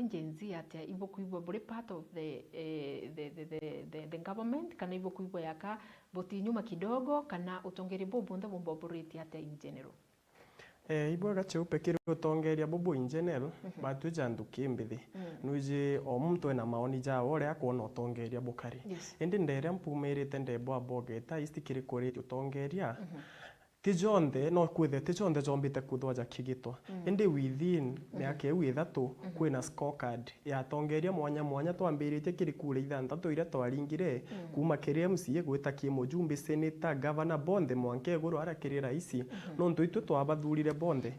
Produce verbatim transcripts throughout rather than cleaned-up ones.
Gen Z atia? Ibukwigua buri part of the, eh, the, the, the, the, the government, kana ibukwigua yaka buti nyuma kidogo, kana utongeria buu bunthe bumba buritie atia in general? Eh, ibwega Cheupe kiri utongeria bubu in general, Mhm. batwi ja nthuki mbithi. Mm. Nwiji o muntu ena maoni jawe uria akwona utongeria bukari. Yes. Indi nderia mpumirite ndebwa bogeta isti kiri kuritie utongeria. Mhm. Ti jonthe, no kwithirwa ti jonthe jombite kwithirwa jakigitwa. Mm. Indi within Mhm. miaka iu ithatu, Mhm. kwina scorecard ya atongeria mwanya mwanya twambiritie kiri kura ithanthatu iria twaringire, Mm. kuma kiri M C A gwita ki mujumbe, senator, governor, bonthe mwanka iguru aria kiri raisi. Mhm. Nontu itwi twabathurire bonthe.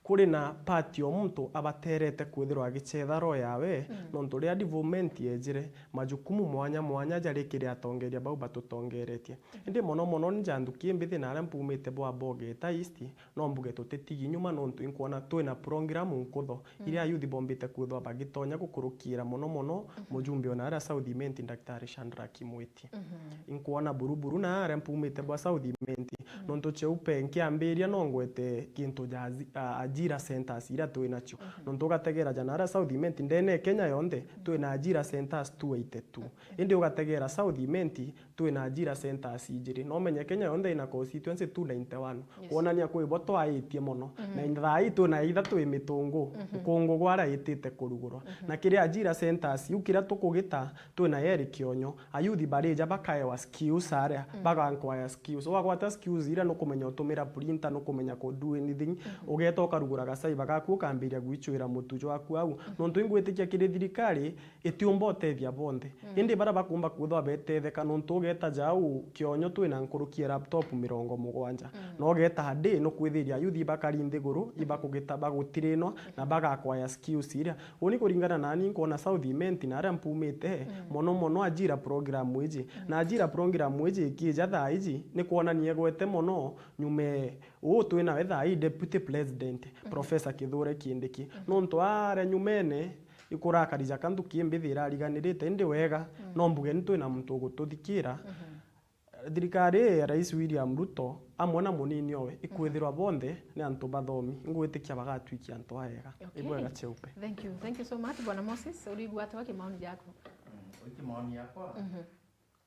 Kuri na part o muntu abaterete kwithirwa agichetha roho yawe, Mm. nontu riria development yejire, majukumu mwanya mwanya jari kiri atongeria bau batutongeretie. Indi mono mono ni ja nthuki mbithi na aria mpumite bwa Bogeta East, no mbuge tutitigi nyuma nontu inkwona twina program nkutho, Mm. iria ayuthi bombite kwithwa bagitonya gukurukira mono mono Mhm. mujumbe ona aria South Imenti, Daktari Shadrack Mwiti. Mhm. Inkwona buruburu na aria mpumite bwa South Imenti, Mm. nontu Cheupe nkiambiria no ngwete gintu ja azi-, a-, ajira centers iria twinacio. Mhm. Nontu ugategera ja na aria South Imenti, ndene Kenya yonthe, Mm. twina ajira centers two eighty-two. Indi ugategera South Imenti, twina ajira centers ijiri. No menye Kenya yonthe ina constituency two ninety-one. Yes. Kwonania kwi bo twaitie mono. Mhm. Na thaa ii twina itha twi mitungu, Mhm. ukungu gwaria itite kurugurwa. Mhm. Na kiria ajira centers, iu kiria tukugita, twina yeri kionyo. Ayuthi barija bakaewa skills aria, Mm. bagankwaya skills. Wagwata skills iria nukumenya utumira printer, nukumenya ku do anything. Mhm. Ugeta ukarugura gacai bagaku ukambiria gwichwira mutu jwaku au. Mhm. Nontu ingwitikia kiri thirikari, itiumba utethia bonthe. Mm. Indi baria bakumba kwithwa betetheka nontu ugeta jau kionyo twina nkuruki ya laptop mirongo mugwanja. Mm. Na ugeta a day nukwithiria ayuthi bakari nthiguru, ibakugita bagutirinwa na bagakwaya skills iria. Uni kuringana nani nkwona South Imenti na aria mpumite, Mm. mono mono ajira program iji. Mm. Na ajira program iji ikija thaa iji ni kwonania igwete mono nyume uu twinawe thaa ii Deputy President, Mm. Professor Kithure Kindiki. Mm. Nontu aria nyumene ikurakari ja kanthu ki mbithi irariganirite, indi wega, Mm. no mbuge ni twina muntu ugututhikira. Mhm. Thirikari ii ya Rais William Ruto, amwe na munini owe, ikwithirwa bonthe ni antu bathomi, ingwitikia bagatwikia antu aega. Okay. Ibwega Cheupe. Thank you. Thank you so much, Bwana Moses. Urigua atia kimaoni jaku? Mm, ui kimaoni yakwa, Mhm.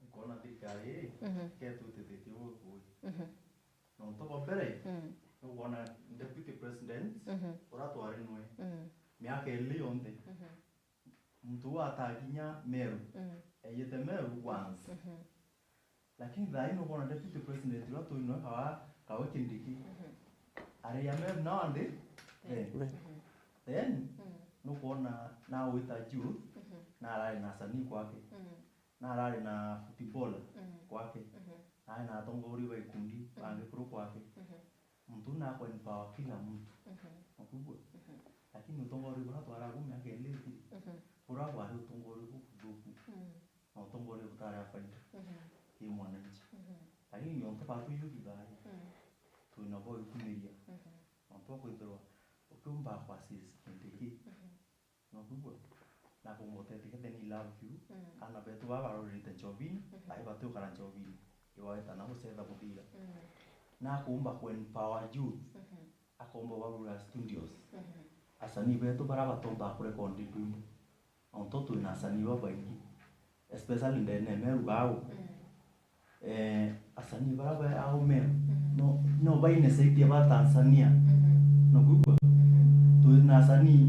nkwona thirikari ii, Mhm. ketutithitie gukui. Mhm. Nontu bwa mbere, Mm. nukwona Deputy President Mhm. uria twari nwe Mm. miaka iri yonthe, Mhm. muntu uu atakinya Meru, Mm. eyite Meru once. Mhm. Lakini thaa ii nukwona Deputy President uria turi nwe kawa, kawe Kindiki, Mhm. aria Meru nandi Then. Then. Mhm. Then, Mm. nukwona nawita youth, Mhm. narari na asanii kwake. Mm. Narari na footballer Mm. kwake. Mhm. Narari na atongoria ba ikundi Mm. bangi kuru kwake. Mhm. Muntu naku empower kila muntu. Mhm. Ukwigua? Mhm. Lakini utongoria buria twarabu miaka iri ithiri, Mhm. buria bwari utongoria bubuthuku Mm. na utongoria butari a faida Mhm. ki mwananchi. Mhm. Lakini nontu batu youth thaai, Mm. twina bo ikumiria. Mhm. Nontu bwa kwithirwa ukiumba ku assist kintu iki, Mhm. Nokwigua? Nakumba uteethia kethira ni love you, Mm. aana betu baa barorerete Njovini, Mhm. ai batiukara Njovini, iwaweta na gucetha muthira. Mm. Nakumba ku empower youth, Mhm. akomba ubagurira studios. Mhm. Asanii betu baria batomba kurekondi ndwimbo. Nontu twina asanii babaingi. Especially ndene Meru gau. Mm. Eh, asanii baria ba ao Meru, Mm. no, no baine saiti ya ba Tanzania. Mm. Nokwigua? Mm. Twina asanii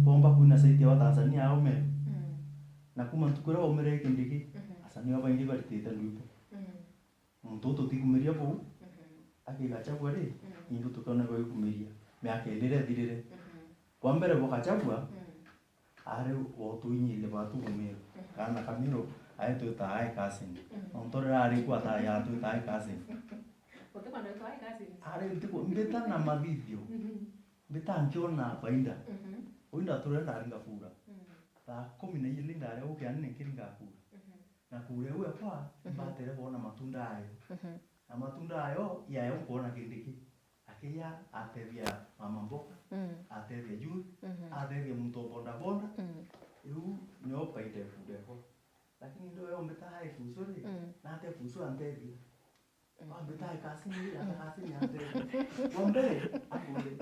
bomba kwina saiti ya ba Tanzania ao Meru. Mm. Na kuma ntuku iria baumire Kindiki, Mm. asanii babaingi baritite ndwimbo. Mm. Muntu uu tutikumiria bau, Mm. akigachagua ri, Mm. indu tukioneka gwikumiria. Miaka iri iria ithirire. Mm. Bwa mbere bwa Gachagua, Mm. ari o tuinyirie batu Meru. Mm. Kaana ka Meru, ae twitaga ai cousin. Mm. Nontu riria ari ku atae atwitaga ai cousin. Guti kwenda witwa ai cousin. Ari ntiku, mbita na mathithio. Mhm. Mbita nkiona bainda. Mhm. Uu ndaturire ndari ngakura. Mm. Thaa kumi na ijiri ndari gukianene nkiri ngakura. Mhm. Na kuria iu ekwa, Mhm. mbatere kwona matunda ayo. Mhm. Na matunda ayo, yayo nkwona Kindiki. Akiya atethia mama mboka, Mm. atethia youth, Mhm. atethia muntu wa bodaboda. Mm. Riu nio baita ikunda ekwa. Lakini ndo yo mbita hai kucu ri, Mm. nate kucu antethia. Mm. Wa mbita hai kasini ri, ata kasini antethia. Wa mbere, akure.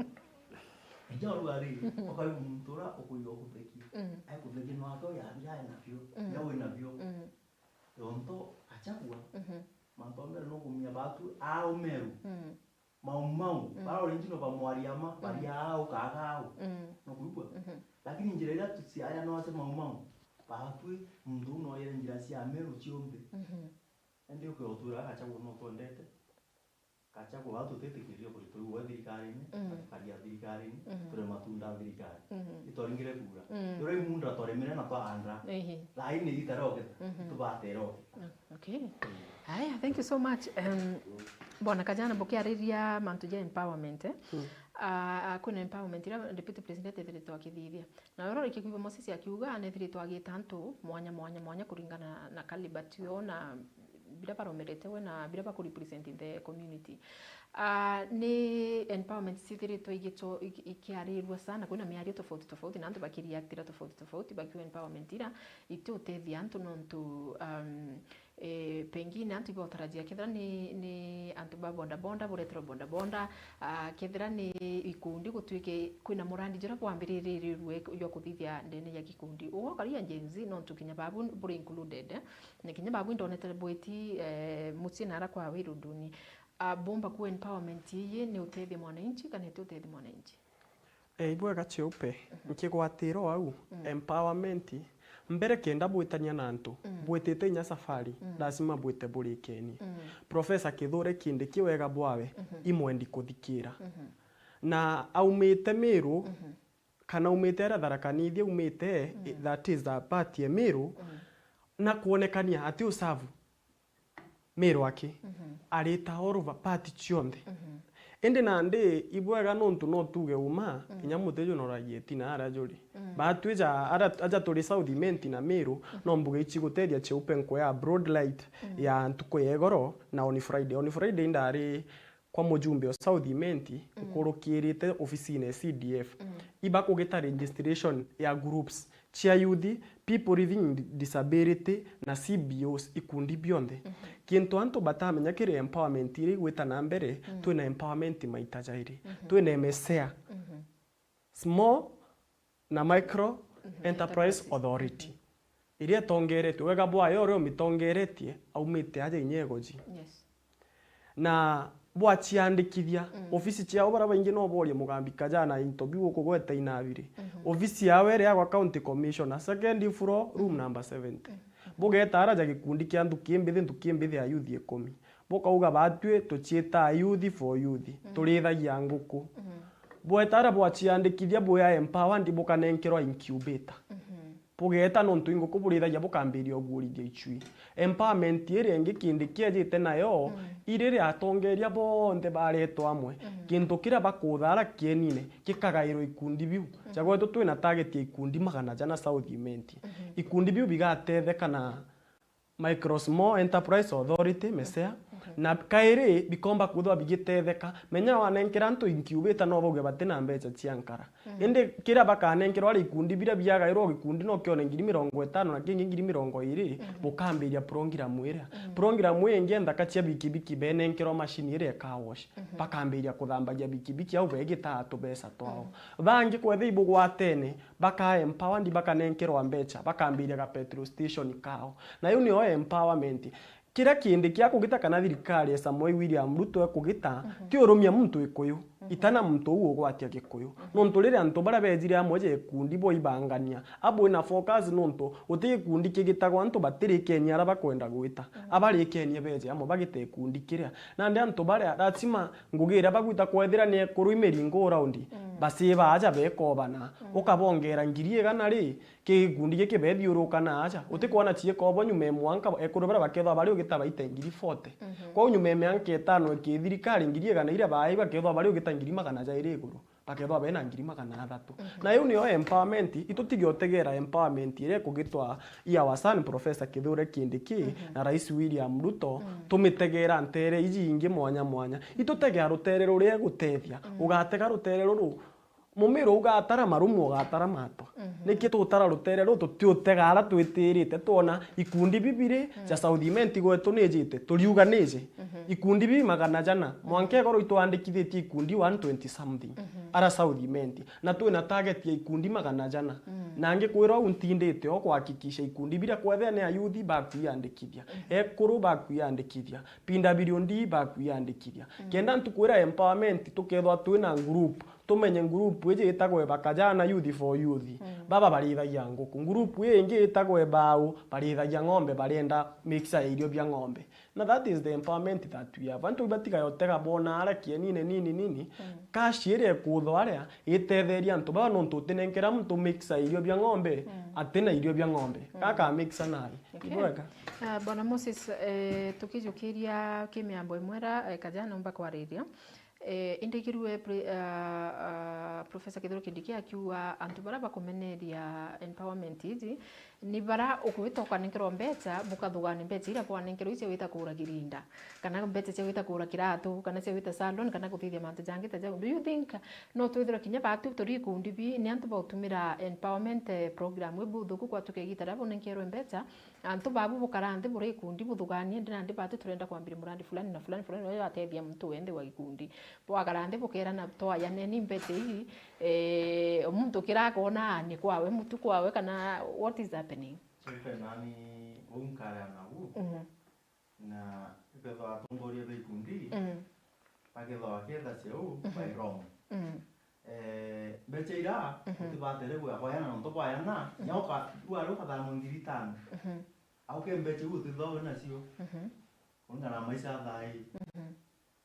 Ija urua ri, ukaigua muntu uria ukuiga ukuthekia. Mm. Aikuthithia no ake uyathira ae nabio, mm, na wi nabio. Mm. Yonto Gachagua, mhm, mantu a mbere no kumia batu au Meru. Mm. Mau Mau, mm, bara original ba Mwariama, mm, bari au kaga au. Mm. No kuigua? Mhm. Lakini njira iria tuciaya no ase Mau Mau, batwi muntu uu noyere njira cia Meru cionthe. Mhm. Indi ukiotwira Gachagua no twendete. Gachagua, bau tutitikiria kurita uu we thirikarini, mm, atukaria thirikarini, mm, turi matunda a thirikari. Mm. Itwaringire kura. Mm. Turia imunda twaremire na twaandra. Ehe. Thaini ita roketha, mhm, tubatera oketha. Okay. Mm. Haya, thank you so much. Um, bwana Kajana, bukiariria mantu ja empowerment, eh? Mm. Ah, ah, kwina empowerment iria Deputy President ethiritwe akithithia. Na urorikia kwigua Moses akiuga, nethiritwe agita antu mwanya, mwanya, mwanya kuringana na caliber cio na biria baromerete we na biria bakurepresent in the community. Ah, ni empowerment cithiritwe igito-, iki-, ikiarirua sana, kwina miario tofauti tofauti na antu bakireactira tofauti tofauti bakiuga empowerment ira itiutethia antu nontu, um, eh, pengine antu ibotarajia kethira ni, ni antu ba bodaboda, bureterwa bodaboda, ah, kethira ni ikundi gutuike kwina murandi juria bwambiririrwe jwa kuthithia ndene ya gikundi. Ugo karia Gen Z nontu kinya babu buri included, eh? Na kinya babu indonete bwiti, eh, mucii nara kwa Wiruduni. Ah, bomba ku empowerment iyi ni utethia mwananchi kana iti utethia mwananchi? Eh, ibwega Cheupe, mhm, nkigwatira o au, mm, empowerment, mbere kenda bwitania na antu, mm, bwitite inya safari, mm, lazima bwite burikenie. Mm. Professor Kithure Kindiki wega bwawe, mhm, imwendi kuthikira. Mhm. Na aumite Miru, mhm, kana aumite aria Tharaka Nithi aumite, mm, that is a party ya Miru, mm, na kwonekania ati usavu Miru aki, mhm, arita all over party cionthe. Mhm. Indi nandi ibwega nontu no tuge uma, mm, kinya muti junoragia itina aria juri. Mm. Batwi ja, aria, aja turi South Imenti na Miru, mm, no mbuge ici gutethia Cheupe nkwea broad light, mm, ya ntuku ya igoro na on Friday. On Friday indari kwa mujumbe o South Imenti, mm, nkurukirite ofisine ya C D F. Mm. Ibakugita registration ya groups cia youth, people living with disability na C B Os, ikundi bionthe. Mhm. Kintu antu batamenya kiri empowerment iri igwita na mbere, mm, twina empowerment maita jairi. Mhm. Twina M S E A. Mhm. Small na Micro, mhm, Enterprise, Enterprises. Authority. Mhm. Iria itongeretue, wega bwayo uria umitongeretie aumite aja inya Igoji. Yes. Na bwaciandikithia, mm, ofisi ciao, baria baingi no borie Mugambi Kajana into biu ukugweta inabiri. Mhm. Ofisi yao iri yagwa County Commissioner, second floor, room, mhm, number seventy. Mhm. Bugeta ara ja gikundi kia nthuki imbithi, nthuki imbithi ya youth ikumi. Bukauga batwi tuciitaa youth for youth, mm, turithagia nguku. Mm. Bweta ara bwaciandikithia bwia empowered bukanenkerwa incubator. Mhm. Bugeta nontu i nguku burithagia bukambiria uguurithia icui. Empowerment iria ingi kindi kiejite nayo, mm, iri ria atongeria bonthe baretwa amwe. Mhm. Kintu kiria bakuthara kienine gikagairwa ikundi biu. Mhm. Cia gwetu twina target ya ikundi magana jana South Imenti. Mhm. Ikundi biu bigatetheka na Micro Small Enterprise Authority, M S E A, mhm, na kairi bikomba kwithirwa bigitetheka. Menya wanenkera antu incubator no bauge batina mbeca cia nkara. Mhm. Indi kiria bakanenkerwa ari ikundi biria biagairwa o gikundi no kione ngiri mirongo itano na kingi ngiri mirongo iri, mhm, bukambiria program iria. Mhm. Program ii ingi nthaka cia bikibiki benenkerwa machine iria car wash. Mhm. Bakambiria kuthambagia bikibiki au begitaa tubeca twao. Mhm. Bangi kwethira ibugwatene, baka empowered, bakanenkerwa mbeca, bakambiria ga petrol station kao. Na iu niyo empowerment. Kiria kindi kia kugita kana thirikari ya Samoei William Ruto ekugita, mhm, ti urumia muntu Gikuyu, mhm, itana muntu uu ugwatia Gikuyu. Mhm. Nontu riria antu baria bejire amwe ja ikundi boibangania, abwina focus nontu guti gikundi kigitagwa antu batirikenie aria bakwenda gwita. Mhm. Abarikenie beje amwe bagite gikundi kiria. Nandi antu baria lazima ngugi iria bagwita kwethira ni ekuru i miringo round, mm, bacibaa aja bekobana. Mm. Ukabongera ngiri igana ri, ki gikundi giki bethiuruka na aja. Mm. Utikwona ciikobo nyuma e mwanka ekuru baria bakethwa bari ugita baite ngiri forty. Mhm. Kwou nyuma e mianka itano iki thirikari ngiri igana iria baai bakethwa bari ugita ngiri magana jairi iguru. Bakethwa bena ngiri magana athatu. Mhm. Na iu niyo empowerment, itutige utegera empowerment iria ikugitwa i our son Professor Kithure Kindiki, mhm, na Rais William Ruto, mm, tumitegera ntere iji ingi mwanya mwanya. Itutegea rutere ruria egutethia, mm, ugatega rutere ruru Mumiro ugatara, marumu ugatara matwa. Mhm. Niki tutara rutere ruu tutiutega ara twitirite, twona ikundi bibiri, mm, cia South Imenti gwetu nijite, turiuga niji. Mhm. Ikundi bi magana jana. Mwanka, mhm, igoro itwandikithitie ikundi one twenty something, mhm, ara South Imenti. Na twina target ya ikundi magana jana. Mm. Na ngikwira uu ntindite o kuhakikisha ikundi biria kwethira ni ayuthi bakwiyandikithia. Mhm. Ekuru bakwiyandikithia. P W D bakwiyandikithia. Mm. Kenda ntuku iria empowerment tukethwa twina group, tumenye group iji itagwe Bakajana Youth for Youth. Mm. Baba barithagia nguku. Group ii ingi itagwe Bau, barithagia ng'ombe, barenda mixture ya irio bia ng'ombe. Na that is the empowerment that we have. Antu ibatiga yotega bona ara kienine nini nini, mm, cash iria ikuthwa aria itetheria antu baba, nontu utinenkera muntu mixture ya irio bia ng'ombe, mm, atina irio bia ng'ombe. Mm. Gaka mixture nari. Okay. Ibwega. Ah, Bwana Moses, eh, tukijukiria kimiambo imwe ra, eh, Kajana umba kwariria. Eh, indi kirue pre-, ah, ah, Professor Kithure Kindiki akiuga antu bara bakumeneria empowerment iji ni bara ukwita ukanenkerwa mbecha, bukathugania mbecha iria bwanenkerwa icio wita kugura kirinda, kana mbecha cia wita kugura kiratu, kana cia wita salon, kana kuthithia mantu jangi ta jau. Do you think no twithirwe kinya batu turi ikundi bi, ni antu bautumira empowerment, eh, program ii buthuku kwatuka igita ria bunenkerwe mbecha, antu babu bukara nthi buri ikundi buthuganie, indi nandi batu turenda kwambiria murandi fulani na fulani fulani, uria watethia muntu wenthe wa gikundi. Bwakara nthi bukerana, twayaneni mbecha ii, eh, muntu kira akona ni kwawe, mutu kwawe, kana what is happening? Kenda nani uu nkarea nabu, mhm, na ikethwa atongoria ba ikundi, mm, bakethwa bakietha ciau, mhm, by wrong. Mm. Eh, mbecha ira, mhm, utibatere bwakoyana nontu bwayana, mhm, nya uka-, bwari ukathanwa ngiri itano. Mhm. Au ke mbecha iu utithwa wi nacio. Mhm. Kulingana na maisha ya thaa ii. Mhm.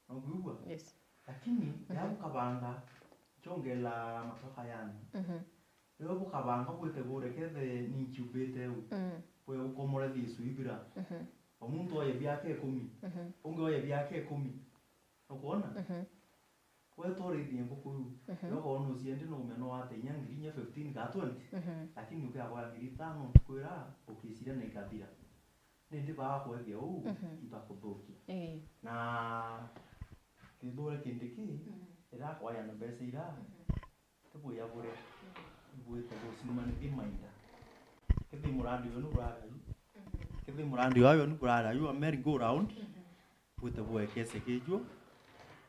Nokwigua? Yes. Lakini, mhm, riria bukabanga, nchongela matoka yani. Mhm. Riria bukabanga bwitegure kethe ni nkiumbite u. Mm. Bwe ukomore thisu ibira. Mhm. O muntu oye biake ikumi. Mhm. Ungi oye biake ikumi. Nukwona? Mhm. Wetwarithie nguku iu. Mhm. Riria ukoona uciendi no umenya no wate inya ngiri inya fifteen kana twenty. Mhm. Lakini ukiagoya ngiri itano ntuku iria ukiciria na ikathira. Nindi baakwethia uu, mhm, ibakuthukia. Ii. Na Kithure Kindiki, mm, riria akoyana mbecha ira, mhm, ti buya buria, mm, ibwite buciumanithie mainda. Kethira murandi uyu ni buraraju, mhm, kethira murandi uyu ni buraraju, a merry go round, mhm, bwite bwekese kijuo,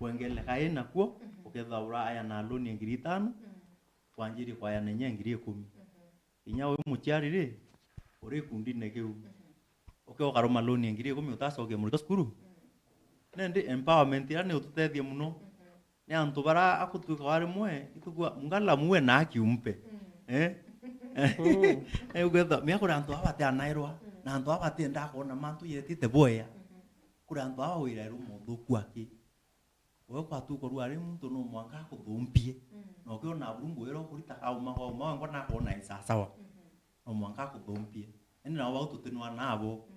bwengele kai nakuo, mhm, ukethira urayana loan ya ngiri itano, mm, bwanjirie kwayana inya ngiri ikumi. Mhm. Inya wi muciari ri, uri gikundine kiu. Mhm. Uke ukaruma loan ya ngiri ikumi utacokia muritwa cukuru. Mhm. Nindi empowerment iria ni ututethie muno. Mhm. Ni antu bara akutwika wa rimwe, itukua, mungala muwe na akiumpe. Mhm. Eh? Mm. Eh, ugetha, mia kuri antu aba batianairwa, mm, na antu aba batiendaa kwona mantu yetite bwea. Mhm. Kuri antu aba wirairwe muthuku aki. Gwe kwatukorwa ari muntu no mwanka akuthumpie. Mm. Na ukiona burungu wira ukurita kauma kwa uma wengwa nakwona i sasawa. Mhm. No mwanka akuthumpie. Indi nabo bau tutinwa nabo. Mm.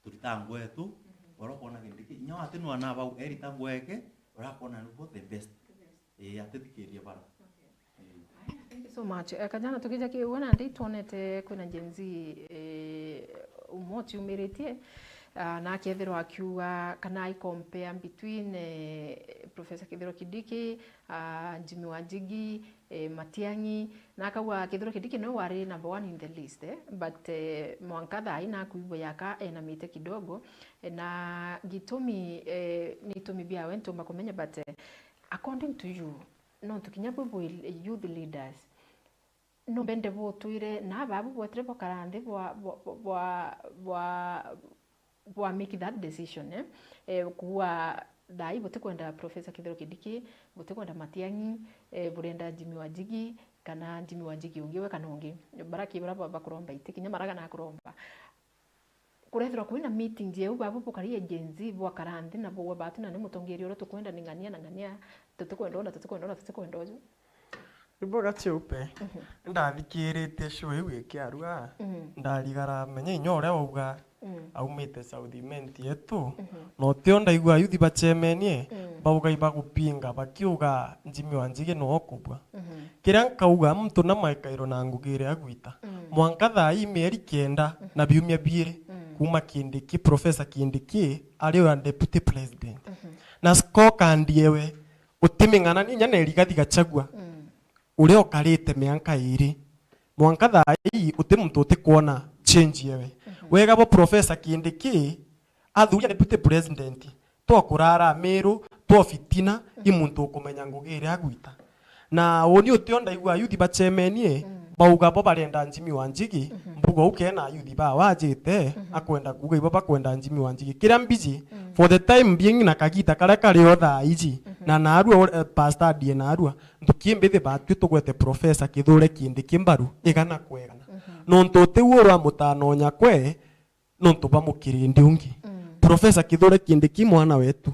Turita ngwetu, mhm, bara ukwona kintu ki. Inya watinwa nabo bau, erita ngweke, urakwona nibo the best. The best. Ii, atithikiria bara. Okay. Ii. Aya, thank you so much. Eh, Kajana, tukija ki, we nandi twonete kwina Gen Z, eh, umwe uciumiritie, ah, na akethirwa akiuga kana ai compare between, eh, Professor Kithure Kindiki, ah, Jimmy Wanjigi, eh, Matiang'i, na akauga Kithure Kindiki niwe wari number one in the list, eh, but, eh, mwanka thaa ii nakwigua yaka enamite kidogo, eh, na gitumi, eh, ni itumi biawe ntiumba kumenya, but, eh, according to you, nontu kinya bwi bwi youth leaders, no mbende butwire na babu bwetire bwakara nthi bwa, bwa, bwa, bwa, bwa make that decision, eh? Eh, kuua thaa ii butikwenda Professor Kithure Kindiki, butikwenda Matiang'i, eh, burenda Jimmy Wanjigi, kana Jimmy Wanjigi ungi we kana ungi. Bara ki bara ba-, bakuromba iti, kinya maraga na kuromba. Kurethirwa kwina meeting jeu, babu bukari Gen Z, bwakara nthi na bugwa batu na ni mutongeria uria tukwenda ni ng'ania na ng'ania, tutikwenda ona, tutikwenda ona, tutikwenda uju. Ibwega Chiupe. Mhm. Ndathikiritie show iu ikiarua, mhm, ndarigara menya inya uria wauga, mm, aumite South Imenti yetu, mhm, na utio ndaigua ayuthi bachemenie, mm, bauga ibagupinga, bakiuga Jimmy Wanjigi no okubua. Mhm. Kiria nkauga, muntu na maikairo na ngugi iria agwita. Mm. Mwanka thaa ii mieri kenda, mhm, na biumia biiri, mm, kuma Kindiki, Professor Kindiki, ari o deputy president. Mhm. Na scorecard yewe, utiming'ana ni inya na Rigathi Gachagua. Mm. uria ukarite mianka iri, mwanka thaa ii uti muntu utikwona change yewe. Wega bo Professor Kindiki athuria deputy president, twa kurara Miru, twa fitina, i muntu ukumenya ngugi iria agwita. Na uni utio ndaigua ayuthi bacemenie, bauga bo barenda Jimmy Wanjigi, mbuga u kena ayuthi ba wajite, akwenda kuuga ibo bakwenda Jimmy Wanjigi. Kiria mbiji, for the time being na kagita karia kari o thaa iji, na narua, eh, pastor adie narua, nthuki mbithi batwi tugwete Professor Kithure Kindiki mbaru, igana kwa igana. Nontu uti u uramutanonya kwe, nontu bwa mukirindi ungi. Professor Kithure Kindiki mwana wetu,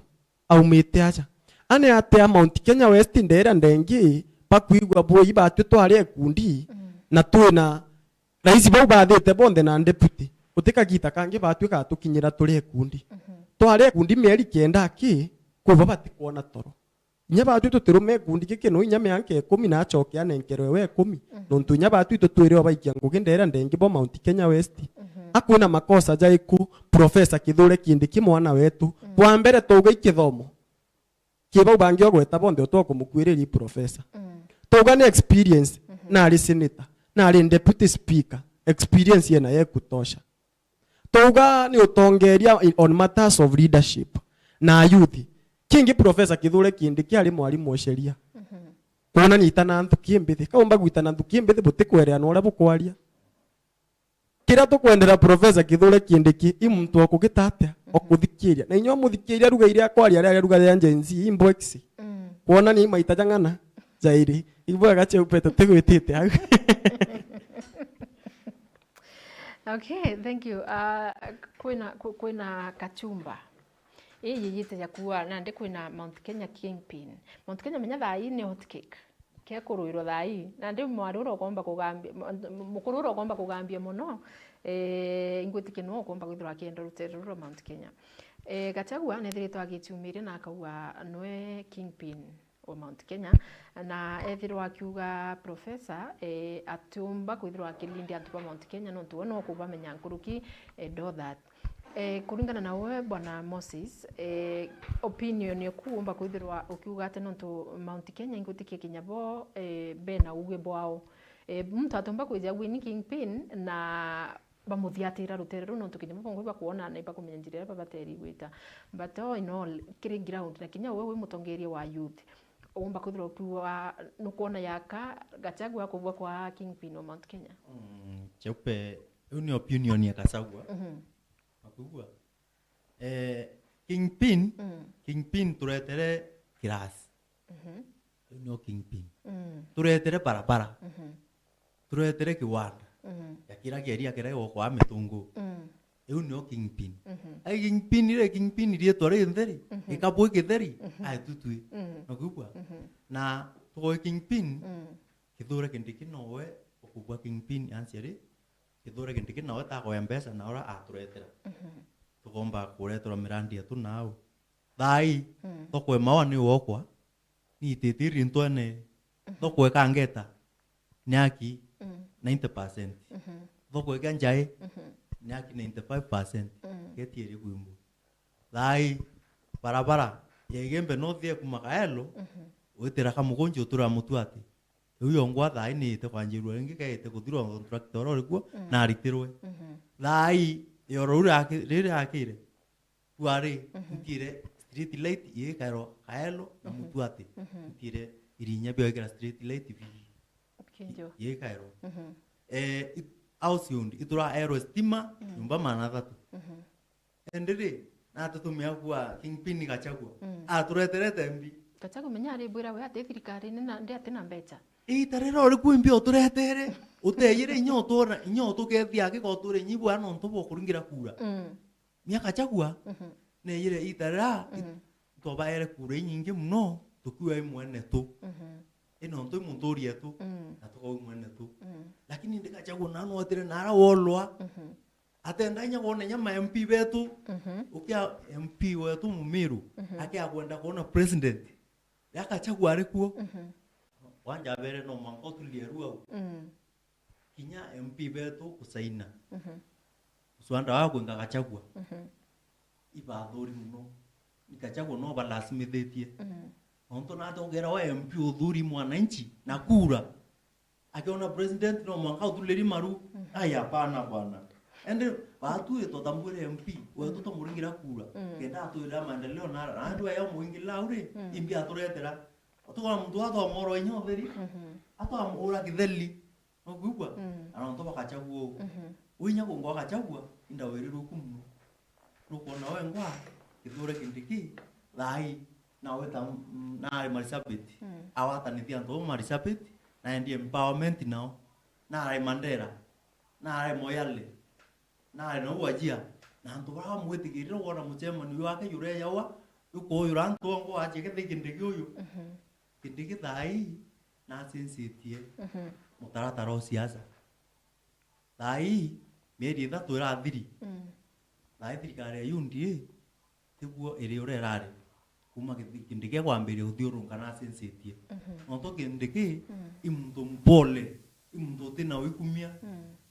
aumite aja. Ane atia Mount Kenya West ndera ndengi, bakwigua bwoi batwi twari ekundi, na twina raisi bau bathite bonthe na deputy. Uti kagita kangi batwi gatukinyira turi ekundi. Twari ekundi mieri kenda aki, kuba batikwona toro. Inya batwi tutirume ikundi giki no inya mianka ikumi na acoke anenkerwe we ikumi. Nontu inya batwi tutwire obaikia ngugi ndera ndengi bo Mount Kenya West. Akwina makosa jaiku, Professor Kithure Kindiki mwana wetu? Bwa mbere twauga i kithomo. Ki bau bangi ogweta bonthe utwa kumukuiriria i professor. Twauga ni experience, nari senator, nari deputy speaker, experience yena ya kutosha. Twauga ni utongeria in, on matters of leadership na youth. Kingi Professor Kithure Kindiki ari mwarimu o sheria. Kwonania ita na nthuki mbithi. Kaumba gwita na nthuki mbithi butikwereana uria bukwaria. Kiria tukwendera Professor Kithure Kindiki, i muntu wa kugita atia? Wa kuthikiria. Na inya umuthikiria ruga iria akwaria, aria ruga ya Gen Z, i mboxi. Kwonania i maita jang'ana jairi. Ibwega cheupe tutigwitite au. Okay, thank you. Uh, kwina, kwi-, kwina kachumba. Ii yiyite ya kuwa, nandi kwina Mount Kenya Kingpin. Mount Kenya menya thaa ii ni hot cake. Kekuruirwa thaa ii. Nandi mwari uria ukomba kugambia, m-, m-, mukuru uria ukomba kugambia mono, eh, ingwitikia niwe ukomba kwithirwa akienda rutere ruru rwa Mount Kenya. Eh, Gachagua nethiritwe agitiumiria na akauga niwe Kingpin wa Mount Kenya, na ethirwa akiuga professor, eh, atiumba kwithirwa akilindi antu ba Mount Kenya, nontu we no kubamenya nkuruki, eh, do that. Eh, kuringana na we, Bwana Moses, eh, opinion yaku umba kwithirwa ukiuga atia, nontu Mount Kenya ingwitikia kinya bo, eh, bena uuge bwao. Eh, muntu atiumba kwija winning kingpin na bamuthiatira rutere ruu, nontu kinya bo bongwa ibakwona na ibakumenya njira iria babateri gwita. But all in all, kiri ground, na kinya we wi mutongeria wa youth, umba kwithirwa ukiuga, nukwona yaka Gachagua akubua kwa kingpin o Mount Kenya? Mm, cheupe, iu ni opinion ya Gachagua. Mhm. Wakwigua? Eh, kingpin, mm, kingpin turetere kirasi. Mhm. Iu nio kingpin. Mm. Turetere barabara. Mhm. Turetere kiwanda. Mhm. Ya kira kieri akira gigokwa mitungu. Mm. Iu nio kingpin. Mhm. Ai kingpin ri, kingpin rietwa ri ntheri, mhm, ikabwi kitheri, mhm, ai tutwi. Mhm. Nakwigua? Mhm. Na tugoe kingpin, mm, Kithure Kindiki nowe ukubua kingpin ansi ari, Kithure Kindiki nawe takoya mbeca na ura aturetera. Mhm. Tukomba kureterwa mirandi yetu nau. Thaa ii, mm, thoko imawa ni wokwa, ni ititi rintwene, mhm, thoko ikangeta, ni aki, mm, ninety percent. Mhm. Thoko ikia njai, mhm, ni aki ninety-five percent. Mm. Geti iri kwimbu. Thaa ii, barabara ya Igembe North ekuma Kaelo, mhm, witira Kamukunji utura Mutuati. Iu yongwa thaa ii niite kwanjirua ringi, kaite kuthirwa contractor uria uri kuo, mm, na aritirwe. Mhm. Thaa ii, yoro riu raki-, riri akire, kwari, mhm, ntire street light ii Kaero, Kaelo na, mhm, Mutuati. Mhm. Ntire irinya bia gwikira street light bi-, okay, ndio, ii Kaero. Mhm. Eh, it-, house owned, ituraerwe stima, mm, nyumba maana athatu. Mhm. Indi ri, nati tumia kuwa kingpin Gachagua? Mm. Atureterete mbi. Gachagua menya aribwira we ati thirikari ni na, ndi ati na mbecha. Ita rira uri kwi mbi uturetere, uteyire inya utwona, inya utukethia aki gotwire nyibu ana untu bwa kuringira kura. Mm. Mia Gachagua, mhm, neyire ita rira, mhm, twabaere kura inyingi muno, tukiwa imwene tu. Mhm. Ino ntu imunturi yetu, mm, na tukau imwene tu. Mm. Lakini ndi Gachagua na anwatire na ara wolwa. Mhm. Atenda inya kwona inya ma M P betu, mhm, ukia M P wetu Mumiru, mhm, akia kwenda kwona president. Ria Gachagua ari kuo. Mhm. Wanja abere no mwanka utulie rua u. Mm. Kinya M P betu kusaina. Mhm. Muswanda wa kwinga Gachagua. Mhm. Ibathuri muno. Ni Gachagua no balasimithitie. Mhm. Nontu nate ugera wa M P uthuri mwananchi na kura. Akiona president no mwanka uthuriri maru. Ai, hapana bwana. Ende batu itotambwire M P, wetu tumuringira kura. Kenda atwira maendeleo na, na andu aya muingila uri, imbi aturetera. Atukona muntu athomorwa inya utheri, atwamura kitheli. Nukwigua? Na nontu bakachagua uu. Winya kungwa akachagua, indawirirwe ku muno. Nukwona wengwa, Kithure Kindiki, thaai, na weta, mm, naari Marsabit. Awatanithia antu bau Marsabit, na endi empowerment nao. Naari Mandera, naari Moyale, naari nau Wajir. Na antu baria bamwitikirire, wona mucemani uyu wake jurejawa, jukuuyura antu ongo aje kethi Kindiki uyu. Kindiki thaai, nacenjetie mutaratara o siasa. Thaai, mieri ithatu irathiri. Thaai thirikari ya U D A, tiguo iri uria irari. Kuma Kindiki kwambiria uthiurunka nacenjetie. Nontu Kindiki, i muntu mpole, i muntu utina wikumia,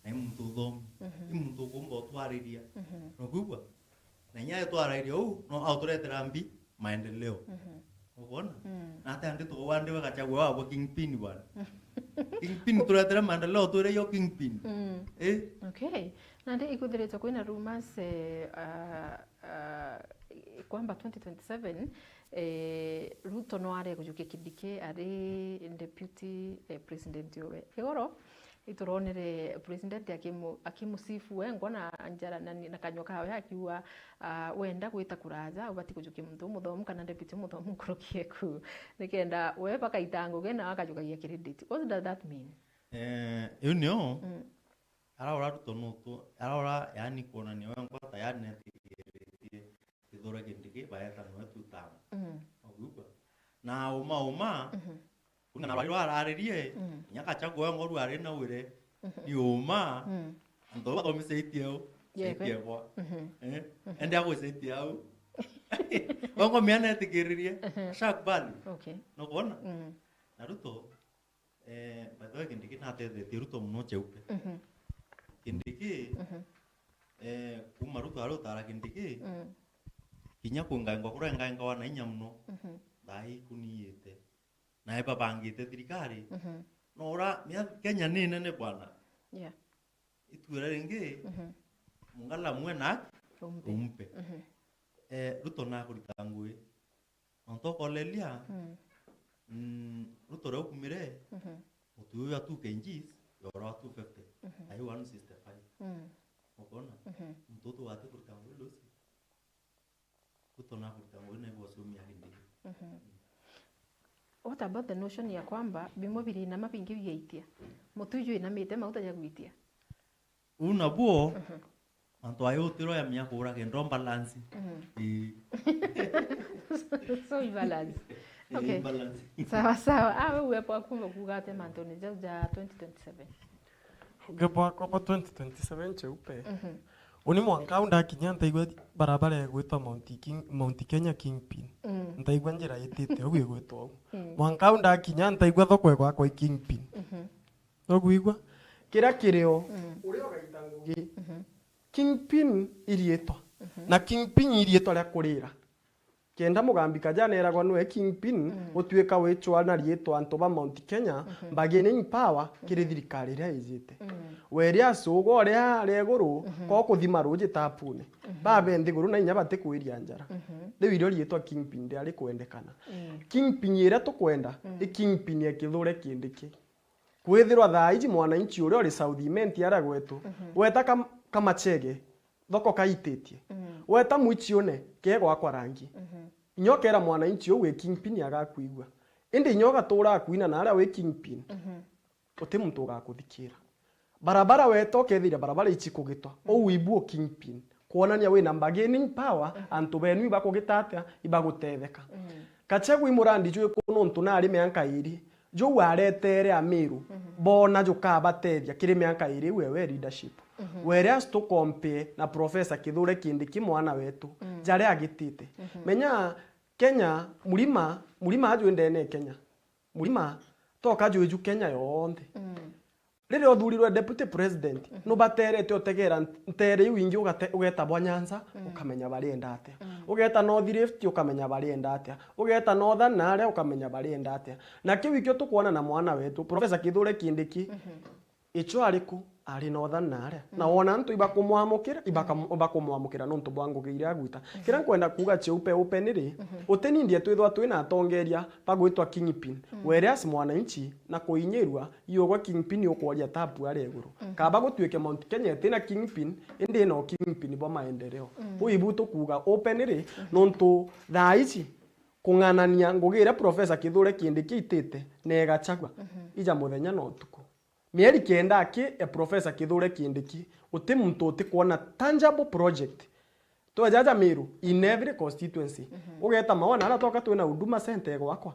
na i muntu uthomi, i muntu ukumba utwariria. Nukwigua? Na inya etwarairia uu, no auturetera mbi maendeleo. Ukwona? Na ati andi tukwandikwa Gachagua wabo kingpin bwana. Kingpin turetere maendeleo, twire yo kingpin. Eh? Okay. Nandi ikwithiritwe kwina rumors, eh, ah, ah, kwamba twenty twenty-seven, eh, Ruto no are kujukia Kindiki ari deputy, eh, president uwe. Igoro, ituronere president akimu-, akimusifu wengwa na njara na, na kanywa kawe akiuga, ah, wenda gwita kuraja, ubati kujukia muntu umuthomu kana deputy umuthomu nkuruki eku. Nikenda we bakaita ngugi na akajukagia credit. What does that mean? Eh, iu nio, mm, araura Ruto nutu, araura, yani, kuonania wengwa tayari netigiritie Kithure Kindiki baeta noe two term. Mm. Ukwigua? Na uma uma, mhm, kuna na rwari rwararirie, mm, inya Gachagua we ngoru ari na wire, mhm, ni uma, mm, antu bau bathomiceitie u, yekwe, ceitie gwa. Mhm. Eh? Mhm. Ende agwiceitie au. Wengwa miana etikiririe, mhm, ashakubali. Okay. Nukwona? Mm. Na Ruto, eh, by the way, Kindiki natethetie Ruto muno Cheupe. Mhm. Kindiki, mhm, eh, kuma Ruto ari utara Kindiki, mm, kinya kungaengwa kurengaengawa na inya muno, mhm, thaai kuniite. Na ebabangite thirikari. Mhm. No ura, mia-, Kenya ni nene bwana. Yeah. Ituura ringi, mhm, Mungala mwe na umpe. Umpe. Mhm. Eh, Ruto nakurita ngui. Nontu ukoleria, mm, mm, Ruto riu kumire, mhm, mutu uyu a two K Gs, yora two fifty. Mhm. Ai one sixty-five. Mm. Ukwona? Mhm. Muntu utu wati kurita ngui Lucy. Ruto nakurita ngui na igwa ciumia Kindiki. Mhm. What about the notion ya kwamba bimwe birinama bingi biaitia? Mutu ju inamite mauta ja gwitia. Uu nabuo, mhm, antu ayo utiro ya mia kuura kenda balance. Mhm. Ii. So, imbalance. Ii, okay, imbalance. Sawa, sawa. Ah, we uwe kwa kuma kuuga atia mantune jau ja twenty twenty-seven? Uge bwakwa bwa twenty twenty-seven Cheupe. Mhm. Uni mwanka au ndakinya ntaigua barabara igwitwa Mount King-, Mount Kenya Kingpin. Mm. Ntaigua njira itite au igwitwa au. Mm. Mwanka au ndakinya ntaigua thoko igwakwa i Kingpin. Mhm. Nokwigua? Kiria kirio. Mm. Uria ugaita ngugi. Mhm. Kingpin iriitwa. Mhm. Na Kingpin iriitwa ria kurira. Kenda mugambi kaja neragwa nwe Kingpin, mm, gutuika wicwa na riitwa antu ba Mount Kenya, mhm, bargaining power kiri, mhm, thirikari iria ijite. Mm. Weri acuga uria ari iguru, mhm, ko kuthima ruuji tapune. Mhm. Babe nthiguru na inya batikwiria njara. Mhm. Riu irio riitwa Kingpin riari kwendekana. Mm. Kingpin iria tukwenda, mm, i Kingpin ya Kithure Kindiki. Kwithirwa thaa iji mwananchi uria uri South Imenti aria gwetu, mhm, weta kam-, kamachege, thoko kaititie. Mm. Weta mwichiune, kegwakwa rangi. Mhm. Inya ukera mwananchi uu wi kingpin agakwigua. Indi inya ugatura akuina na aria wi kingpin, mhm, uti muntu ugakuthikira. Barabara weta ukethira barabara ichi kugitwa. Mm. Uu ibu u kingpin. Kwonania wina bargaining power, mhm, antu benu ibakugita atia, ibagutetheka. Mm. Gachagua i murandi jwiku nontu nari mianka iri. Juu aretere Amiru, mhm, boona jukabatethia kiri mianka iri iu ewe leadership. Mhm. Whereas tu compare na Professor Kithure Kindiki mwana wetu, mm, jaria agitite. Mhm. Menya Kenya, murima, murima ajwi ndene Kenya. Murima, toka jwiju Kenya yonthe. Mm. Riria uthurirwe deputy president, nubaterete utegera ntere iu ingi ugate-, ugeta bwa Nyanza, ukamenya barienda atia. Ugeta North Rift, ukamenya barienda atia. Ugeta Northern na aria, ukamenya barienda atia. Na kiu ikio tukwona na mwana wetu, Professor Kithure Kindiki. Icho ari ku? Ari Northern na aria. Na wona antu ibakumwamukira, ibakam-, ibakumwamukira nontu bwa ngugi iria agwita. Kiria nkwenda kuuga cheupe open ri, utinindie twithwa twina atongeria bagwitwa kingpin. Whereas mwananchi na kuinyirua, iugwe kingpin ukworia tabu aria iguru. Kaba gutuike Mount Kenya itina kingpin, indi ina kingpin bwa maendeleo. Buu ibu tukuuga open ri, nontu thaa ici kung'anania ngugi iria Professor Kithure Kindiki itite na igachagua, ija muthenya na utuku. Mieri kenda aki e Professor Kithure Kindiki, uti muntu utikwona tangible project. Tweja aja Meru, in every constituency. Ugeta maona aria twoka twina Huduma Center igwakwa.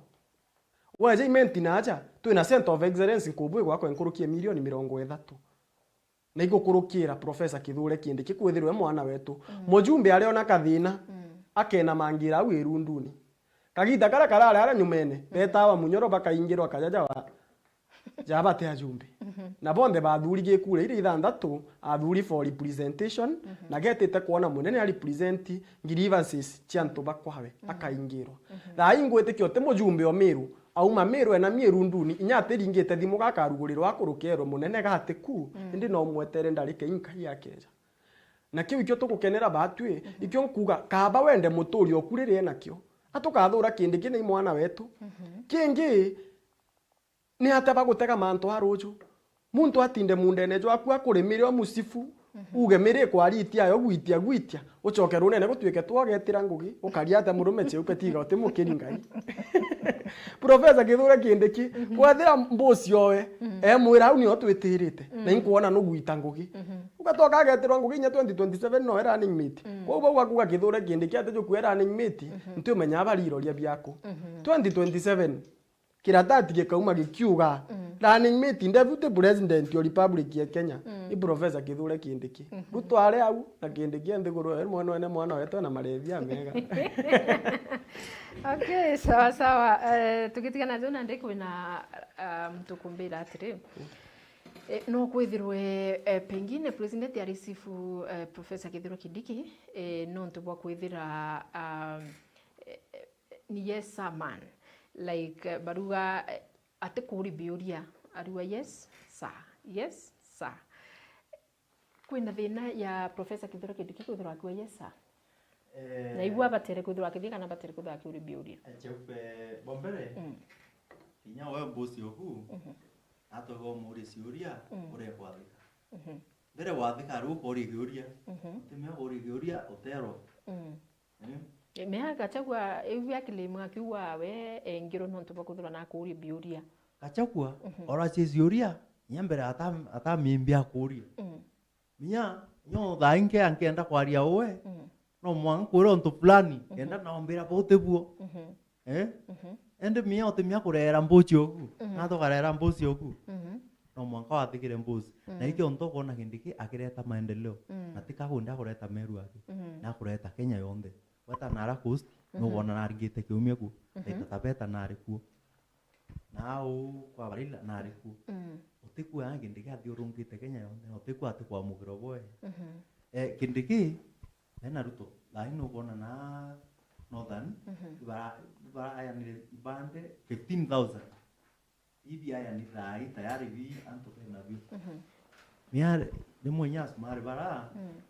Weja Imenti na aja, twina Center of Excellence nkubu igwakwa nkuruki ya milioni mirongo ithatu. Na igukurukira Professor Kithure Kindiki kwithirwa e mwana wetu. Mujumbe ariona kathina, akenamangira au irunduni. Kagita karia karari aria nyumene, betawa Munyoro bakaingirwa kajaja wa ja bate ajumbe. Na bonthe bathuri gikura iria ithanthatu, athuri for representation, na getite kwona munene a represent grievances cia antu bakwawe, akaingirwa. Thaa ii ngwitikia uti mujumbe o Meru, auma Meru ena mie irunduni, inya atiringite thimu gakarugurirwa akurukerwe munene gati ku, indi no mwetere ndarike inkai akeja. Na kiu ikio tugukenera batwi, ikio nkuuga, kaba wende mutuuria oku riria enakio. Atukathura Kindiki ni mwana wetu. Kingi, ni atia bagutega mantu a ruuju? Muntu atinde muundene jwaku akurimire o musifu, uge miri ikwaritia yo gwitia gwitia, ucoke runene gutuike twogetira ngugi, ukaria atia murume cheupe tiga uti mukiri Ngai? Professor Kithure Kindiki, kwethira mbusi owe, emwira au nio twitirite, na inkwona nugwita ngugi. Ugatoka agetirwa ngugi inya twenty twenty-seven nowe running mate. Kwou bau akuga Kithure Kindiki ati jukue running mate, ntiumenya bariroria biaku. Twenty twenty-seven, kiratati gikauma gikiuga, running mate deputy president o Republic ya Kenya, i Professor Kithure Kindiki. Ruto ari au, na Kindiki e nthiguru, e mwana wene mwana wetu na marethia mega. Okay, sawa sawa. Eh, tugitigana jo nandi kwina, um, tukumbira atiri. Eh, no kwithirwe, eh, pengine president arisifu, eh, Professor Kithure Kindiki, eh, nontu bwa kwithira, um, eh, eh, ni yes sir man. Like, eh, baruga, eh, ati kuri biuria, arua yes sir, yes sir. Kwina thina ya Professor Kithure Kindiki kwithirwa akiuga yes sir? Eh, na igua abatere kwithirwa akithii kana abatere kwithirwa akiuria biuria? Cheupe, bombere, mm, kinya we mbusi oku, mhm, atwe umuurie ciuria, mm, uria kwathika. Mhm. Mbere wathika riu ukooria kiuria, mhm, utimea kuuria kiuria uterwa. Mm. Eh? Eh, mea Gachagua, iu bia claim akiuga we engirwe nontu bwa kwithirwa nakuuria biuria. Gachagua, mhm, oracia ciuria, inya mbere ata-, atamimbia akuuria. Mm. Minya, nyo thaa ingi ankenda kwaria uwe, mm, no mwanka kwira untu fulani, mhm, kenda na umbira bau ti buo. Mhm. Eh? Mhm. Indi minya utimia kurera mbuci oku, mhm, na tukarera mbuci oku. Mhm. No mwanka wathikire mbuci. Mm. Na ikio untu ukwona Kindiki akireta maendeleo. Mm. Na tika kundi akureta Meru aki. Mm. Na akureta Kenya yonthe. Weta nara coast, mm, nukwona naringite kiumia ku. Mhm. Taita Taveta nari kuo. Na au kwa Raila nari kuo. Mm. Utikua Kindiki athiurungite Kenya yonthe, na utikua ati kwamukirwa boe. Mhm. Eh, Kindiki, ena Ruto, thaa ii nukwona na Northern, mhm, ibara-, ibarayanire ibande fifteen thousand. Ibi aya ni thaa ii tayari bi antu bena bio. Mhm. Miare, rimwe inya asumari bara, mm,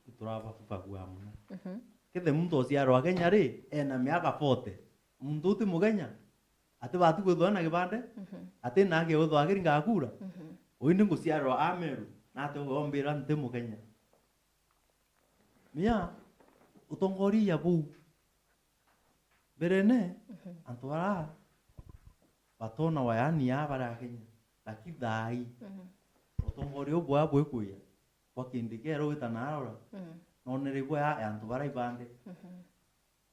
iturababagua muno. Mhm. Kethe muntu ociarwa Kenya ri, ena miaka forty. Muntu uti Mukenya, atibati kwithwa na kibande, mhm, ati na haki ya kwithwa akiringa kura. Mhm. Uyu ni nguciarwa Ameru, na ati ugombira nti Mukenya. Minya, utongoria buu. Mberene, mhm, antu bara batona wayani ya bara Kenya, lakini thaa ii, mhm, utongoria ubu bwa bwikuya, bwa Kindiki era wita na arora, mhm, nonere bwa ya, ya antu bara ibande. Mhm.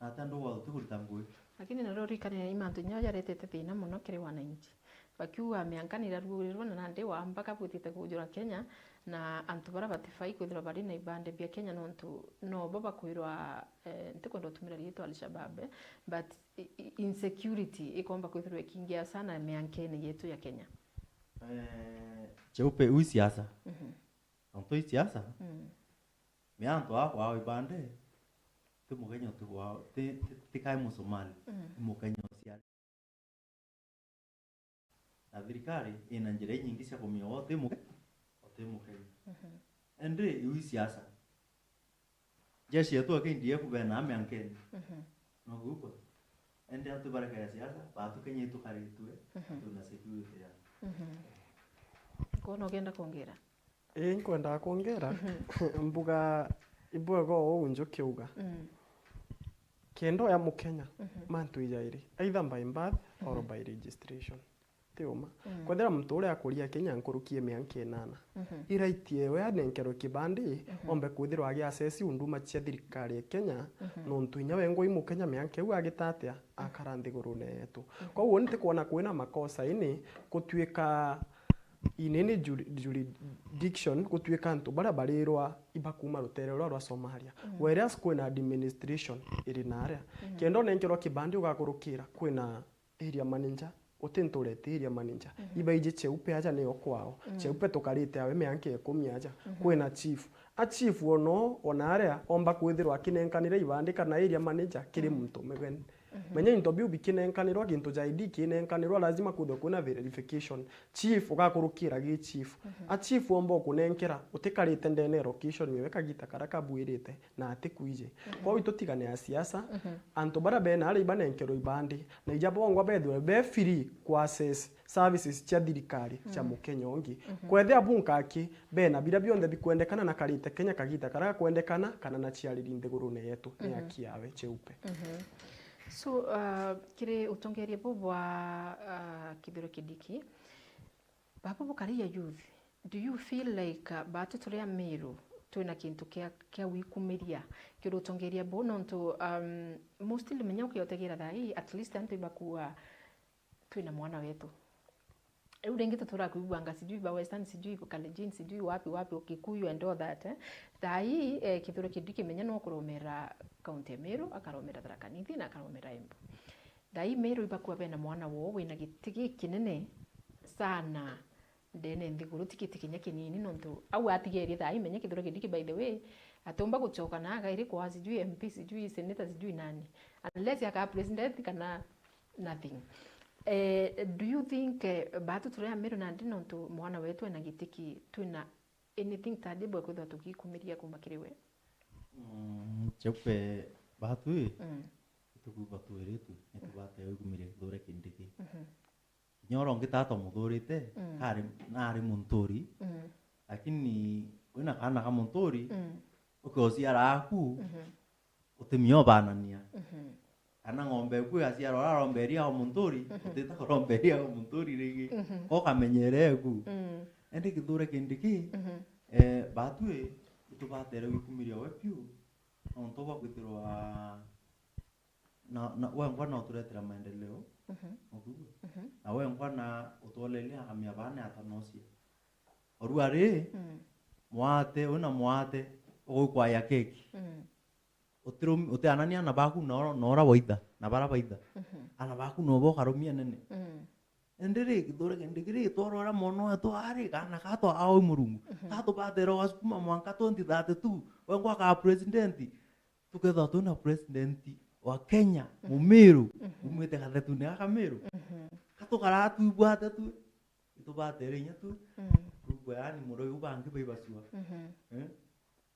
Na ati andu gwa uti kurita ngugi. Lakini na ririkane i mantu nyo jaretete thina muno kiri wananchi. Bakiuga mianka nirarugurirwe na nandi wa mpaka bwitite kujura Kenya, na antu bara batifai kwithirwa bari na ibande bia Kenya nontu nobo bakwirwa, eh, ntikwenda utumira riitwa Al-Shabaab, eh, but i-, i-, insecurity ikomba kwithirwa ikiingia sana miankene yetu ya Kenya. Eh, Cheupe, ui siasa. Mhm. Nontu ii siasa, mm, mea antu aa kwao ibande, ti Mukenya uti kwao, ti, ti, ti kae Musomali, mm, ni Mukenya uciari. Na thirikari ina njira inyingi cia kumenya we uti Muke-, uti Mukenya. Mhm. Indi iu i siasa. Jeshi yetu ya K D F bena miankeni. Mhm. No gukwa. Indi antu barekera siasa, batu Kenya itukaritwe, mhm, twina security ya. Mhm. Kwona ugenda kwongera? Ii, nkwendaa kwongera, mhm, mbuga, ibwega uu njukiuga. Mm. Kenda ya Mukenya, mhm, mantu ijairi, either by birth or, mhm, by registration. Ti uma. Mm. Kwethira muntu uria akuria Kenya nkuruki ya mianka inana, mhm, i right yewe anenkerwe kibandi, mhm, ombe kwithirwa agi access unduma cia thirikari ya Kenya, mhm, nontu inya wengwa i Mukenya mianka iu agita atia, akara nthigurune yetu. Mhm. Koguo ntikwona kwina makosa ini gutuika inini juri-, jurisdiction gutuika antu baria barirwa ibakuuma rutere ruria rwa Somalia. Mm. Whereas kwina administration iri naria. Mm. Kenda unenkerwa kibandi ugakurukira, kwina area manager, uti nturete area manager. Mhm. Ibaiji Cheupe aja niyo kwao. Mm. Cheupe tukarite awe mianka ikumi aja. Mhm. Kwina chief. A chief ono, ona aria omba kwithirwa akinenkanira ibandi kana area manager kiri, mm, muntu mugeni. Mhm. Menya into biu bikinenkanirwa, gintu ja I D kinenkanirwa, lazima kwithwe kwina verification. Chief ugakurukira gi chief. Mhm. A chief omba ukunenkera, utikarite ndene ya location yewe kagita karia kabuirite, na atikwiji. Mhm. Kwou itutigane a siasa, mhm, antu baria bena aria ibanenkerwe ibandi, na ija bongwa bethirwe be free ku access services cia thirikari cia, mhm, Mukenya ungi. Mhm. Kwethira bunkaki bena biria bionthe bikwendekana na karite Kenya kagita karia gakwendekana, kana na ciariri nthigurune yetu, ni, mhm, aki yawe Cheupe. Mhm. So, uh, kiri utongeria bu bwa, uh, Kithure Kindiki, baba bukari ya youth, do you feel like, uh, batu turi Amiru twina kintu kia, kia gwikumiria kiri utongeria bu? Nontu, um, mostly menya ukiotegera thaa ii, at least antu ibakua twina mwana wetu. Riu ringi tuturaga kwiguanga sijui ba Western, sijui Kalenjin, sijui wapi, wapi, Kikuyu and all that, eh. Thaa ii, eh, Kithure Kindiki menya no kuromera kaunti ya Meru, akaromera Tharaka Nithi na akaromera Embu. Thaa ii Meru ibakua bena mwana woo wina giti gikinene sana ndene nthiguru, ti giti kinya kinini, nontu au atigerie thaa ii menya Kithure Kindiki, by the way, atiumba gucoka na agairi kwa sijui M P, sijui senator, sijui nani, unless akaa president kana nothing. Eh, do you think, eh, batu turi Amiru nandi nontu mwana wetu ena giti ki, twina anything tangible kwithirwa tugikumiria kuma kiri we? Mm, Cheupe, batu ii, mm, itukwigua twiritwe, nitubatee gwikumiria Kithure Kindiki. Mhm. Kinya uria ungi tata umuthurite, mm, kari, nari munturi, mm, lakini wina kaana ka munturi, mm, ukiociara aku, mhm, utimia ubanania. Mhm. Kana ng'ombe eku igaciara uraromberia o munturi, mhm, utita kuromberia o munturi ringi. Mhm. Ko ukamenyere eku. Mm. Indi Kithure Kindiki, mhm, eh, batu ii, itubatere gwikumiria we piu, nontu bwa kwithirwa na, na wengwa na uturetera maendeleo, mhm, ukwigua? Mhm. Na wengwa na utwoleria amia bane atanocia. Orua ri, mm, mwate, wina mwate, ugukwaya keki. Mm. Utirum-, utianania ana baku na ora, na ora waitha, na bara baitha. Mhm. Ana baku nobo ukarumia nene. Mm. Indi ri, Kithure Kindiki ri, tworora mwana wetu ari, kana gatwa aoi Murungu. Mhm. Tatubatera ugasukuma mwanka twenty thirty-two, wengwa akaa president. Tukethirwa twina president wa Kenya, mhm, Mumiru, mhm, umite gathetune gaka Miru. Mhm. Ka tukaraa twibwate tu, itubatere inya tu. Mm. Twibwa yani muroi u bangi baibacua. Mhm. Eh?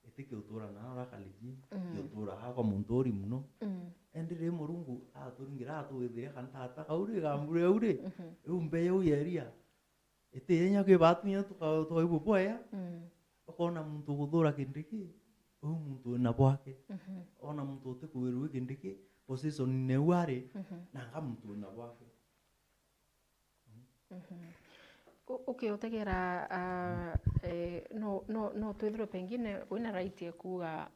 Iti kiutura na ura Kalenjin, mm, kiutura akwa muntu uri muno. Mm. Indi ri Murungu aturingira atwithire kana tata kau ri, gambure au ri, mhm, riu mbeya au yeria. Iti inya kwi batu inya tuka-, tukaigua bwega. Mm. Ukona muntu uguthura Kindiki, uyu muntu wina bwake. Mhm. Ona muntu utikwirwa Kindiki, position-ini iu ari, mhm, nanga muntu wina bwake. Mhm. U-, ukiutegera, ah, eh, no, no, no twithirwe pengine wina right ya kuuga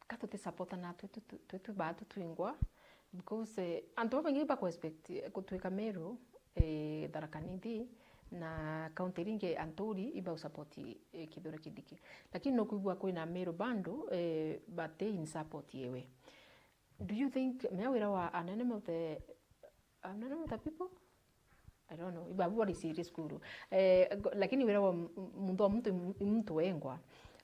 ka tutisupportana twi tu, twi tu batu twingwa, because, eh, antu babaingi baku expect, eh, gutwika Meru, eh, Tharaka Nithi, na county iria ingi antu uri ibausupport, eh, Kithure Kindiki. Lakini nukwigua kwina Meru bando, eh, bati in support yewe. Do you think, mea wira wa an enemy of the, an enemy of the people? I don't know, ibabu bari serious kuru. Eh, go-, lakini wira wa m-, m-, muntu wa muntu, muntu wengwa.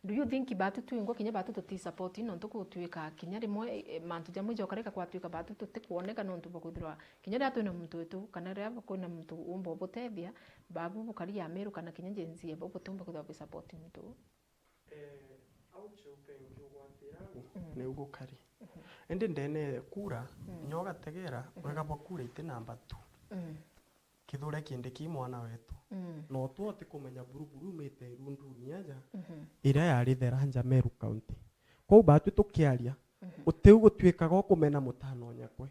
Do you think batu twingwa kinya batu tuti support nontu gutwika kinya rimwe, eh, mantu jamwe jokareka kwatwika batu tutikwoneka nontu bwa kwithirwa kinya riria twina muntu wetu kana riria kwina muntu umba ubutethia, babu bukari ya Meru kana kinya Gen Z abo butiumba kwithirwa bi support muntu uu? Eh, au Cheupe nkiugwatira uu, mm, niu gukari. Mhm. Indi ndene kura, mm, nyo gategera, mm, wega bwa kura iti namba two. Mm. Kithure Kindiki mwana wetu. Mm. No tu utikumenya buruburu umite irunduni aja, mhm, iria yari Tharaka Meru County. Kwou batu tukiaria, mhm, utiu gutwikaga ukumena mutano nyakwe.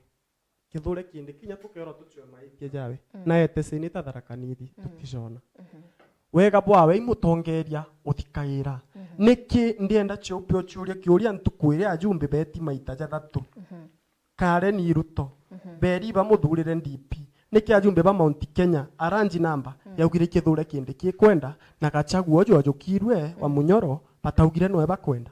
Kithure Kindiki kinya tukeerwa tucwe maitia jawe. Mm. Na ete seneta Tharaka Nithi, mm, tuticona. Mhm. Wega bwawe i mutongeria uthikaira. Mhm. Niki ndienda Cheupe uciuria kiuria ntuku iria ajumbe beti maita jathatu? Mhm. Karen Ruto, mhm, beri bamuthurire D P. Niki ajumbe ba Mount Kenya, a large number, mm, yaugire Kithure Kindiki ikwenda, na Gachagua uju ajukirwe wa, mm, Munyoro, bataugire noe bakwenda?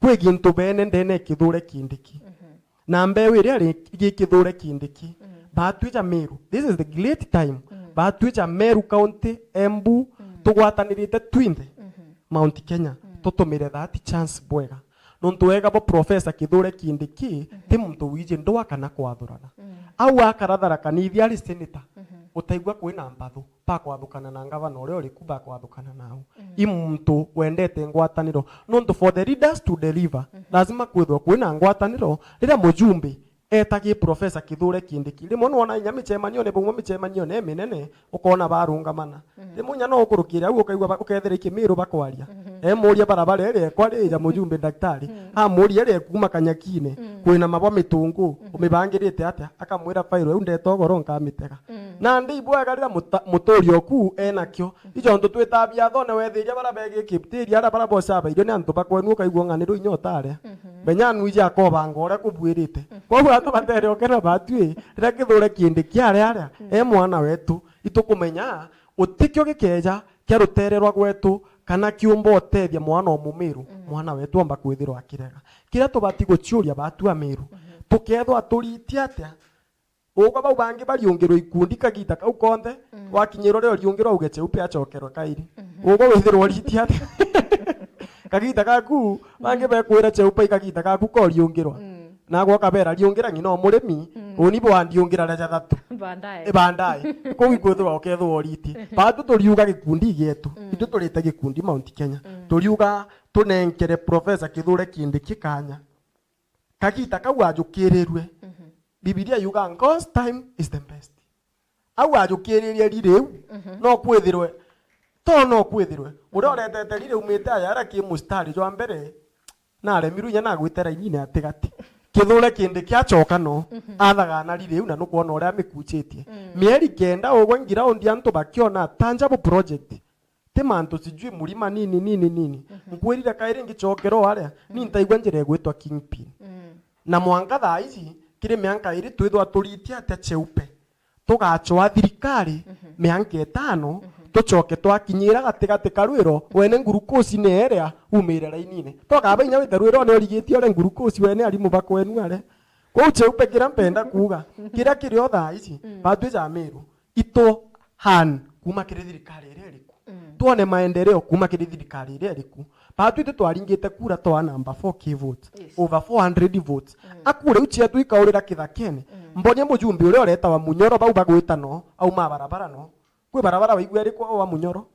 Kwi gintu bene ndene Kithure Kindiki. Mhm. Na mbeu iria ri-, igi Kithure Kindiki. Mhm. Batwija Meru. This is the great time. Mhm. Batwija Meru County, Embu, mhm, tugwatanirite twinthe, mhm, Mount Kenya. Mhm. Tutumire that chance bwega. Nontu wega bo Professor Kithure Kindiki, mhm, ti muntu wiji ndwa kana kwathurana. Mhm. Au akara Tharaka Nithi ari senator. Mhm. Utaigua kwina mbathu. Bakwathukana na ngavana uria uriku, bakwathukana nau. Mm. I muntu wendete ngwataniro. Nontu for the leaders to deliver, mhm, lazima kwithirwa kwina ngwataniro. Riria mujumbe etagi Professor Kithure Kindiki, rimwe nwona inya micemanione, bauma micemanione iminene, ukona barungamana. Mm. Rimwe inya no ukurukire au ukaigua ba-, ukethira i Kimiru bakwaria. Mhm. Emuria barabara iria ekwa ri ja mujumbe daktari, mm, amuria iria ekuma Kanyakine, mm, kwina mabwa mitungu, mhm, umibangirite atia? Akamwira, "Fairo iu ndeta ugoro nkamitega." Mm. Nandi ibwega riria muta-, muturi oku enakio. Mhm. Ijo ntu twita biathone wethiria bara begi Kiptiri, aria bara boca bairio ni antu bakwenu, ukaigua ng'aniro inya utaria. Mhm. Menya nwiji akobanga uria kubuirite. Mhm. Koguo antu batere okena batwi, riria Kithure Kindiki aria aria, mm, e mwana wetu, itukumenya utikio gikeja kia rutere rwa gwetu kana kiumba utethia mwana o Mumiru, mm, mwana wetu omba kwithirwa akirega. Kiria tubati guciuria batu a Miru, mhm, tukethwa turiti atia? Ugwe bau bangi bariungirwa ikundi kagita kau konthe, mm, wakinyirwa rio riungirwa uge Cheupe acokerwe kairi. Mhm. Ugwe withirwa uriti atia? Kagita gaku, bangi, mm, bekwira Cheupe i kagita gaku koriungira. Mm. Nagwe ukabera riungira ng'ina o murimi, mm, uni bwandiungira ria jathatu. Baadaye. Baadaye. Kou ikwithirwa ukethirwa uriti. Mhm. Batu turiuga gikundi gietu. Mm. Itu turite gikundi Mount Kenya. Mm. Turiuga tunenkere Professor Kithure Kindiki kanya. Kagita kau ajukirirue. Mhm. Bibilia yuga, "God's time is the best." Au ajukiririe riri iu, mhm, no kwithirwe, to no kwithirwe, uria uretete riri umite aya aria ki mustari jwa mbere, naremirwe inya nagwite rainine atigati. Kithure Kindiki acoka no, mhm, athagana riri iu na nukwona uria amikuchitie. Mm. Mieri kenda ugwe ngiraundi antu bakiona tangible project. Ti mantu sijui mlima nini, nini, nini. Mhm. Nkwirire kairi ngicokerwa aria, ni, mm, ntaigua njira igwitwa Kingpin. Mm. Na mwanka thaa ici, kiri mianka iri twithwa turiti atia Cheupe? Tugacwa thirikari, mhm, mianka itano, mhm, tucoke twakinyira gatigati ka Rwiro, wene ngurukosi ni eria umire rainine. Twakaba inya wite Rwiro ni origitie uria ngurukosi wene arimu bakwenu are. Kwou Cheupe kiria mpenda kuuga, kiria kiri o thaa ici, mm, batwi ja Miru, itu han kuma kiri thirikari iria iriku. Mm. Twone maendeleo kuma kiri thirikari iria iriku. Batwi tu twaringite kura twa number four K votes. Yes. Over four hundred votes. Mm. Akura iu cietu ikaurira kithakene. Mm. Mbonye mujumbe uria uretawa Munyoro bau bagwitano, auma barabara no. Kwi barabara waigua iriku wa Munyoro?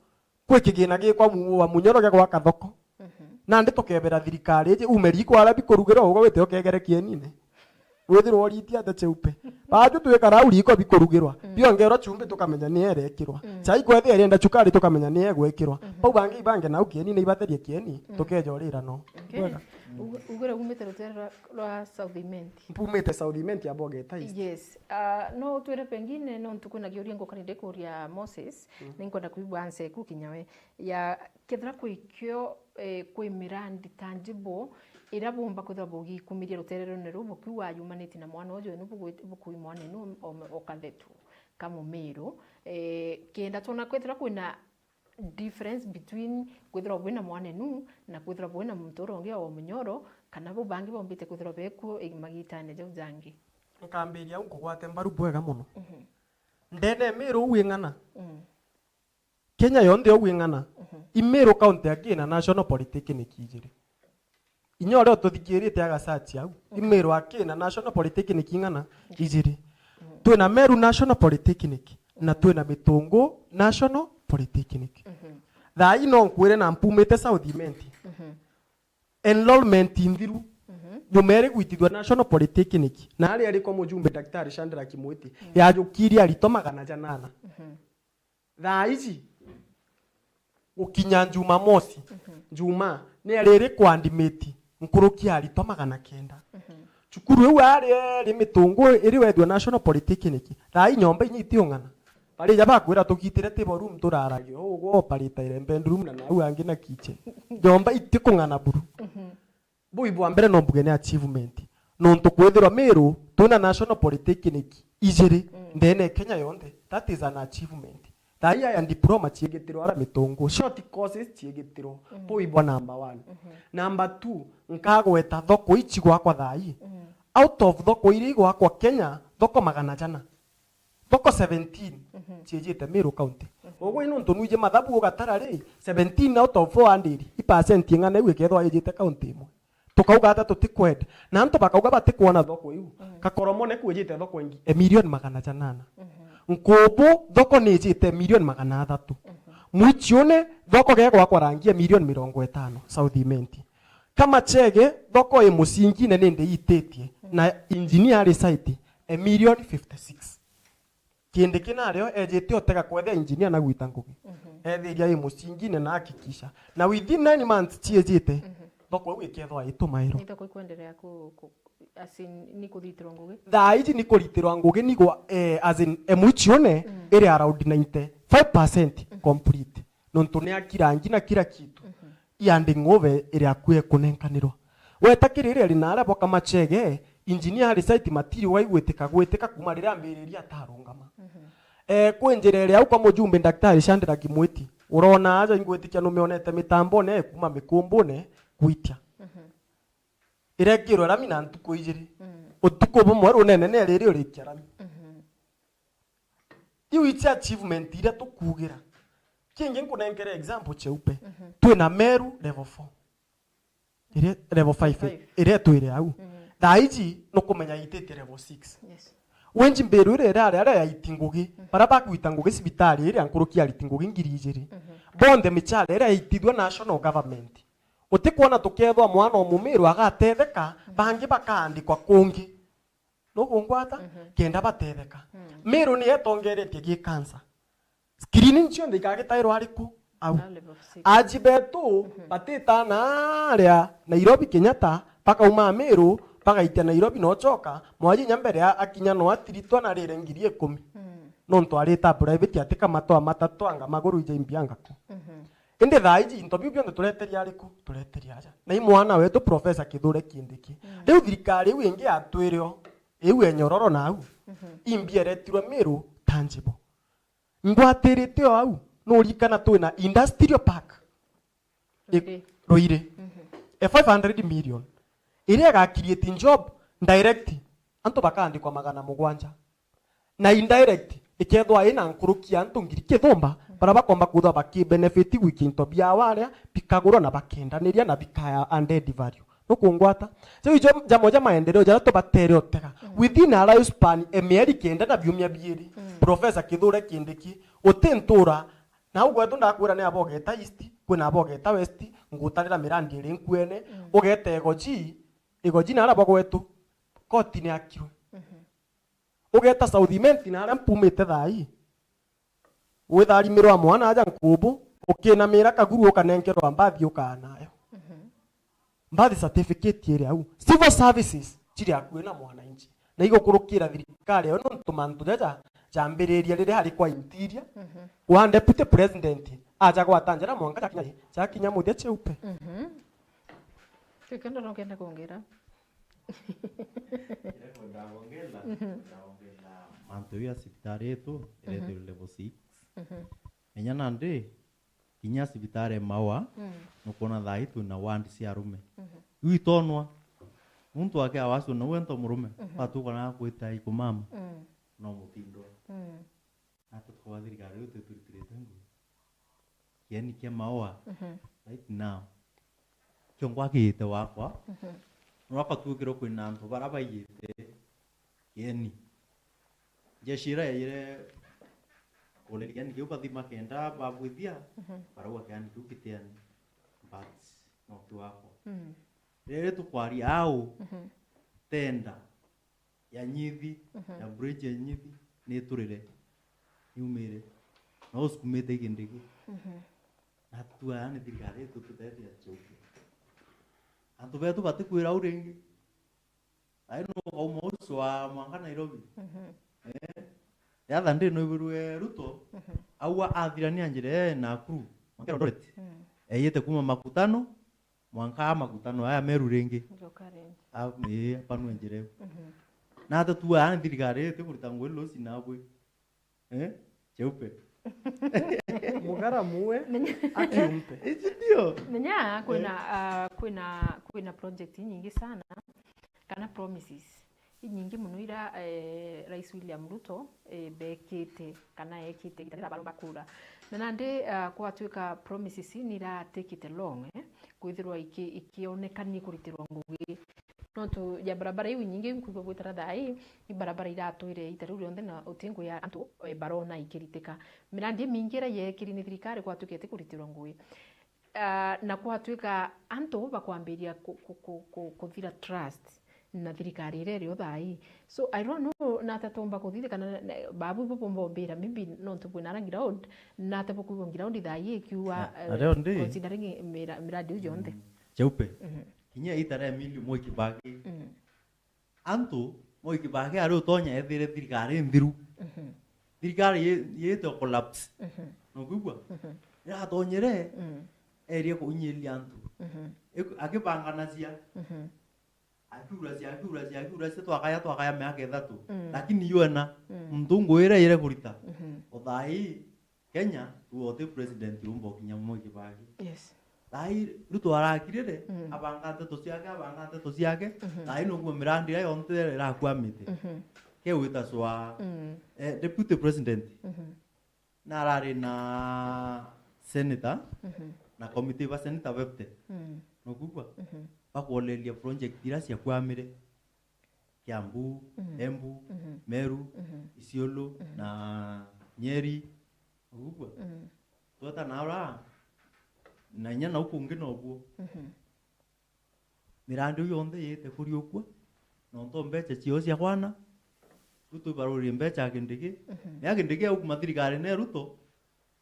Kwi kigina gikwa mu-, wa Munyoro gia gwaka thoko. Mhm. Nandi tukebera thirikari iji, ume riko aria bikurugirwa, ugwe wite ukegere kienine. Withirwa uriti atia Cheupe? Baju twikara au riko bikurugirwa. Mm. Biongerwa chumbi tukamenya ni erekirwa. Mm. Chai kwethia irienda chukari tukamenya ni egwekirwa. Mhm. Bau bangi ibange nau kienine ibatherie kieni, mm, tukeja urira no. Okay. Bwega. Ugu-, ugure umite rutere rwa, rwa South Imenti. Mpumite South Imenti ya Boget East. Yes. Ah, no utwire pengine no ntuku na kiuria nguka nindi kuria Moses, mm, ninkwenda kuigua answer eku kinya we. Ya, kethira kwikio, eh, kwi mirandi tangible iria bumba kwithirwa bugikumiria rutererone ruu bukiuga yumaniti na mwana uju wenu bugwi-, bukui mwana enu o-, o-, okathetwo ka Mumiru, eh, kenda twona kwithirwa kwina difference between kwithirwa bwina mwana enu na kwithirwa bwina muntu uria ungi o Munyoro, kana bau bangi bombite kwithirwa bekuo, eh, magitane jau jangi? Nkambiria au nkugwate mbaru bwega mono. Mhm. Ndene Meru uu ing'ana. Mm. Kenya yonthe uu ing'ana. Mhm. I Meru county aki ina national polytechnic ijiri. Inya uria ututhikirite agasachi au. I Meru aki ina national polytechnic ing'ana? Ijiri. Mhm. Twina Meru National Polytechnic na twina Mitungu National Polytechnic. Mhm. Thaa ii no nkwire na mpumite South Imenti. Mhm. Enrollment inthiru. Mhm. Nyuma iri gwitithua National Polytechnic, na ari arikwa mujumbe Daktari Shadrack Mwiti, mm, yajukirie aritwa magana janana. Mhm. Thaa iji, gukinya Jumamosi, mhm, Juma, ni ari iri kuandimiti nkuruki ya aritwa magana kenda. Mhm. Cukuru iu ari iri Mitungu iri wethua National Polytechnic, thaa ii nyomba inya itiung'ana. Bari ja bakwira tugitire table room turaragia, ugwe operate ire bedroom na nau angi na kitchen. Nyomba itikung'ana buru. Mhm. Bui bwa mbere no mbuge ni achievement. Nontu kwithirwa Meru twina National Polytechnic ijiri, mm, ndene ya Kenya yonthe, that is an achievement. Thaa ii aya diploma ciegitirwa ara Mitungu, short courses ciegitirwa. Mhm. Bui bwa number one. Mhm. Number two, nkagweta thoko ici gwakwa thaa ii. Mhm. Out of thoko iria igwakwa Kenya, thoko magana jana. Thoko seventeen, mhm, ciejite Meru County. Mhm. Ugwe nontu nwiji mathabu ugatara ri, seventeen out of four hundred, i percent ing'ana iu ikethwa yejite county imwe. Tukauga ata tutikwenda? Na antu bakauga batikwona thoko iu. Mhm. Kakoromone kwijite thoko ingi, e milioni magana janana. Mhm. Nkubu thoko nijite milioni magana athatu. Mhm. Mwichiune thoko gegwakwa rangi e milioni mirongo itano, South Imenti. Kamachege thoko i mucingine nindi ititie, mhm, na engineer ari site, e milioni fifty six. Kindiki nario ejite utega kwethia engineer na gwita ngugi. Mhm. Ethiria i mucingine na hakikisha. Na within nine months ciejite, mhm, thoko iu ikethwa itumairwa. Ni thoko ikwenderea ku, ku, as in, ni kuthitirwa ngugi? Thaa iji ni kuritirwa ngugi nigwa, eh, as in, e mwichiune, mm, iri around ninety-five percent, mhm, complete. Nontu ni akira ngi na kira kitu. Mhm. Iandi ng'uve iri akui ekunenkanirwa. Weta kiri iria ri naria bo Kamachege, engineer ari site material waigwitika gwitika kuma riria ambiriria atarungama. Mhm. Eh, kwi njira iria au kwa mujumbe Daktari Shadrack Mwiti, urona aja ingwitikia numionete mitambone kuma mikumbune gwitia. Mhm. Irekirwe rami na ntuku ijiri. Mm. Utuku bumwe runene ni riri urikia rami. Mhm. Iu ichi achievement iria tukuugira. Kingi nkunenkere example cheupe. Mhm. Twina Meru level four. Iria, level five, five, iria twire au. Mhm. Thaa iji nukumenya ititie level six. Yes. Wenji mbiru iria irari aria yaiti ngugi, mhm, baria bagwita ngugi cibitari iria nkuruki yariti ngugi ngiri ijiri. Mhm. Bonthe michara iria yaitithua national government. Utikwona tukethwa mwana o mumiru agatetheka, mhm, bangi bakaandikwa kungi. Nukungwata? Mhm. Kenda batetheka. Mm. Meru ni etongeretie gi cancer. Screening cionthe ikagitairwa ariku? Au. Ah, level six. Aji betu, mhm, batitana aria Nairobi Kenyatta, bakauma Meru, bagaitia Nairobi nochoka, mwaji nya mbere a-, akinya no atiritwa na rire ngiri ikumi. Mm. Nontu arita private atika matwa matatu anga maguru ija imbianga ku. Mhm. Indi thaa iji into biu bionthe tureteria ariku? Tureteria aja. Na i mwana wetu Professor Kithure Kindiki. Mm. Riu thirikari iu ingi yatwire o, iu e Nyororo nau, mhm, imbi eretirwe Meru tangible. Ngwatirite o au, nurikana twina industrial park. I-, Ruiri. Ruiri. Mhm. E five hundred million. Iria iga create job direct, antu bakaandikwa magana mugwanja. Na indirect, ikethwa ina nkuruki ya antu ngiri kithumba, baria bakomba kwithwa bakibenefit gwikia into biao aria, bikagurwa na bakendaniria na bikaya undead value. Nukungwata? Jau ijo jamwe ja maendeleo jaria tubatere utega. Mm. Within a life span, e mieri kenda na biumia biiri, mm, Professor Kithure Kindiki, uti ntura, na au gwetu ndakwira ni abogeta East, kwina abogeta West, ngutarira mirandi iri nkuene, mm, ugeta Igoji, Igoji na aria bogwetu, koti ni akirwe. Mhm. Ugeta South Imenti na aria mpumite thaa ii. Witharimirwa mwana aja nkubu, ukinamira kaguru ukanenkerwa mbathi ukaa nayo. Mhm. Mbathi certificate iri au. Civil services ciri akui na mwananchi. Na igukurukira thirikari yo nontu mantu jaja jambiriria riria ari kwa interior. Mhm. Wa deputy president aja gwata njara mwanka jakinya ri? Jakinya muthia cheupe. Mhm. Kikenda no kenda kuongera. Kile kwenda kuongela, mhm, kwenda kuongela mantu ya cibitari yetu, mhm, iretwe level six. Mhm. Menya nandi, kinya cibitari Maua, mm, nukwona thaa ii twina ward cia arume. Mhm. Iu itonwa. Muntu ake awasio nau ento murume, mhm, batuka na kwita ikumama. Mm. No mutindwa. Mm. Ati tukauga thirikari riu twituritiritie ngugi. Kieni kia maua, mhm, right now, kio ngwakiite wakwa, mhm, no akatuukirwe kwina antu bara baiyite kieni. Njeshi ira yaiyire kureria kieni kiu bathima kenda babwithia, mhm, barauga kieni kiu gitiani, but no ti wakwa. Mm. Riria tukwaria au, mhm, tenda ya Nyithi, mhm, ya bridge ya Nyithi, ni iturire, yumire, na usukumite Kindiki. Mhm. Na tuaya ni thirikari itu tutethia Cheupe. Antu betu batikwira au ringi. Ai no ukauma ucio wa mwanka Nairobi. Mhm. Eh? The other day no ibirwe Ruto, mhm, aua athirania njira ya Nakuru, mwanka Eldoret. Mm. Eyite kuma Makutano, mwanka a Makutano aya Meru ringi. Njoka ringi. A, ii, apanue njira iu. Mhm. Na ati tuaya ni thirikari iti kurita ngugi losi nabwi. Eh? Cheupe. Mugara muwe, menya, akiumpe. Iji ndio. Menya kwina, eh, ah, kwina, kwina project nyingi sana, kana promises inyingi muno ira, eh, Rais William Ruto, eh, bekite kana ekite igiita riria baromba kura. Na nandi, ah, kwatwika promises ni ira take it long, eh, kwithirwa iki-, ikionekania kuritirwa ngugi. Nontu ja barabara iu inyingi nkwigua gwitara thaa ii, ni barabara iratwire iita riu rionthe na uti ngugi ya antu, eh, barona ikiritika. Mirandi imingi ira yeekiri ni thirikari kwatwika iti kuritirwa ngugi. Ah, na kwatwika antu bakwambiria ku-, ku-, ku-, ku-, kuthira trust na thirikari iria irio thaa ii. So, I don't know, nata tumba kuthithia kana na, na, babu ibo bumba umbira, maybe nontu bwina ara ground, nata bukwigua ground thaa ii ikiuga, na, na eh, riu ndi, considering mira-, miradi iu yonthe. Mm. Cheupe. Mhm. Kinya itara Emilio Moi Kibaki. Mm. Antu, Moi Kibaki ari utonya ethire thirikari nthiru. Mhm. Thirikari yi-, yite collapse. Mhm. Nukwigua? Mhm. Iratonyere, mm, erie kunyiria antu. Mhm. Iku-, akibanganacia. Mhm. Akiuracia, akiuracia, akiuracia, twakaya, twakaya miaka ithatu. Mm. Lakini yuena, mm, muntu ngwire ire kurita. Mhm. O thaa ii, Kenya, tu oti president umba ukinya Moi Kibaki. Yes. Thaa ii Ruto arakirire, mm, abanga nteto ciake, abanga nteto ciake. Mhm. Thaa ii nuguo mirandi iria yonthe irakwamite. Mhm. Keu itacwa, mm, eh, deputy president. Mhm. Na arari na senator, mhm, na committee ba senator fifty. Mm. Nukwigua? Mhm. Bakwoneria project iria ciakwamire. Kiambu, mhm, Embu, mhm, Meru, mhm, Isiolo, mhm, na Nyeri. Ugugua? Mhm. Tweta na ura, na inya nau kungi nobuo. Mhm. Mirandi iu yonthe yite kuriukua, nontu mbecha cio cia kwana, riu twibarurie mbecha ya Kindiki. Mhm. Na ya Kindiki ya kuma thirikari ne Ruto,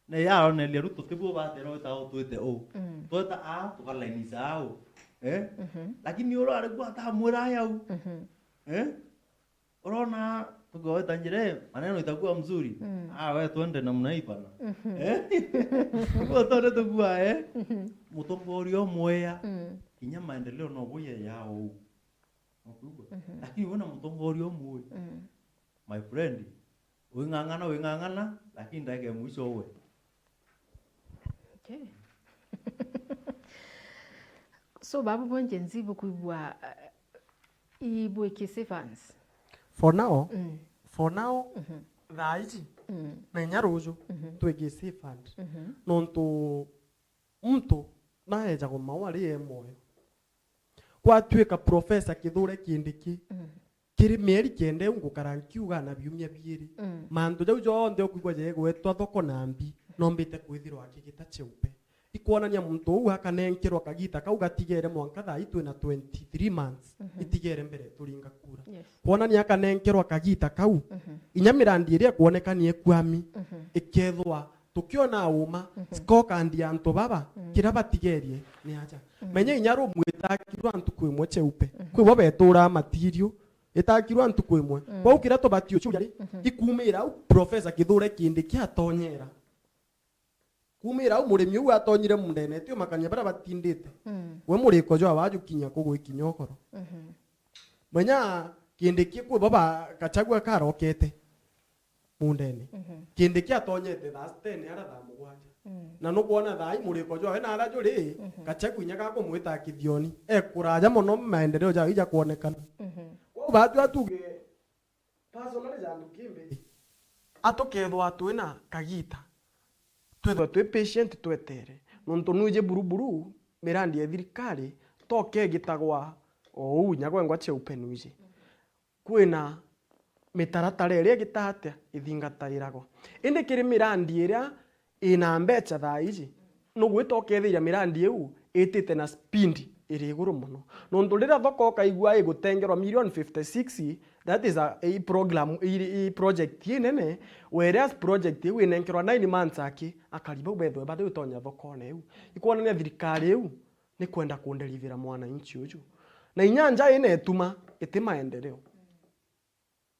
na yaroneria Ruto, tibuo batera wita o twite u. Mm. Tweta a, tukalainisha au. Eh? Mhm. Lakini ura ari kwa atamwira ayau. Mhm. Eh? Urona, tukiweta njira, eh, maneno itakuwa mzuri. Mm. Ah, we twende namna hii bana. Mhm. Eh? Kwa twende tukua, eh? Mhm. Mutongoria umwe ya. Mm. Kinya maendeleo no buya yao. Ukwigua? Mhm. Lakini wina mutongoria umwe. Mm. My friend, wing'ang'ana, wing'ang'ana, lakini ndagika ya mwisho uwe. Okay. So, babu bo Gen Z bukwigua, uh, ibwiki safe hands? For now, mm, for now, mhm, thaa iji, mm, na inya ruju, mhm, twiki safe hand. Mhm. Nontu muntu naeja kumaua ari e mwoyo. Gwatuika Professor Kithure Kindiki, mm, kiri mieri kenda iu ngukara nkiuga na biumia biiri. Mm. Mantu jau jonthe ukwigua jegwetwa thoko na mbi, nombite kwithirwa akigita cheupe. Ikwonania muntu uu akanenkerwa kagita kau gatigere mwanka thaa ii twina twenty-three months, mhm, itigere mbere turinga kura. Yes. Kwonania akanenkerwa kagita kau, mhm, inya mirandi iria ikwonekania ikwami, mhm, ikethwa tukiona uma, mhm, scorecard ya antu baba, mm, kira batigerie ni aja. Mm. Menya inya Rome itakirwa ntuku imwe cheupe. Mhm. Kwi bo beturaa material, itakirwa ntuku imwe. Mm. Kwou kira tubati uciuria ri, mhm, ikumira au Professor Kithure Kindiki atonyera. Kumira au murimi uu atonyire mundene, ti umakania baria batindite. Mm. We muriko jwa waju kinya kugwikinya ukoro. Mhm. Menya Kindiki kwi bo ba Gachagua karokete mundene. Mhm. Kindiki atonyete thaa ten ara thaa mugwanja. Mm. Na nukwona thaa ii muriko jwawe na ara juri, mhm, Gachagua inya gakumwita kithioni. E kuraja mono maendeleo jawe ijakwonekana. Mhm. Kwou batu atuge personally jantu kimbi. atukethwa twina kagita, twithwe twi patient twetere. Nontu nwiji buruburu, mirandi ya thirikari, tokegitagwa o uu, nyagwengwa cheupe nwiji. Kwina mitaratara iria igita atia? Ithingatairagwa. Indi kiri mirandi iria ina mbecha thaa iji, nugwita ukethiria mirandi iu itite na speed iri iguru mono. Nontu riria thoko ukaigua igutengerwa million fifty six, that is a, i program, i, i project inene, whereas project iu inenkerwa nine months aki, akari bau bethwe bari utonya thokone iu. Ikwonania thirikari iu ni kwenda kunderithira mwananchi uju. Na inya nja ina ituma, iti maendeleo.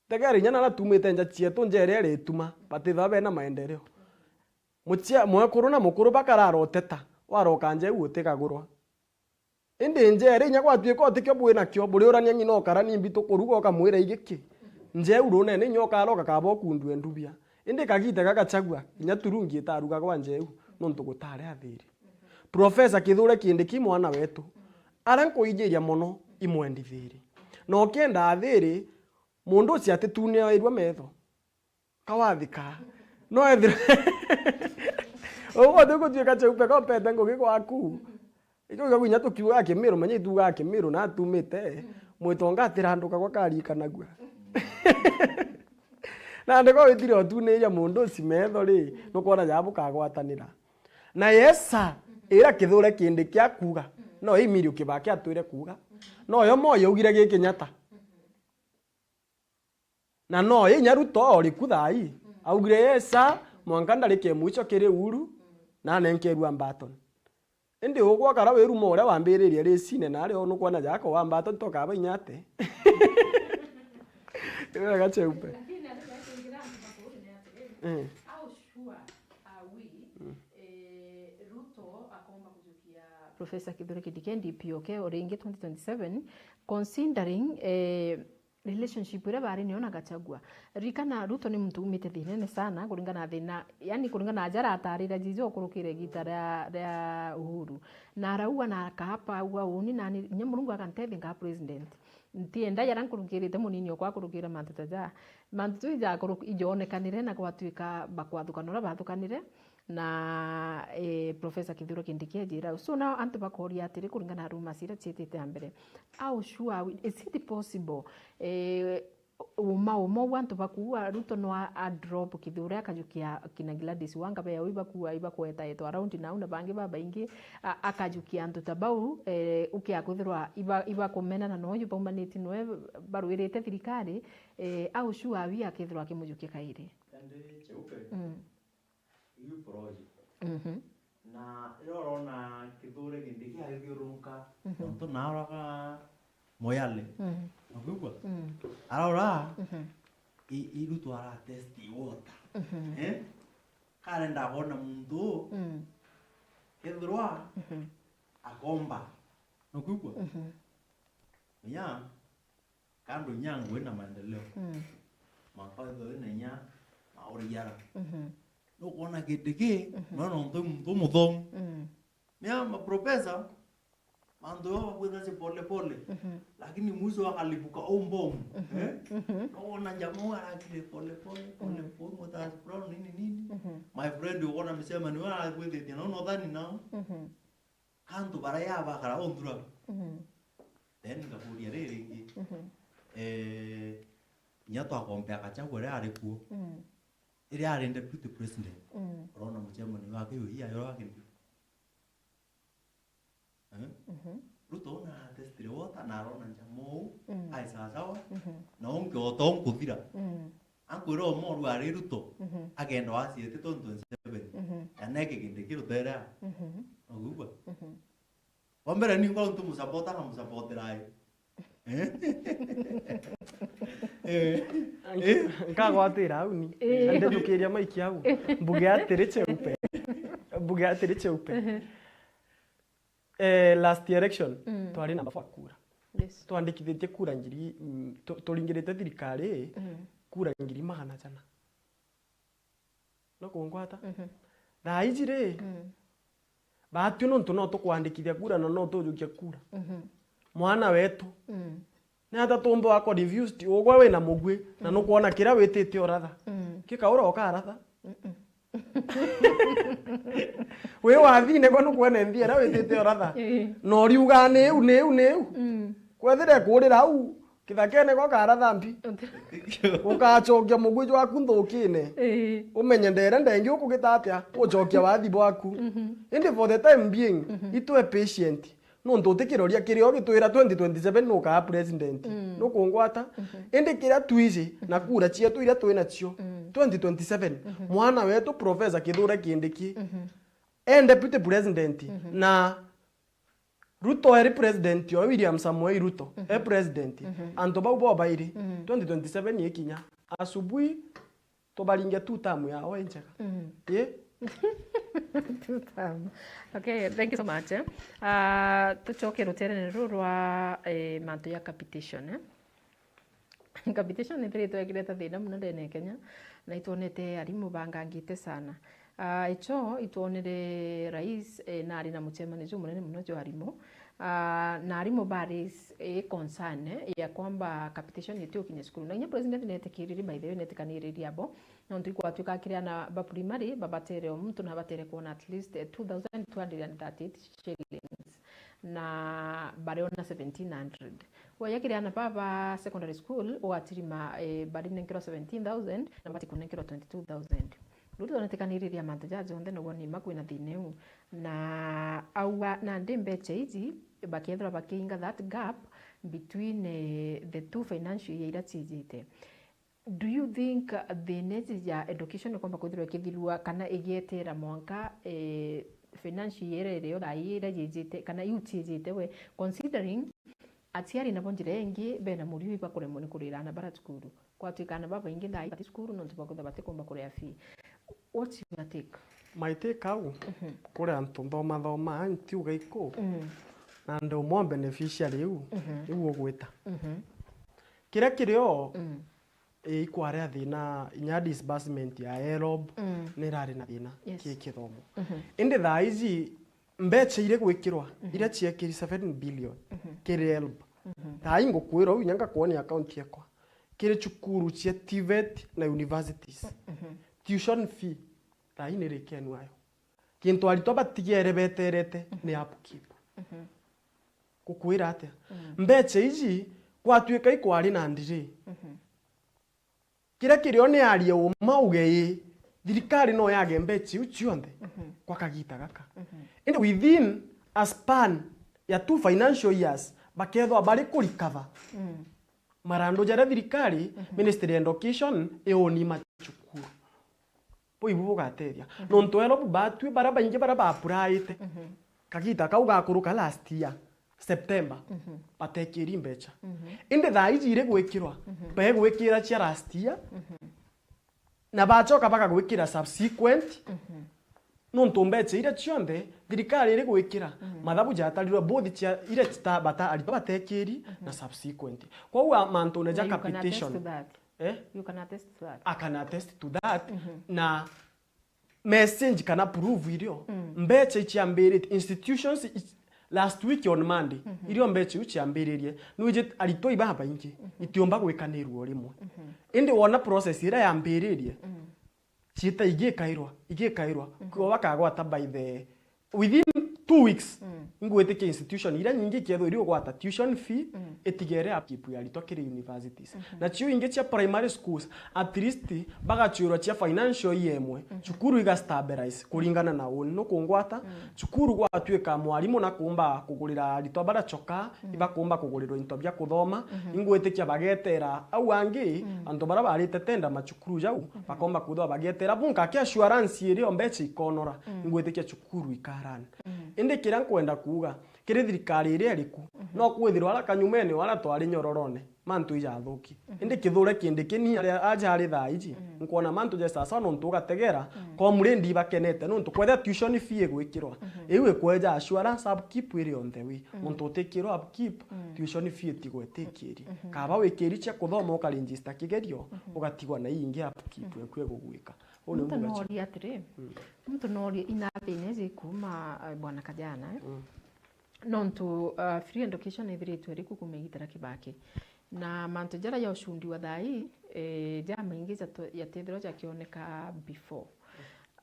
Tegera inya naria tumite nja cietu, nja iria iri ituma, batithagwa bena maendeleo. Mucia-, mwekuru na mukuru bakarara uteta, waroka nja iu utikagurwa. Indi nja iria inya gwatuika utikio bwinakio, buriurania ng'ina ukara nimbi tukuruga ukamwira igiki. Nja iu runene inya ukara ukakaba ukundue ndubia. Indi kagita gagachagua, inya turungi itarugagwa nja iu, nontu gutari athiri. Professor Kithure Kindiki mwana wetu, aria nkuijiria mono imwendithiri. Na ukienda athiri, mundu ucio atituneoirua metho. Kawathika. No ethira. Uguo ti gutuika cheupe kopete ngugi gwaku. Ikio gwa inya tukiuga Kimiru, menya ituga Kimiru na atumite. Mwitonga atiranduka gwa karikanagua. Na ndiko witire utuniria mundu ucio metho ri, nukwona ja bukagwatanira. Na yesa, ira Kithure Kindiki akuga, no imiri ukibaki atwire kuga. No yo mo yaugire giki nyata. Na no inya Ruto oriku thaa ii, augire, "Yesa, mwanka ndarike mwicho kiri Uhuru, na anenkerua mbaton." Indi ugwakara wiruma uria wambiririe ricine, na ari o nukwona jako wa mbaton tokaba inya ate. Ni wega cheupe. Lakini andu bakuugira antu bakuri ni atiri, eh, how sure are we, eh, Ruto akomba kujukia Professor Kithure Kindiki D P O K o ringi twenty twenty-seven, considering, eh, relationship iria bari nio na Gachagua. Ririkana, Ruto ni muntu umite thinene sana, kuringana na thina, yani, kuringana na aja aratarira Jiji ukurukire igita ria, ria Uhuru. Na araua na akaapa, aua, "Uuni nani, inya Murungu akantethi nkaa president." Ntienda yara nkurukirite munini okwa akurukira mantu ta ja. Mantu tu ija akuru-, ijonekanire na gwatuika bakwathukanura bathukanire. Na, eh, Professor Kithure Kindiki ejira. So now antu bakoria atiri, kuringana na rumors iria ciitite a mbere, how sure are we? Is it possible? Eh, uma, uma uu antu bakuua, Ruto no a, a drop Kithure akajukia kina Gladys Wanga, be au ibakua, ibakwetaetwa around nau na bangi babaingi, a, akajukia antu ta bau, eh, ukia kwithirwa iba, ibakumenana noju baumaniti noe barwirite thirikari, eh, how sure are we akethirwa akimujukia kairi? Indi Cheupe. Mm. Iu project. Mhm. Na riria urona Kithure Kindiki agithiurunka, mhm, nontu naaraga Moyale. Mhm. Wakwigua? Mm. Arora, mhm, i, i Ruto ara test water. Mhm. Eh? Karenda kwona muntu, mm, kethirwa, mhm, akomba. Nukwigua? Mhm. Menya, kando inya ngui na maendeleo. Mm. Mwanka withwe wina inya na uriara. Mhm. Nukwona Kindiki, mhm, no nontu muntu umuthomu. Mm. Mea maprofesa, mantu yo bakwitha ci pole pole. Mhm. Lakini mwisho akalipuka umbomu. Mhm. Eh? Mhm. No wona jamaa arakire pole pole, pole, mm, pole, mutasi brown nini nini. Mhm. My friend, ukona micemani wa akwithitie, no no thani nao. Mhm. Antu baria bakara unthura. Mhm. Then ngakuria riri ringi. Mhm. Eh, inya twakompea Gachagua riria ari kuo. Mhm. Riria ari deputy president. Mhm. Urona mucemani wake uyu iya yoro akindi. Eh? Mhm. Ruto ona atestire water na arona njama uu, mhm, ai sawa sawa. Mhm. Na ungi o ta unkuthira. Mhm. Ankwira umoru ari Ruto, mhm, agenda wa siete twenty twenty-seven. Mhm. Kana iki kindi kirutere a. Mhm. Ogugwa. Mhm. Wa mbere ni ngoro ntumusapota na musapotera ai. Eh? Eh. Eh. Nkagwatira au ni. Eh. Ande ndukiria maiki au. Mbuge atiri Cheupe. Mbuge atiri Cheupe. Mhm. Eh, last election, mm, twari namba four kura. Yes. Twandikithĩtie kura ngiri, mm, tu-, tũringĩrĩte thirikari, mm, kura ngiri magana jana. No kũngwata? Mhm. Thaa iji rĩ, mm, batwi nontu no tũkwandĩkithia kura na no tũjũkia kura. Mhm. Mwana wetu. Mm. Ni ata tumbe wa confused, ugwe wina mugwi, na, mm, nukwona kiria witite uratha. Mm. Gikaura ukaratha. Wi wathine kwa nukwene nthi iria witite uratha. Ii. Na uriuga ni iu, ni iu, ni iu. Mm. Kwethira ikurira au, kithakene kwa karatha mbi. Ukacokia mugwi jwaku nthukine. Ii. Umenye ndere ndengi ukugita atia, ucokia wathi bwaku. Mhm. Indi for the time being, mhm, itwe patient. Nontu utikiroria kirio gitwira twenty twenty-seven nukaa president. Mm. Nukungwata? Mhm. Indi kiria twiji na kura cietu iria twi nacio, mm, twenty twenty-seven, mhm, mwana wetu Professor Kithure Kindiki, mhm, e deputy president, mhm, na Ruto eri president, o William Samoei Ruto, mhm, e president. Mhm. Antu bau bobairi, mhm, twenty twenty-seven ikinya, asubuhi tubaringe two term yao injega. Mm. Ii? Two term. Okay, thank you so much, eh. Ah, tucoke ruterene ruru rwa, eh, mantu ya capitation, eh. Capitation ithiritwe ikireta thina muno ndene ya Kenya, na itwonete arimu bangangite sana. Ah, icho itwonere rais, eh, na ari na mucemanio jumunene muno jwa arimu. Ah, na arimu ba raise, eh, concern, eh, ya kwamba capitation itiukinya cukuru. Na inya president netikiriri, by the way, netikaniririe abo. Nontu ikwatuika kiri ana ba primary, babatere o muntu nabatere kwona at least, eh, two thousand two hundred and thirty-eight shillings. Na bariona seventeen hundred. Woya kiri ana ba, ba secondary school, ugatirima, eh, barinenkerwa seventeen thousand, na batikunenkerwa twenty-two thousand. Riu twonetikaniriria mantu jaa jonthe, nagwo nima kwina thina iu. Na auga nandi mbecha iji bakethirwa bakiinga that gap between, eh, the two financial year iria ciijite. Do you think, uh, thina iji ya education ikomba kwithirwa ikithirua kana igietera mwanka, eh, financial year iria thaa ii iria ciijite kana iu ciijite we, considering aciari nabo njira ingi bena murio ibakuremwa ni kurira ana bara cukuru? Kwatuika ana babaingi thaa ii bati cukuru nontu bakwithirwa batikumba kuria fee. What's your take? My take au, mhm, kuri antu nthomathomaa, ntiuga iku, mm, na ndi umwe o beneficiary iu, mhm, iu ugwita. Mhm. Kiria kirio, mm, ii, ikwarea thina, inya disbursement ya HELB, mm, nirari na thina, yes, ki kithomo. Mhm. Indi thaa iji mbecha iri gwikirwa, mhm, iria ciekiri seven billion, mhm, kiri HELB. Mhm. Thaa ii ngukwira uu, inya ngakwonia account yakwa. Kiri cukuru cia TVET na universities. Mhm. Tuition fee, thaa ii nirikenu ayo. Kintu aritwa batigere beterete, mhm, ni upkeep. Mhm. Gukwira atia? Mm. Mbecha iji, gwatuika ikwari na delay, mhm, kiria kirio ni arie uma uge ii, thirikari no yage mbecha iu cionthe, mhm, kwa kagita gaka. Mhm. Indi within a span ya two financial years, bakethwa bari ku recover, mm, marandu jaria thirikari, mhm, Ministry ya Education iuni macukuru. Buu ibu bugatethia. Mhm. Nontu ero bu batwi baria baingi baria baapuraite, mhm, kagita kau gakuruka last year, September, mhm, batekiri mbecha. Mhm. Indi thaa iji iri gwikirwa, mhm, begwikira cia last year, mhm, na bachoka bagagwikira subsequent, mhm, nontu mbecha iria cionthe thirikari iri gwikira, mhm, mathabu jatarirwe both cia iria cita-, bata-, aritwa batekiri, mhm, na subsequent. Kwou a-, mantune ja capitation. Na you can attest to that. Eh? You can attest to that. I can attest to that. Mhm. Na message kana proof irio, mm, mbecha iciambirite, institutions ici-, last week on Monday, mhm, irio mbecha iu ciambiririe. Nwiji aritwa ibabaingi, mhm, itiumba gwikanirua o rimwe. Mhm. Indi wona process iria yambiririe, mm, ciita igikairwa, igikairwa, mhm, kwou bakagwata by the, within two weeks, mm, ingwitikia institution iria nyingi ikethirwa iri ugwata tuition fee, mm, itigere upkeep ya aritwa kiri universities. Mhm. Nacio ingi cia primary schools, at least bagaciurwa cia financial year imwe, mhm, cukuru iga stabilize kuringana na uni nukungwata, mm, cukuru gwatuika mwarimu nakumba kugurira aritwa baria choka, mm, ibakumba kugurirwa into bia kuthoma, mhm, ingwitikia bagetera au angi, mm, antu baria barite tenda macukuru jau, mhm, bakomba kwithirwa bagetera bunka kia assurance irio mbecha ikonora, mm, ingwitikia cukuru ikaran. Mm. Indi kiria nkwenda kuuga, kiri thirikari iria iriku, mhm, no kwithirwa ara kanyumene o ara twari nyororone, mantu ijathuki. Mhm. Indi Kithure Kindiki ni aria aja ari thaa iji, mhm, nkwona mantu ja sawa sawa nontu ugategera, mm, comrade ibakenete nontu kwethira tuition fee igwikirwa. Mhm. Iu ikweja assurance upkeep iri on the way. Mm. Nontu utikirwa upkeep, mm, tuition fee itigwe itikiri. Mhm. Kaba wikiri cia kuthoma ukaregister kigerio, mhm, ugatigwa na ii ingi upkeep, mhm, eku igugwika. Uu niu mbuga cia. Muntu nooria atiri, mm, muntu nooria ina thina iji kuuma, eh, bwana Kajana, eh? Mm. Nontu, uh, free education ithiritwe iriku kuuma igita ria Kibaki. Na mantu jaria ya ucundi wa thaa ii, eh, jamaingi jatu-, jatithirwa jakioneka before.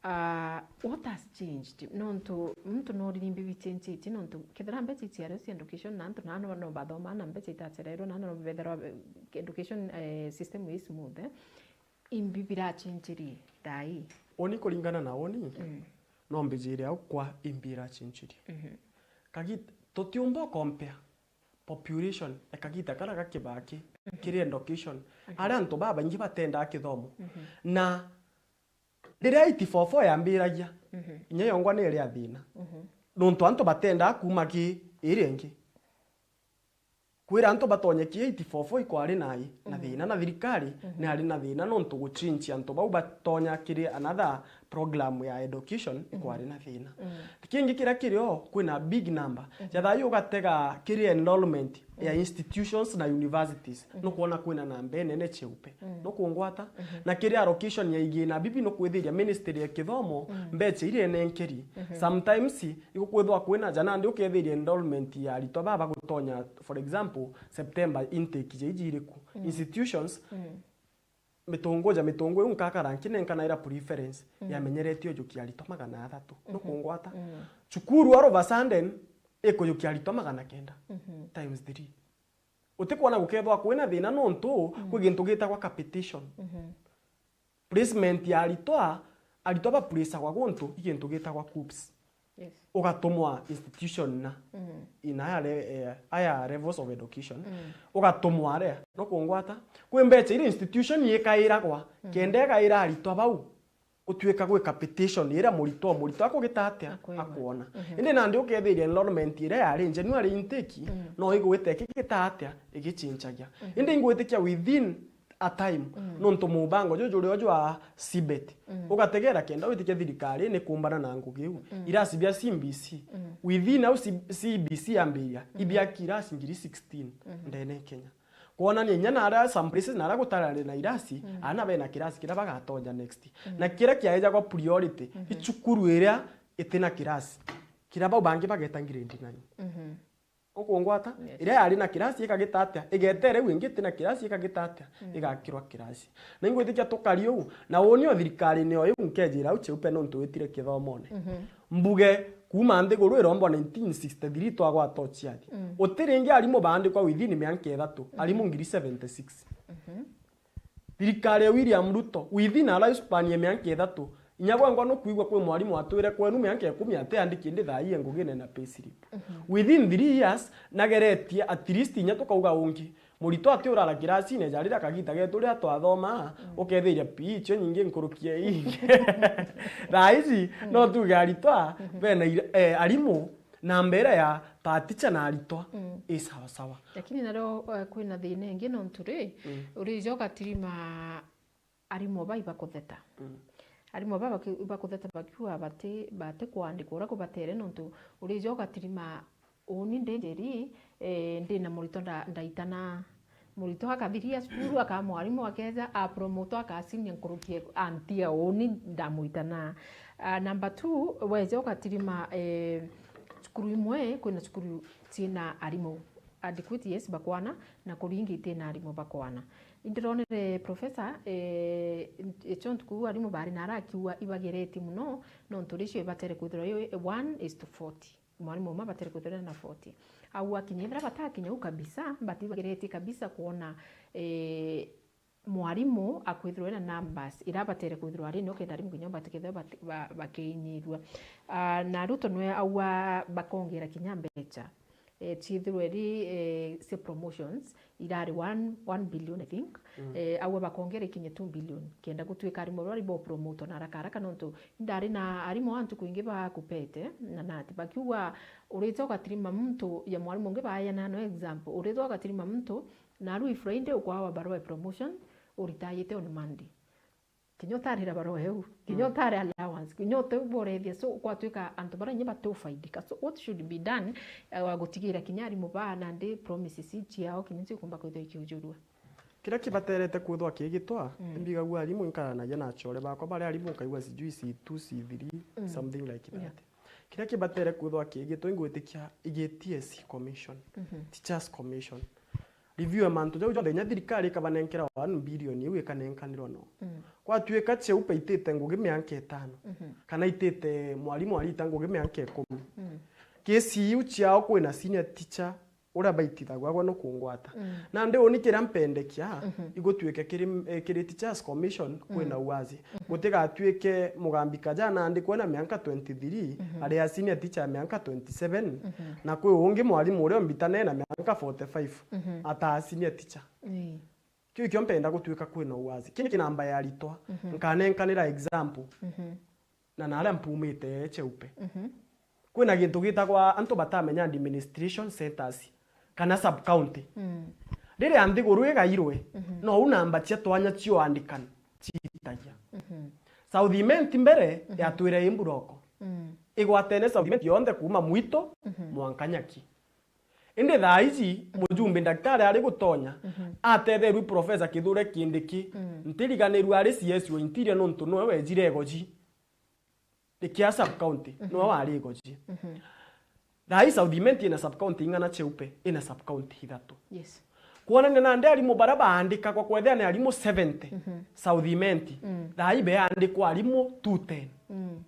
Ah, what has changed? Nontu muntu no rimbi bichenjitie, nontu kethira mbecha iciareo cia education na antu nano no bathoma na mbecha itacererwe, nano no bethirwa, eh, education, eh, system is smooth, eh. Imbi birachenjirie thaa ii? Uni kuringana na uni, mm, no mbijire au kwa imbi irachenjirie. Mhm. Kagi-, tutiumba compare population ya kagita kara ga Kibaki, mhm, kiri education. Mhm. Aria antu babaingi batendaa kithomo. Mhm. Na riria eight four four yambiragia, mhm, inya yongwa ni iria thina. Mhm. Nontu antu batendaa kuuma ki iria ingi. Kwira antu batonye ki eight four four ikwari nai na, mhm, thina, na thirikari, mhm, ni ari na thina nontu guchinchia antu bau batonya kiri another program ya education, mhm, ikwari na thina. Mm. Kingi kiria kirio, kwina big number. Mhm. Ja thaa ii ugatega kiri enrollment ya, mm, institutions na universities, mhm, nukwona kwina namba inene cheupe. Mm. Nukungwata? Mhm. Na kiri allocation ya igina bibi nukwithiria ministry ya kithomo, mm, mbecha iria inenkeri. Mhm. Sometimes igukwithwa kwina ja nandi ukethiria enrollment ya aritwa baba gutonya, for example, September intake ja iji iriku. Mm. Institutions, mm. Mitungu ja mitungu iu nkakara nkinenkanaira preference, mm, yamenyeretie ujukia aritwa magana athatu. Mhm. Nukungwata? Mm. Cukuru all of a sudden ikujukia aritwa magana kenda, mhm, times three. Utikwona gukethwa kwina thina nontu, mm, kwi gintu gitagwa capitation. Mhm. Placement ya aritwa, aritwa ba placeagwa guntu i gintu gitagwa KUCCPS. Yes. Ugatumwa institution na, mm, in higher le-, eh, higher levels of education. Mm. Ugatumwa aria, nukungwata? Kwi mbecha iria institution ikairagwa, mm, kenda ikaira aritwa bau, gutuika gwi capitation iria muritwa o muritwa akugita atia? Akwona. Akwona. Mhm. Indi nandi ukethiria enrollment iria yari January intake, mm, no igwite ikigita atia? Igichinchagia. Mhm. Indi ingwitikia within a time, mm, nontu mubango juju jurio jwa CBET, mm, ugategera kenda witikia thirikari ni kumbana na ngugi iu. Mm. Irasi bia CBC, mm, within au C-, CBC yambiria, mm, ibiaki irasi ngiri sixteen, mm, ndene Kenya. Kwonania inya na aria some places na aria gutarari na irasi, mm, ana bena kirasi kiria bagatonya next. Mm. Na kiria kiaejagwa priority, mhm, i cukuru iria itina kirasi, kiria bau bangi bageta grade nine. Mhm. Ukungwata? Yes. Iria yari na kirasi ikagita atia? Igeta iria iu ingi itina kirasi ikagita atia? Mm. Igakirwa kirasi. Na ingwitikia tukari uu, na uni o thirikari-ini o iu nkejira au cheupe nontu witire kithomone. Mhm. Mbuge kuuma nthiguru irombwa nineteen sixty-three twagwata uciari. Mm. Uti ringi arimu baandikwa within mianka ithatu, mm, arimu ngiri seventy-six. Mhm. Thirikari ya William Ruto, within a lifespan ya mianka ithatu, inya gwangwa nukwigua kwi mwarimu atwire kwenu mianka ikumi atiandiki indi thaa ii e ngugine na payslip. Mhm. Within three years, nageretie at least inya tukauga ungi. Muritwa ati urara kirasine ja riria kagita getu riria twathomaa, mm, ukethiria P E icio nyingi nkuruki ya ii. Thaa ici, mm, no tuge aritwa, mhm, bena ira-, eh, arimu, namba iria ya taticha na aritwa, mm, i sawa sawa. Lakini nario, eh, kwina thina ingi nontu ri, mm, urija ugatirima arimu ba ibakutheta. Mm. Arimu ba baki-, ibakutheta bakiuga bati, bati kwandikwa uria kubatere nontu urija ugatirima uni ndi njeri, eh, ndina muritwa nda-, ndaitana. Muritwa akathiria cukuru, akaa mwarimu, akeja, apromotwa, akaa senior nkuruki antia uni ndamuitana. Ah, number two, weja ugatirima, eh, cukuru imwe, kwina cukuru ciina arimu adequate, yes, bakwana, na kuringa itina arimu bakwana. Indironere professor, eh, icho ntuku arimu bari na arakiuga ibageretie muno, nontu ratio ibatere kwithirwa i one is to forty. Mwarimu umwe abatere kwithirwa na forty. Au akinya ethira batakinya u kabisa, but ibageretie kabisa kwona, eh, mwarimu akwithirwa ena numbers ira abatere kwithirwa ari nio kenda arimu kinya batikethirwa bati-, ba-, bakiinyirua. Ah, na Ruto nwe aua bakongera kinya mbecha, eh, ciithirwe ri, eh, cia promotions irari one, one billion, I think. Mm. Eh, aua bakongera ikinye two billion kenda gutwika arimu baria bari bo promote na haraka haraka, nontu indari na arimu a ntuku ingi bakupete na nati bakiuga urite ugatirima muntu ya mwarimu ungi baayana no example, urite ugatirima muntu na aru i Friday ukwawa barua ya promotion, uritayite on Monday. Kinya utarira barua eu, kinya, mm, utari allowance, kinya uti borethia, so kwatwika antu baria inya batufaidika. So what should be done, eh, wa gutigira kinya arimu ba nandi promises ciao kinya cikumba kwithwa ikiujurua? Kiria kibaterete kwithwa kigitwa, mm, imbigagua arimu inkaranagia na achore bakwa baria arimu nkaigua sijui C two, C three, mm, something like that. Yeah. Kiria kibatere kwithwa kigitwa ingwitikia igi T S C commission, mhm, teachers commission. review ya mantu jau jonthe, inya thirikari ikabanenkera one billion iu ikanenkanirwa no. Mm. Gwatuika CHEUPE itite ngugi mianka itano, mhm, kana itite mwarimu arita ngugi mianka ikumi. Mm. Kesi iu ciao kwina senior teacher uria baitithagua agwe no kungwata. Mm. Nandi uni kiria mpendekia, mhm, igutuike kiri, eh, kiri Teachers Commission kwina, mm, uwazi. Mhm. Gutigatuike Mugambi Kaja naandikwe na mianka twenty-three, mhm, ari a senior teacher ya mianka twenty-seven, mhm, na kwi ungi mwarimu uria umbitane na mianka forty-five, mhm, ataa senior teacher. Ii. Kiu ikio mpenda gutuika kwina uwazi. Kini kinamba ya aritwa, mhm, nkanenkanira example. Mhm. Na naria mpumite CHEUPE. Mhm. Kwina gintu gitagwa antu batamenya administration centers kana sub county. Mm. Riria nthiguru igairwe, mhm, nou namba cia twanya cio andikani ciitagia. Mhm. South Imenti mbere, mhm, yatwire i mburoko. Mm. Igwatene South Imenti yonthe kuuma Mwito, mhm, mwanka Nyaki. Indi thaa iji, mujumbe ndaktari ari gutonya, mhm, atetherua i Professor Kithure Kindiki, mm, ntiriganirua ari C S wa Interior nontu noe wejire Igoji. Ni kia sub county, mhm, noe wari Igoji. Mhm. Thaa ii South Imenti ina sub county ing'ana? CHEUPE ina sub county ithatu. Yes. Kwonania nandi arimu baria baandikagwa kwethira ni arimu seventy, mhm, South Imenti, mm, thaa ii beandikwa arimu two ten. Mm.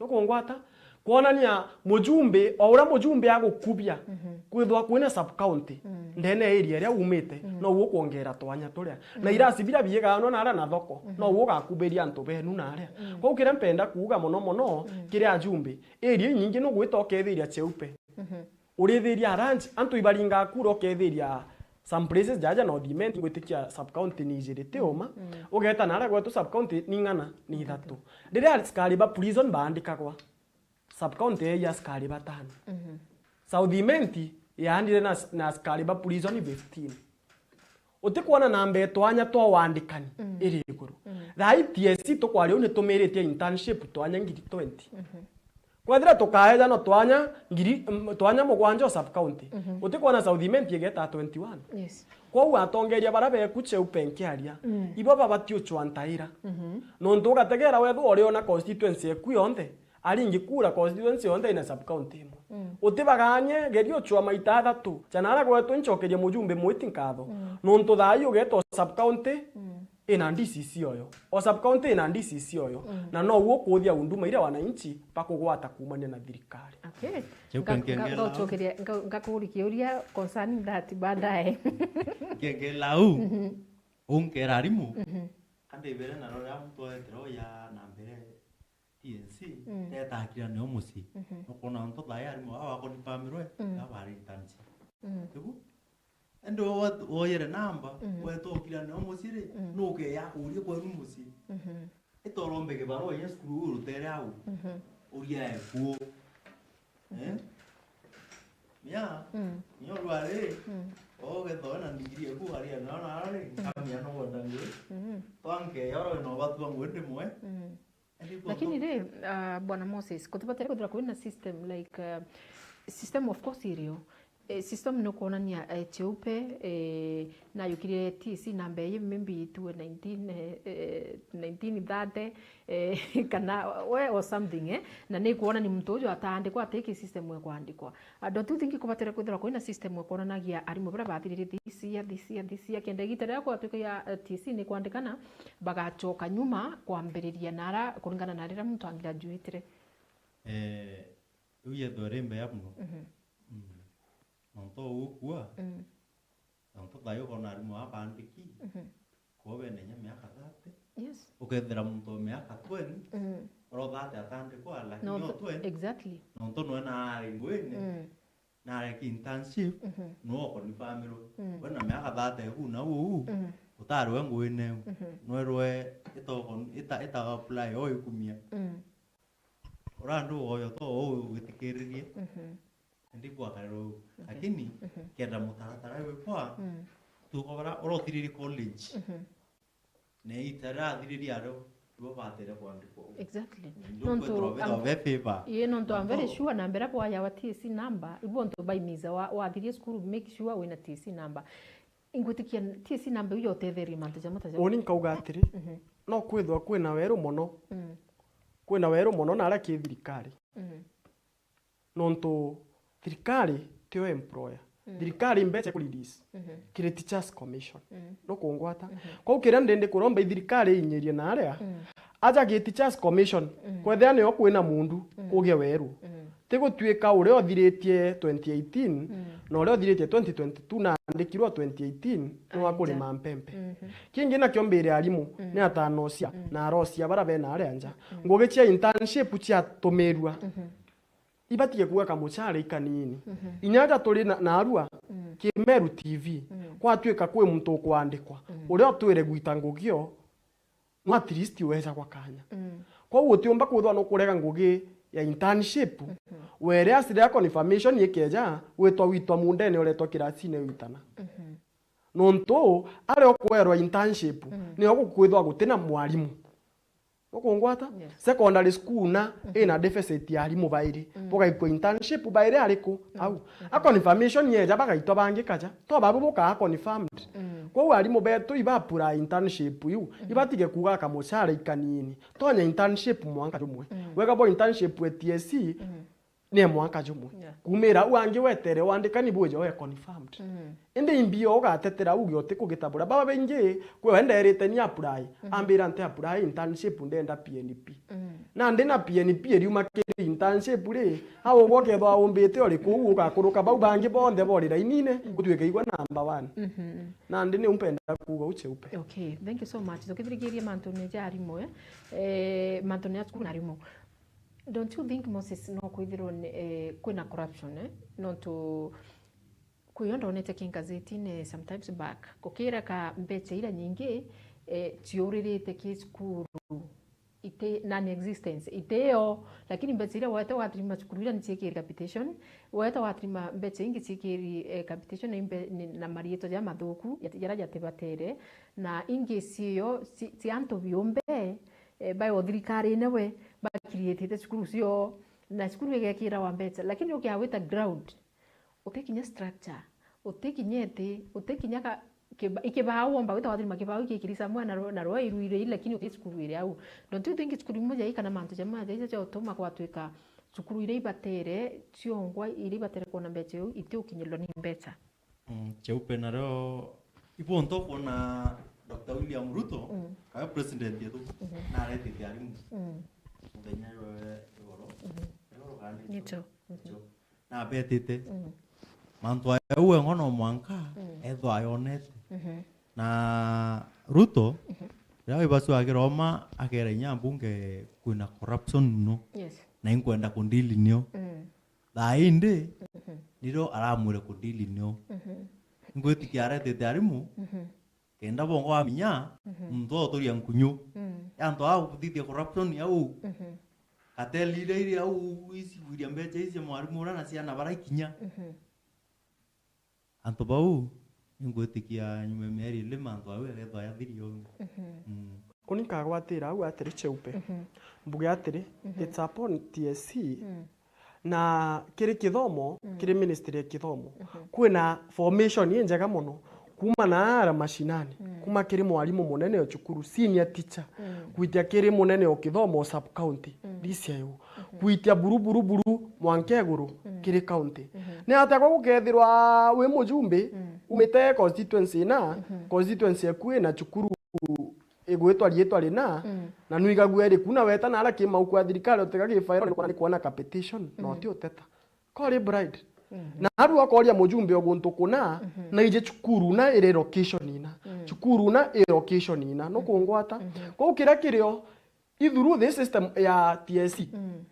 Nukungwata? Kwonania mujumbe, o uria mujumbe agukubia, mhm, kwithwa kwina sub county, mm, ndene ya area iria umite, mm, nouo ukwongera twanya turia. Na, mm, irasi biria bieganwa naria na thoko, mhm, nouo ugakubiria antu benu naria. Mm. Kwou kiria mpenda kuuga mono mono, mm, kiri ajumbe, area inyingi nugwita ukethiria CHEUPE. Mhm. Urithiria lunch, antu ibaringa kura, ukethiria some places jaja North Imenti, ngwitikia sub county ni ijiri, ti uma. Mm. Ugeta naria gwetu sub county ni ng'ana? Ni ithatu. Riria askari ba prison baandikagwa, sub county ya askari batano. Mhm. South Imenti yaandire na, na askari ba prison fifteen. Utikwona namba ya twanya twa wandikani, mm, iri iguru. Mm. Thaa ii T S C tukwaria uu nitumiritie internship twanya ngiri twenty. Mhm. Kwethira tukaeja no twanya ngiri, mm, twanya mugwanja o sub county. Mhm. Utikwona South Imenti igeta twenty-one. Yes. Kwou atongeria baria beku CHEUPE nkiaria, mm, ibo babati uchwa ntaira. Mhm. Nontu ugategera wethwa uriona constituency eku yonthe, aringi kura constituency yonthe ina sub county imwe. Mm. Utibaganie, geria uchwa maita athatu. Janara gwetu nchokerie mujumbe mwiti nkatho. Mm. Nontu thaa ii ugetwa sub county, mm, ina D C C oyo. O sub county ina D C C oyo. Mm. Na nouo ukuthia huduma iria wananchi bakugwata kuumania na thirikari. Okay. Kiu nga-, nga-, nkengela au. Ngacokeria, nga-, ngakuri kiuria concerning that baadaye. Nkengela au. Mhm. Unkera arimu. Mhm. Andibere na roria muntu etere oya na mbere T N C, mm, tetakira nio mucii. Mhm. Nukwona antu thaa ii arimu aa wakonfamirwe, mm, na bari internship. Mm. Tibu? Indi wo-, woyere namba, mm, wetokira nio mucii ri, mm, nukeya kuria kwenu mucii. Mhm. Itorombe kibarua inya cukuru uu rutere au. Mhm. Uria ekuo. Eh? Mia, mm, mia urwari, mm, ogethoe na ndigiri eku aria nao naro ri, mm, nkamia no wenda ngui. Mm. Twanke yoro no batua ngui ndimwe. Mm. Lakini ri, uh, Bwana Moses, kutibatire kwithira kwina system, like, uh, system of course irio. Eh, system ni kuonania, eh, CHEUPE, eh, nayukire T C namba ii maybe two nineteen, eh, eh, nineteen thirty, eh, kana we or something, eh? Na ni kuonania muntu uju ataandikwa, ati ki system ekwandikwa. Ah, don't you think kubatire kwithirwa kwina system ekwonanagia arimu baria bathiririe this year, this year, this year, kenda igita riria gwatuika ya, eh, T C ni kwandikana, bagachoka nyuma kwambiriria nara, kuringana na riria muntu angraduatire? Eh, iu yethwa iri mbeya mono. Mhm. Mm. Nontu uu ukua, mm, nontu thayo ukona arimu aa baandiki, mhm, kwoo bena inya miaka thirty. Yes. Ukethira muntu wa miaka twenty, mm, oro thirty atandikwa, lakini no, o twenty, exactly, nontu nwe naari nguine, mm, nareki internship, mhm, nwe ukonfamirwe. Mm. We na miaka thirty eku na uu, mm, utari we nguine eu. Mhm. Nwerwe itoko-, ita-, ita apply o ikumia. Mm. Urandu ugoyo to uu ugitikiririe. Mhm. Indi kwakarira uu. Mhm. Lakini, mhm, kenda mutaratara wikwa, mm, tuko bara urothiriri college. Mhm. Na itarathiririe ario, ibo batire kwandikwa uu. Exactly. Ndu nontu kwithirwa bethirwa be favor. Ii, nontu I'm very sure na mbere bwayawa T S C number, ibo ntu baimiza wa, wathirie cukuru, make sure wina T S C number. Ingwitikia T S C number iu yotetherie mantu jamwe ta jau. Uni nkauga atiri, mhm, no kwithirwa kwina weru mono. Mm. Kwina weru mono na aria ki thirikari. Mhm. Nontu thirikari tiyo employer. Mm. Thirikari mbeca ku release. Mhm. Kiri Teachers Commission. Mm. Nukungwata? Mhm. Kwou kiria ndindi kuromba i thirikari inyirie na aria, mm, aja gi Teachers Commission, mm, kwethira nio kwina mundu, mm, kugie weru. Mm. Ti gutuika uria uthiritie twenty eighteen, mm, na uria uthiritie twenty twenty-two na andikirwo twenty eighteen, ni wa kurima mpempe. Mhm. Kingi nakio mbire arimu, mm, ni atanocia, mm, na arocia bara bena aria nja. Mm. Ngugi cia internship ciatumirua. Mhm. Ibatige kuga kamucara ikanini. Mhm. Inya aja turi na, narua, mm, ki Meru T V, mm, kwatuika kwi muntu ukwandikwa, mm, uria utwire gwita ngugio, no at least wejagwa kanya. Mm. Kwou utiumba kwithwa nukurega ngugi ya internship, mhm, were asira ya confirmation ikeja, witwa witwa mundene uretwa kirasine witana. Mhm. Nontu aria ukwerwa internship, mm, nio gukwithwa gutina mwarimu. Nukungwata? Yes. Secondary school na, mhm, ina deficit ya arimu bairi. Mm. Bugaikua internship bairi ariku? Mm. Au. Mhm. A confirmation yeja bagaitwa bangi kaja. To babu bukaa confirmed. Mm. Kwou arimu betu iba apply internship iu. Mhm. Ibatige kuga kamucara ikanini. Tonya internship mwanka jumwe. Mm. Wega bo internship ya T S C, mm, ni mwanka jumwe. Yeah. Kumira au angi wetere wandika ni bwija we confirmed. Mm. Indi imbio ugatetera uge uti kugitabura. Baba baingi, kwi wenda erite ni apply. Mhm. Ambira nti apply internship ndenda P N P. Mm. Na ndi na P N P iriuma kiri internship ri, au ugwe ukethwa umbite uri kuu ugakuruka bau bangi bonthe bori rainine, mm, utuike igwe number one. Mhm. Na ndi ni umpenda kuuga uche upe. Okay, thank you so much. Tukithirikiria mantune ja arimu, eh? Eh, mantune ya cukuru na arimu. Don't you think, Moses, no kwithirwo ni, eh, kwina corruption, eh? Nontu kwio ndonete ki ngazetine sometimes back, gukira ka mbeca ira nyingi, eh, ciuririte ki cukuru, iti non-existence, itio, lakini mbeca iria wete watirima cukuru ira ni ciikiri capitation, wete watirima mbeca ingi ciikiri, eh, capitation na imbe-, ni, na mariitwa ja mathuku, jati-, jaria jatibatere, na ingi cio ci-, cia antu biumbe, eh, bae o thirikarine we, bakiriitite cukuru cio, na cukuru igekirawa mbeca, lakini ukiawita ground, uti kinya structure, uti kinya iti, uti kinya ka-, kiba-, ikibao womba wita wathirima kibao ikikiri somewhere na ro-, na roa iruire iri, lakini uti cukuru iri au. Don't you think cukuru imwe jai kana mantu jamwe jaija ja utuma gwatwika cukuru iria ibatere ciongwa, iria ibatere kwona mbeca iu, iti ukinyirwa ni mbeca? Mm, Cheupe nario ibonto kwona Doctor William Ruto, mm, kawe president yetu, mhm, naretete arimu, mm, muthenya jwe igoro, mhm, igoro kandi nicho, mhm, nicho. Na betite, mm, mantu aya uwe ngono mwanka, mm, ethwa ayonete. Mhm. Na Ruto, mhm, riria wibasu akiroma akera inya mbunge kwina corruption muno. Yes. Na inkwenda kundili nio. Mm. Thaa indi, mhm, nirio aramwire kundili nio. Mhm. Ngwitikia aretete arimu, mhm, kenda bongo waminya, mhm, muntu oturia nkunyu. Mm. Antu aa kuthithia corruption ya uu. Mhm. Kateli iria iri au icigwiria mbeca ici cia mwarimu uria na ciana baraikinya. Mhm. Antu bau, ingwitikia nyuma ya mieri ili mantu au egethwa yathiri ungi. Mhm. Mm. Uni nkagwatira au atiri Cheupe. Mhm. Mbuge atiri, mhm, it's upon T S C, mm, na kiri kithomo, mm, kiri ministry ya kithomo, mhm, kwina formation injega muno kuma na ara mashinani, mm, kuma kiri mwarimu munene o cukuru, senior teacher, mm, gwitia kiri munene o kithomo o sub county, mm, D C I O, mhm, gwitia buru, buru, buru, mwanka iguru, mm, kiri county. Mhm. Ni atia kwa gukethirwa wi mujumbe, mm, umite constituency na, mhm, constituency eku ina cukuru igwitwa riitwa rina, mm, na nwigagua iri ku na weta na ara kimau kwa thirikari utega gifairo ni kwona, ni kwona capitation, na, mm, uti uteta. Kori bright. Mhm. Na aru akoria mujumbe o guntu kuna, mhm, na ije cukuru na iri location ina. Mm. Cukuru na iri location ina. No, mhm, kungwata. Mhm. Kwou kiria kirio, i through this system ya T S C. Mm.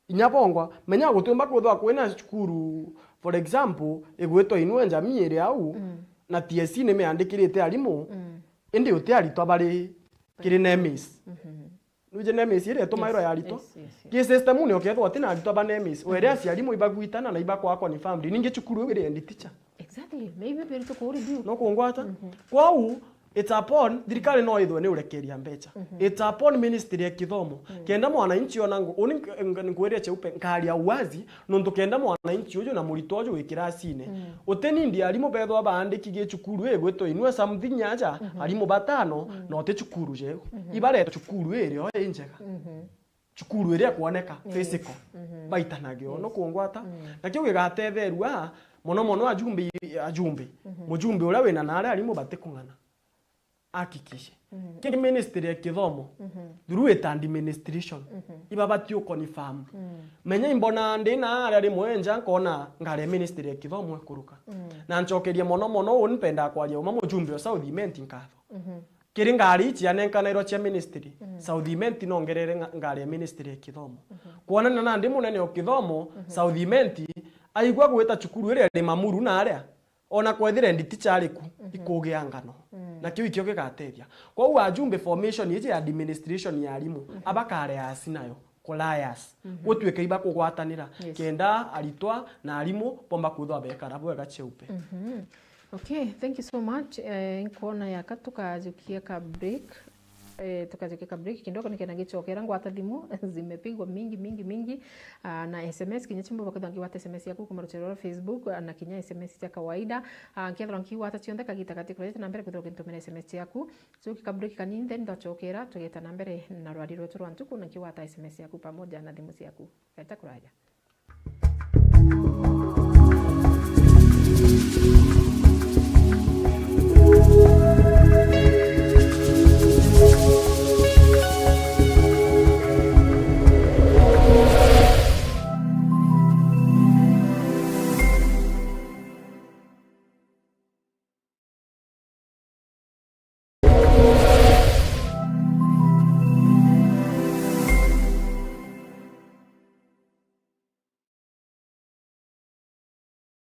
Inya bongwa, menya gutiumba kwithwa kwina cukuru, for example, igwitwa Inua Jamii iri au, mm, na T S C ni miandikirite arimu, mm, indi uti aritwa bari kiri NEMIS. Mhm. Nwije NEMIS iria itumairwa, yes, ya aritwa? Yes, yes, yes. Ki system ni ukethwa uti na aritwa ba NEMIS. Mhm. Were aciari mo ibagwitana na ibakwa confirmed. Ningi cukuru iu iri end teacher. Exactly. Maybe beri tukuri biu. No kungwata? Mhm. Kwou, it's upon, thirikari no ithwe ni urekeria mbeca. Mhm. It's upon ministry ya kithomo. Mhm. Kenda mwananchi ona ngu-, uni nk-, nk-, nkwiria Cheupe, nkaria uwazi, nontu kenda mwananchi uju na muritwa uju wi kirasine. Mhm. Uti nindi arimu bethwa baandiki gi cukuru igwitwa Inua something aja, mhm, arimu batano, mhm, na uti cukuru jeu. Mhm. Ibareta cukuru irio injega. Mhm. Cukuru iria ikwoneka, yes, physical, mhm, baitanagio, yes, no kungwata. Mm. Na kiu gigatetherua Mono mono ajumbe, ajumbe. Mhm. Mujumbe uria wina na aria arimu batikung'ana. Hakikishe. Mhm. Ki ministry ya kithomo, mhm, through it administration, mhm, ibabati u confirm. Mm. Menya imbona ndi na aria rimwe nja nkona ngari ya ministry ya kithomo ikuruka. Mm. Na ncokerie mono mono uu mpenda kwaria uma mujumbe o South Imenti nkatho. Mhm. Kiri ngari ici anenkanirwa cia ministry, mm, South Imenti nongerere nga-, ngari ya ministry ya kithomo. Mhm. Kwonania nandi munene o kithomo, mhm, South Imenti aigua gwita cukuru iria iri Mamuru na aria, ona kwethira ndi teacher ari ku, mhm, ikugia ngano. Mm. Na kiu ikio gigatethia. Kwou ajumbe formation iji ya administration ya arimu, mhm, abakare asi nayo, kulayas. Mhm. Gutuike ibakugwatanira, yes, kenda aritwa na arimu bomba kwithwa bekara bwega cheupe. Mhm. Okay, thank you so much. Eh, nkwona yaka tukajukia ka break. Eh, tukajukia ka break kidogo nikenda ngicokera ngwata thimu. Zimepigwa mingi, mingi, mingi. Ah, na S M S kinya chimbo bakwithwa ngigwata S M S yaku kuma rutere rwa Facebook, ah, na kinya S M S cia kawaida. Ah, nkethirwa nkigwata cionthe kagita gati kurete na mbere kwithirwa ukintumira S M S yaku. So, ka break kanini, then ndacokera, tugeta na mbere na rwari rwetu rwa ntuku, na nkigwata S M S yaku pamoja na thimu ciaku. Geta kuraja.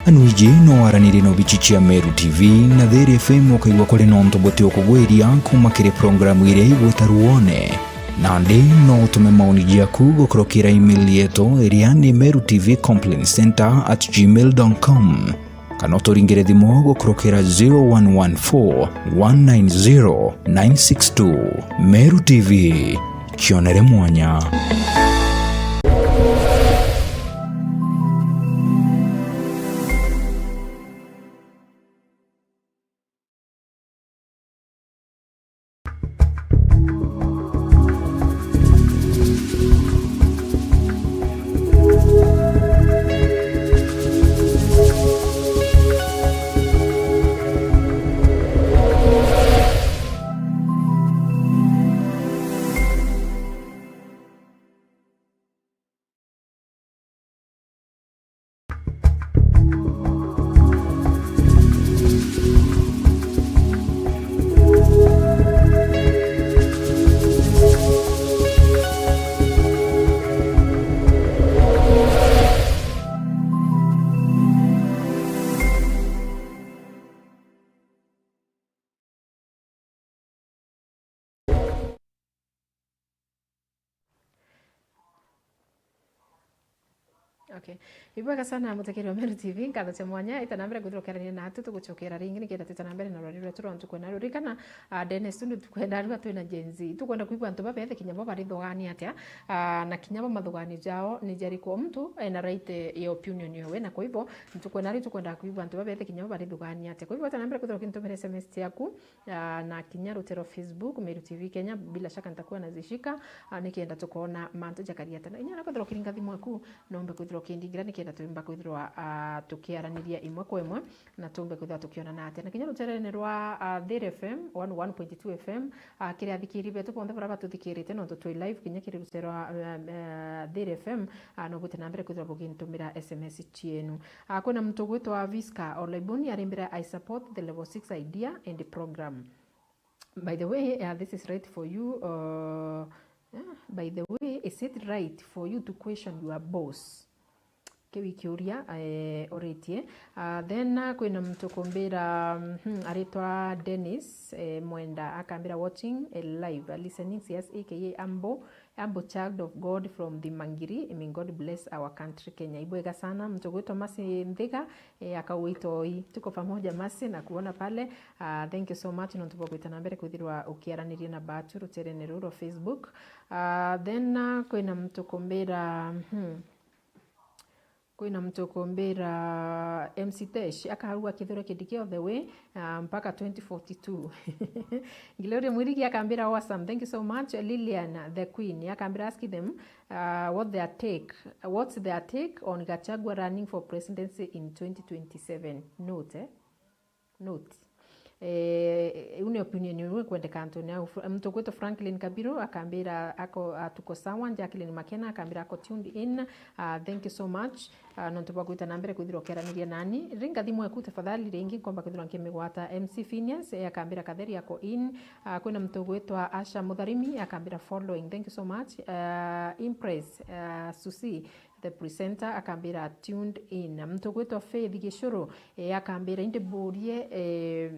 Anu iji no waranirie na obichi cia Meru T V na Thiri F M ukaigua kuri nontu buti ukugwiria kuma kiri programu iria igwita ruone. Nandi no utume maoni jaku gukurukira email yetu iria ni meru T V complaint center at gmail dot com. Kana uturingire thimu gukurukira zero one one four, one nine zero, nine six two. Meru T V, kionere mwanya. Okay. Ibwega sana mutekeri wa Meru T V, nkatho cia mwanya, ita na mbere kwithirwa ukiarania natu, tugucokera ringi nikenda twita na mbere na rwari rwetu rwa ntuku na rurikana, ah, Dennis, tundu tukwenda arua twina Gen Z. Tukwenda kwigua antu babethe kinya bo barithugania atia, ah, na kinya bo mathugani jao ni jariku. O muntu ena right ya opinion yawe, na kwa hivyo ntuku na ri tukwenda kwigua antu babethe kinya bo barithugania atia. Kwa hivyo ita na mbere kwithirwa ukintumira S M S ciaku, ah, na kinya rutero Facebook, Meru T V Kenya, bila shaka nitakuwa nazishika, ah, nikenda tukona mantu jakari atia. Na inya na kwithirwa ukiringa thimu yaku, nombe kwithirwa ukindingira nikenda twimba kwithirwa, ah, tukiaraniria imwe kwa imwe, na tumbe kwithirwa tukionana atia. Na kinya ruterene rwa, ah, Thiri F M, one one point two F M, ah, kiri athikiri betu bonthe baria batuthikirite, nontu twi live kinya kiri rutero rwa, ah, ah, Thiri F M, ah, no bwite na mbere kwithirwa bugintumira S M S cienu. Ah, kwina muntu ugwitwa Visca Olaibuni arimbira, "I support the level six idea and program." By the way, uh, this is right for you. Uh, yeah, by the way, is it right for you to question your boss? Kiu ikiuria, eh, uritie. Uh, then, uh, kwina muntu kumbira, mhm, aritwa Dennis, eh, Mwenda, akambira, "Watching, eh, live, uh, listening, C S A K A Ambo." Humble child of God from the Mangiri. May God bless our country Kenya. Ibwega sana, muntu gwitwa Mercy Nthiga, eh, akauga itoi. Tuko pamoja Mercy na kuona pale. Ah, thank you so much, nontu bwa gwita na mbere kwithirwa ukiaraniria na batu ruterene ruru rwa Facebook. Ah, then, ah, kwina muntu kumbira, hmm. Kwina muntu ukumbira M C Tesh akarua Kithure Kindiki all the way, ah, mpaka twenty forty-two. Gloria Mwirigi akambira, "Awesome, thank you so much." Lilian the Queen akambira, "Ask them, uh, what their take, what's their take on Gachagua running for presidency in twenty twenty-seven?" Note, eh? Note. Eh, iu ni opinion imwe kwendeka antune au. Fr-, muntu gwitwa Franklin Kabiru akambira ako, atuko sawa. Jacqueline Makena akambira ako tuned in. Ah, thank you so much, ah, nontu bwa gwita na mbere kwithirwa ukiaraniria nani. Ringa thimu eku tafadhali, ringi nkomba kwithirwa nkimigwata. M C Phineas, eh, akambira Katheri ako in. Ah, kwina muntu gwitwa Asha Mutharimi akambira following. Thank you so much. Ah, Impress, ah, Susi, the presenter, akambira tuned in. Muntu gwitwa Faith Gicuru, eh, akambira, "Indi mburie, eh,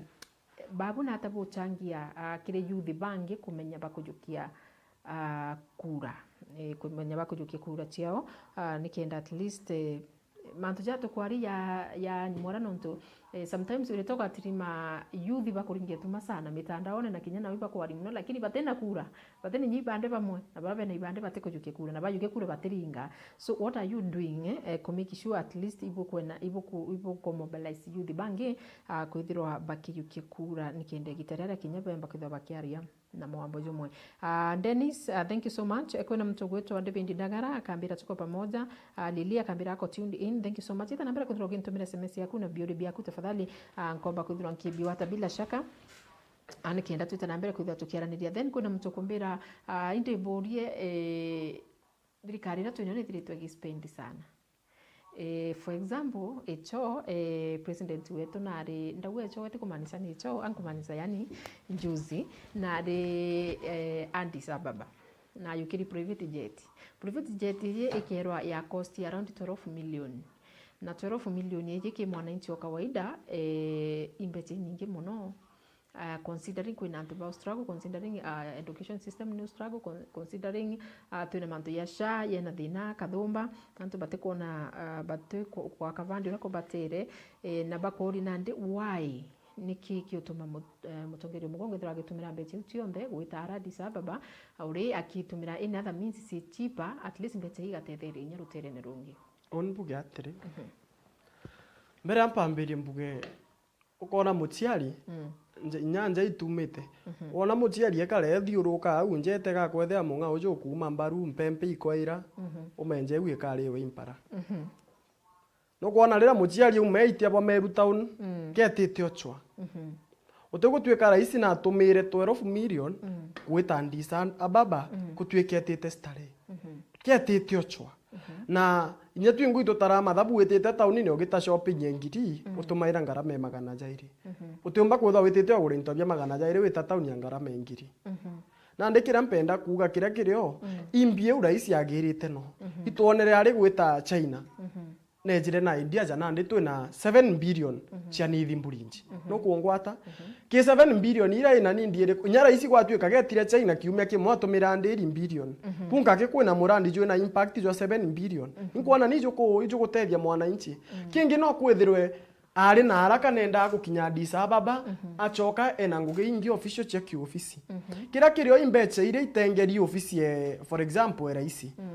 babu nata buchangia, ah, kiri youth bangi kumenya bakujukia, ah, kura, eh, kumenya bakujukia kura ciao, ah, nikenda at least, eh, mantu ja tukwari ya, ya nyumora nontu, eh, sometimes uritoka atirima youth bakuringia tuma sana mitandaone na kinya nao ibakwaria muno, lakini batina kura, batina inya ibande bamwe, na baba bena ibande batikujukia kura, na bajukia kura batiringa. So what are you doing, eh, ku make sure at least ibukwena, ibuku-, ibuku mobilize youth bangi, ah, kwithirwa bakijukia kura nikenda igita riria kinya bemba kwithirwa bakiaria na mwambo jumwe. Ah, Dennis, ah, thank you so much. Eh, kwina muntu gwitwa David Ndagara akambira tuko pamoja. Ah, Lili akambira ako tuned in. Thank you so much. Ita na mbere kwithirwa ugintumira S M S yaku na biuri biaku tafadhali. Ah, nkomba kwithirwa nkibiwata bila shaka. Ah, nikenda twite na mbere kwithirwa tukiaraniria. Then kwina muntu kumbira, ah, indi mburie, eh, thirikari iria twinayo nithiritwe igispend sana. Eh, for example, icho, eh, president wetu nari, ndauga icho ti kumaanisha ni icho, ankumaanisha yani juzi, nari, eh, Addis Ababa. Na yukiri private jet. Private jet iji ikerwa ya cost around twelve million. Na twelve million iji ki mwananchi wa kawaida, eh, i mbecha inyingi muno. Uh, considering kwina antu ba struggle, considering, uh, education system ni struggle, con-, considering, uh, twina mantu ya SHA yena thina kathumba, antu batikwona, uh, bati ku-, kwa kavandi uria kubatire, eh, na bakori nandi why, niki kiutuma mut-, eh, mutongeria mugongo ethirwa agitumira mbecha iu cionthe gwita ara Addis Ababa, uri akitumira in other means si cheaper, at least mbecha igatetheria inya ruterene rungi. Uni mbuge atiri, mhm, mbere ya mpambirie mbuge, ukona muciari, mm, nja-, inya nja itumite. Mhm. Wona muciari ekare ethiuruka au nja etega kwethea mung'a uju ukuuma mbaru, mpempe ikwaira, mhm, umenje au ikariwe impara. Mhm. Nukwona riria muciari auma eitia bwa Meru town, mm, ketite ochwa. Mhm. Utigutwika raisi na atumire twelve million, mm, gwita Addis Ababa, mm, gutwika etite starehe. Mhm. Ketite ochwa. Mhm. Na inya twingui tutara mathabu, witite taunine ugita shopping ya ngiri, mm, utumaira ngarama ya magana jairi. Mhm. Utiumba kwithwa witite ugura into bia magana jairi wita tauni ya ngarama ya ngiri. Mhm. Nandi kiria mpenda kuuga kiria kirio, mm, imbi iu raisi agirite no. Mhm. Itwonere ari gwita China. Mhm. Nejire na idea ja nandi twina seven billion, mhm, cia nithi mburinji. Mhm. Nukungwata? Mhm. Ki seven billion ira ina nindi iriku? Inya raisi gwatuika getire China kiumia kimwe atumira ndiri billion. Mhm. Kunka ki kwina murandi jwina impact jwa seven billion. Mhm. Inkwona ni ijuku-, ijugutethia mwananchi. Mhm. Kingi no kwithirwe ari na haraka nendaga gukinya Addis Ababa, mhm, acoka ena ngugi ingi official cia kiofisi. Mhm. Kiria kirio i mbecha iria itengeri ofisi e, for example, e raisi. Mm.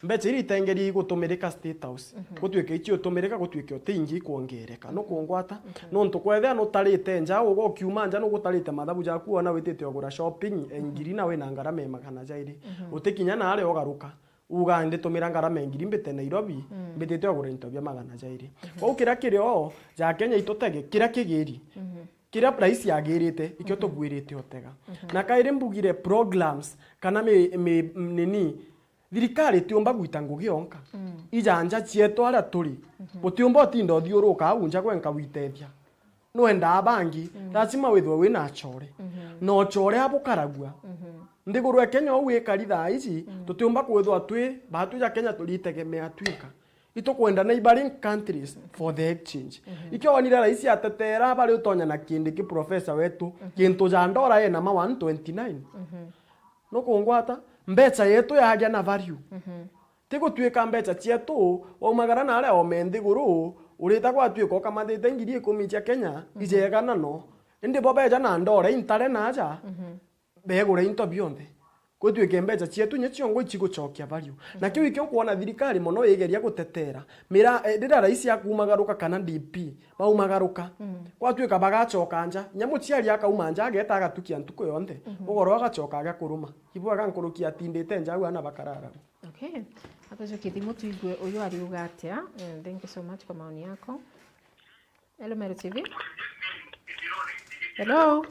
Mbecha iria itengeri igutumirika State House, mhm, gutuike icio utumirika, gutuike uti ingi ikwongereka. Nukungwata? Mhm. Nontu kwethia nutarite nja, uga ukiuma nja nugutarite mathabu jaku, wona witite ugura shopping e, mhm, ngiri na wina ngarama e magana jairi. Mhm. Utikinya naria ugaruka, uga nditumira ngarama e ngiri mbite Nairobi, mm, mbitite ugura into bia magana jairi. Mhm. Kwou kiria kirio ja Kenya itutege, kiria kigiri, mhm, kiria raisi agirite, ikio, mhm, tugwirite utega. Mhm. Na kairi mbugire programs kana mi, mi, nini, thirikari itiumba gwita ngugi yonka. Mm. Ija nja cietu aria turi. Mhm. Utiumba utinda uthiuruka au nja gwenka gwitethia. Nwendaa bangi, mm, lazima withwe wina achore. Mhm. Na uchore abukaragua. Mhm. Nthiguru ya Kenya uu ikari thaa iji, mm, tutiumba kwithwa twi, baatwi ja Kenya turitegemea twika. Itukwenda neighboring countries for the exchange. Mhm. Ikio wonire raisi atetera bari utonya na Kindiki professor wetu, mhm, kintu ja ndora ena ma one twenty-nine. Mhm. Nukungwata? Mbecha yetu yagia na value. Mhm. Ti gutuika mbecha cietu, waumagara naria ome nthiguru, urita gwatuika ukamathite ngiri ikumi cia Kenya, mhm, ijegana no. Indi bo beja na ndora intare naja, mhm, begura into bionthe. Gutwike mbeca cietu inya ciongo icigucokia value. Na kiu ikio nkwona thirikari mono igeria gutetera. Mira, eh, riria rais akumagaruka kana D P, baumagaruka. Gwatwika bagacoka nja. Inya muciari akauma nja, ageta agatukia ntuku yonthe. Ugoro agacoka agakuruma. Ibu agankurukia atindite nja au ana bakarara. Okay. Atacokithimo tuigue uyu ariuga atia. Eh, thank you so much kwa maoni yako. Hello, Meru T V. Hello.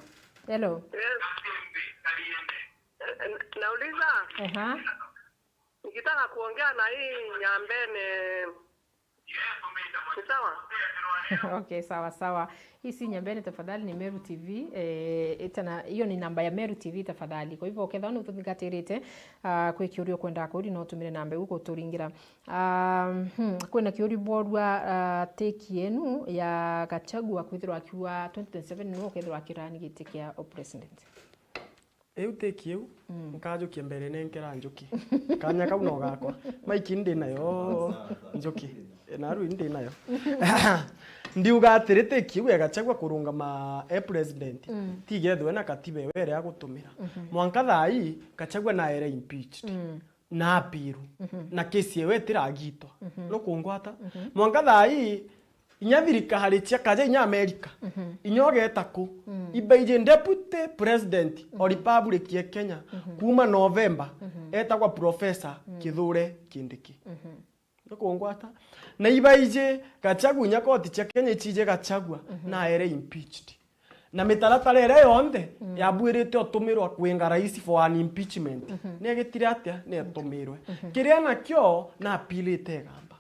Hello. Yes. Eh, n-, nauliza, Aha. Nikitaka kuongea na hii Nyambene, ni sawa? Okay, sawa sawa. Hii si Nyambene tafadhali, ni Meru T V. Eh, itana, hiyo ni namba ya Meru T V tafadhali. Kwa hivyo, ukethwa ni ututhingatirite, ah, kwi kiuria ukwenda kuria, no utumire namba iu kuturingira. Um, hmm, kwina kiuria borua, ah, take yenu ya Gachagua kwithirwa akiuga twenty twenty-seven niwe ukethirwa akirani giti kia upresident. Iu take iu, nkajukia mbere nenkera njuki. Kanya kau no gakwa. Maiki ndi nayo, njuki. E, na riu ndi nayo. Ndiuga atiri, take iu ya Gachagua kurungama e president, tigethwe na katiba iwe iria agutumira. Mwanka thaa ii, Gachagua naere impeached. Na apiru. Na kesi ewe itiragitwa. Nukungwata? Mwanka thaa ii, inya thirikari cia kaja inya America, inya ugeta ku, ibaiji deputy president o Republic ya Kenya, kuma November, etagwa Professor Kithure Kindiki. Nukungwata? Na ibaiji Gachagua, inya koti cia Kenya ichije Gachagua, naere impeached. Na mitaratara iria yonthe yabuirite utumirwa kwinga rais for an impeachment, negitire atia? Netumirwe. Kiria nakio, napilite igamba.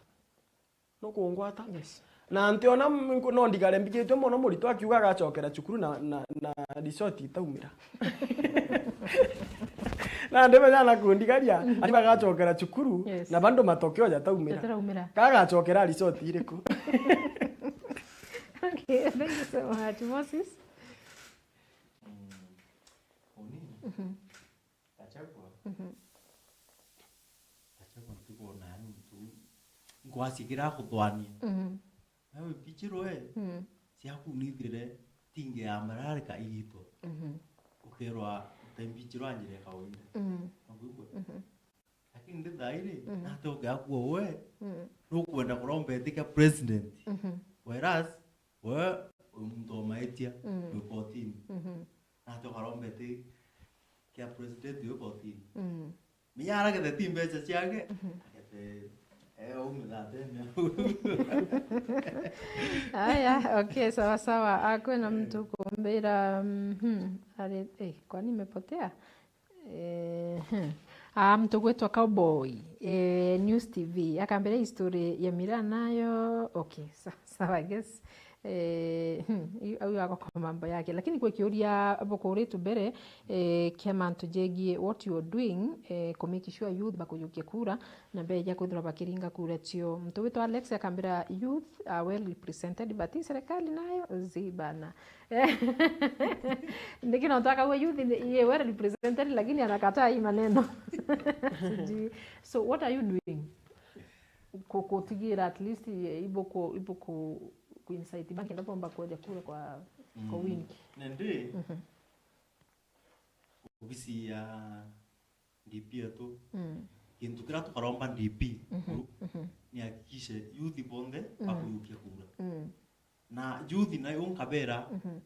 Nukungwata? Yes. Na ntiona m-, nku-, no ndigare mbigitwe mono Murito akiuga agacokera cukuru na, na, na result itaumira. Na ndimenya na kundigaria, ati bagacokera cukuru, Yes. na bando matokeo jataumira. Jataraumira. Kagacokera result iriku? Okay, thank you so much, Moses. Mm. Uni? Mhm. Gachagua. Mhm. Gachagua ntikwona yani muntu nkwasigira kuthwania. Mhm. Nawe mbichirwe, Mhm. ciaku nithire tinge ya mararika igitwa. Mhm. Ukerwa utembichirwa njira ya kawaida. Mhm. Nakwigua? Mhm. Lakini ndi thairi, Mhm. nate ungeakua we, Mhm. nukwenda kuromba itikia president. Mhm. Whereas, we, wi muntu wa maitia, Mhm. wi kotini. Mhm. Nate ukaromba itikia president wi kotini. Mhm. Menya aragete ti mbeca ciake, Mhm. agete, eh, aume thaa ten. Aya, okay, sawa sawa. Ah, kwina muntu kumbira, mhm, ari, eh, kwani imepotea? Eh, hmm. Ah, mtu gwitwa Cowboy, eh, News T V, akambira history ya Mira nayo. Okay, sa-, sawa, I guess. Eh, hmm, yu-, au agokoma mambo yake. Lakini kwi kiuria bukuritwe mbere, eh, kia mantu jegie what you are doing, eh, ku make sure youth bakujukia kura, na mbere ya kwithirwa bakiringa kura cio. Mtu witwa Alex akambira youth are well represented, but hii serikali nayo zi bana. Niki nontu akauga youth ni, ye well represented, lakini anakataa hii maneno. Sijui. So what are you doing? Ku-, kutigira at least, eh, ibuku, ibuku ku incite bangi ndo bomba kuja kura kwa, kwa Mm. wingi. Nende, Mhm. ofisi ya D P yetu, Mm. kintu kiria tukaromba D P, Mhm, mhm. ni hakikishe youth bonthe Mm. bakuyukia kura. Mm. Na youth nayo nkabera, Mhm.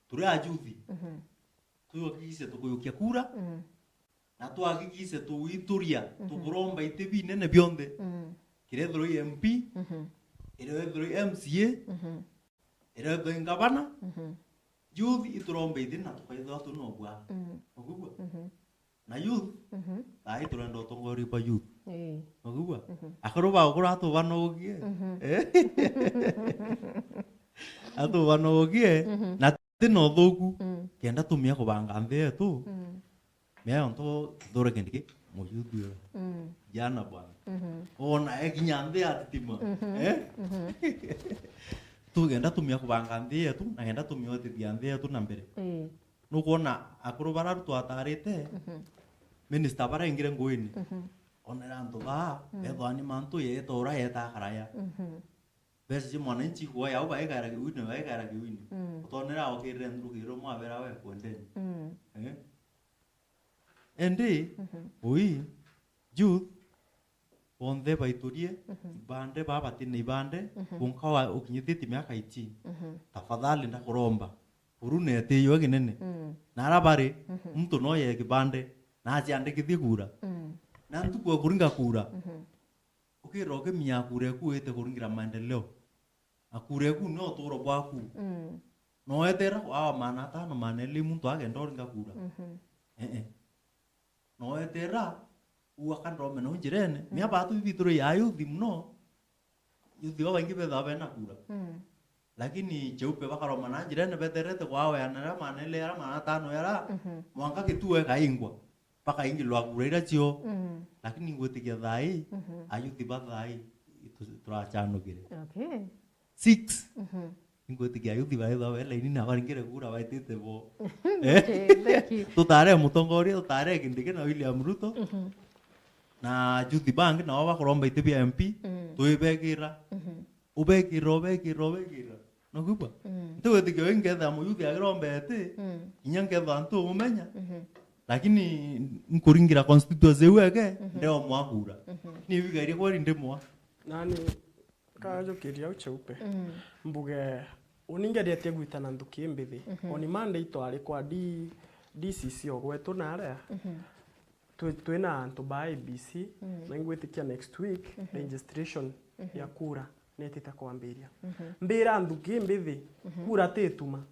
turi a youth, Mhm. tuhakikishe tukuyukia kura, Mhm. na tuhakikishe tuwituria, Mhm. tukuromba iti binene bionthe. Mm. Kirethirwa i M P, Mhm. irethirwa i M C A, Mhm. irethirwa i ngavana, Mhm. youth ituromba ithiri na tukaithirwa turi na ubwaa. Mm. Ukigua? Mhm. Na youth, Mhm. thaa ii turenda utongoria bwa youth. Ii. Ukigua? Mhm. Akuru ba ukuru atubanogie. Mhm. Eh? Atubanogie. Mhm. Na ti na uthuku. Mm. Kenda tumia kubanga nthi yetu. Mm. Mea yonto thure kindi ki, muyuthi uyu. Mm. Jana bwana. Mhm. Ona ekinya nthi ya thitima. Mhm. Eh? Mhm. Tugenda tumia kubanga nthi yetu, na kenda tumia utithia nthi yetu na mbere. Ii. Nukwona akuru bara twataarite, Mhm. minister bara ingire nguini. Mhm. Onera antu baa, Mm. bethwa ni mantu yeeta ura yeeta akaraya. Mhm. Mbeca cia mwananchi kuoya au baikaira kiwini, baikaira kiwini. Mm. Utonera okirire nthuki iria mwabera we kwendeni. Mm. Eh? Endi, mhm, ui, youth, bonthe baiturie, mhm, ibande, baba batina ibande, mhm, bonka wa ukinyithitie miaka eighteen. Mhm. Tafadhali ndakuromba. Uru netiywa kinene. Mm. Na ara bari, mhm, muntu no ye kibande, na aciandikithie kura. Mm. Na ntuku ya kuringa kura, mhm, ukirira ukimia kura eku wite kuringira maendeleo. Na kura eku ni uturo bwaku. Mm. No wetera awa maana atano, maana eli muntu agenda uringa kura. Mhm. Eh, eh. No wetera uu akandome nau njirene. Mm. Mia batu bibituro ya youth muno. Youth babaingi bethaga bena kura. Mm. Lakini cheupe bakaroma na njirene beterete kwa awe anara maana eli ara maana atano yara. Mhm. Mwanka gituo ekaingwa. Bakaingilwa kura iria cio. Mm. Lakini ngwitikia thaa ii, mhm, ayuthi ba thaa ii itu-, turacanukire. Okay. Six. Mhm. Ingwitikia ayuthi baithwa be laini na baringire kura baitite bo. Eh? Okay, thank you. Tutare mutongoria, tutare Kindiki na William Ruto. Mhm. Na ayuthi bangi nabo bakuromba iti bia M P, mm, twibekira. Mhm. Ubekira, ubekira, ubekira. Nogubwa? Mm. Ntigwitikia wi nkethira muyuthi agirombete, mm, inya nkethira ntumumenya. Mhm. Lakini nkuringira constituency iu eke, mhm, ndeo mwakura. Mhm. Ni wigairie kweri ndi mwa. Nani kajukiria au cheupe. Mm. Mbuge, uni ngeretie gwitana nthuki mbithi. Mhm. On Monday twari kwa D-, D C C o gwetu na aria. Mhm. Twi-, twina antu ba I E B C, mm, na ingwitikia next week, mhm, registration, mhm, ya kura netite kwambiria. Mhm. Mbira nthuki mbithi, mhm, kura tituma.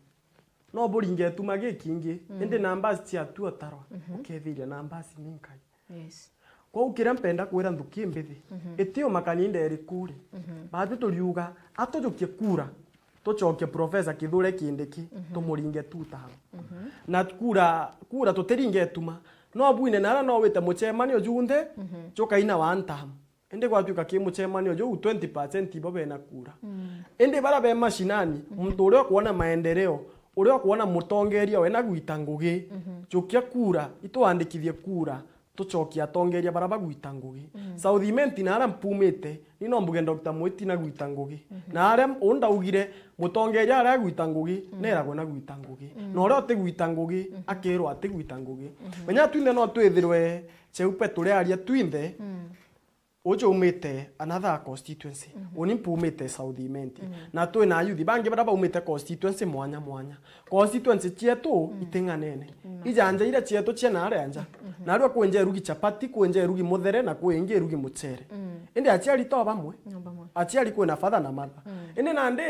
No buringe ituma gikingi, mm, indi nambasi ciatua tarwa, mhm, ukethiria nambasi ni nkai. Yes. Kwou kiria mpenda kwira nthuki mbithi, mhm, iti umakania inda iriku ri. Mhm. Batu turiuga, atujukie kura, tucokie Professor Kithure Kindiki, mhm, tumuringe two term. Mhm. Na kura, kura tutiringe ituma, no bwine nara no wite mucemanio junthe, mhm, jukaina one term. Indi gwatuika ki mucemanio juu twenty percent ibo bena kura. Mm. Indi bara be mashinani, mhm, muntu uria ukwona maendeleo, uria ukwona mutongeria wena gwita ngugi, mhm, jukia kura, itwandikithie kura, tucokie atongeria bara bagwita ngugi. Mm. South Imenti na aria mpumite, ni no mbuge Doctor Mwiti na gwita ngugi. Mhm. Na aria undaugire, mutongeria aria agwita ngugi, mm, neragwe na gwita ngugi. Mm. Na uria utigwita ngugi, mhm, akirwa atigwita ngugi. Mhm. Menya twinthe no twithirwe cheupe turiaria twinthe, mm, uju umite another constituency. Mhm. Uni mpumite South Imenti. Mhm. Na twina ayuthi bangi bara baumite constituency mwanya mwanya. Constituency cietu, mm, iting'anene. Mm. Ijanja iria cietu cia naria nja. Mhm. Narua kwi nja irugi chapati, kwi nja irugi muthere, na kwi ingi irugi mucere. Mm. Indi aciari to bamwe. No bamwe. Aciari kwina father na mother. Mm. Indi nandi,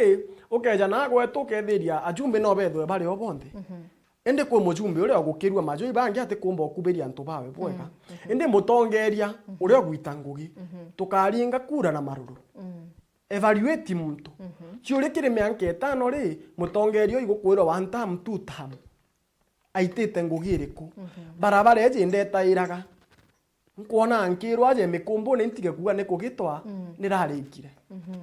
ukeja na gwetu ukethiria ajumbe no bethwe bari o bonthe. Mhm. Indi kwi mujumbe uria ugukirua majuu, ibangi atikumba ukubiria antu bawe bwega. Mm, mhm. Indi mutongeria, mhm, uria ugwita ngugi, mhm, tukaringa kura na maruru. Mm. Evaluate muntu. Mhm. Ciuria kiri mianka itano ri, mutongeria uyu gukwirwa one term, two term, aitite ngugi iriku? Mhm. Barabara iji ndetairaga. Nkwona nkirwa aje mikumbune ntige kuuga ni kugitwa, mm, nirarikire. Mhm.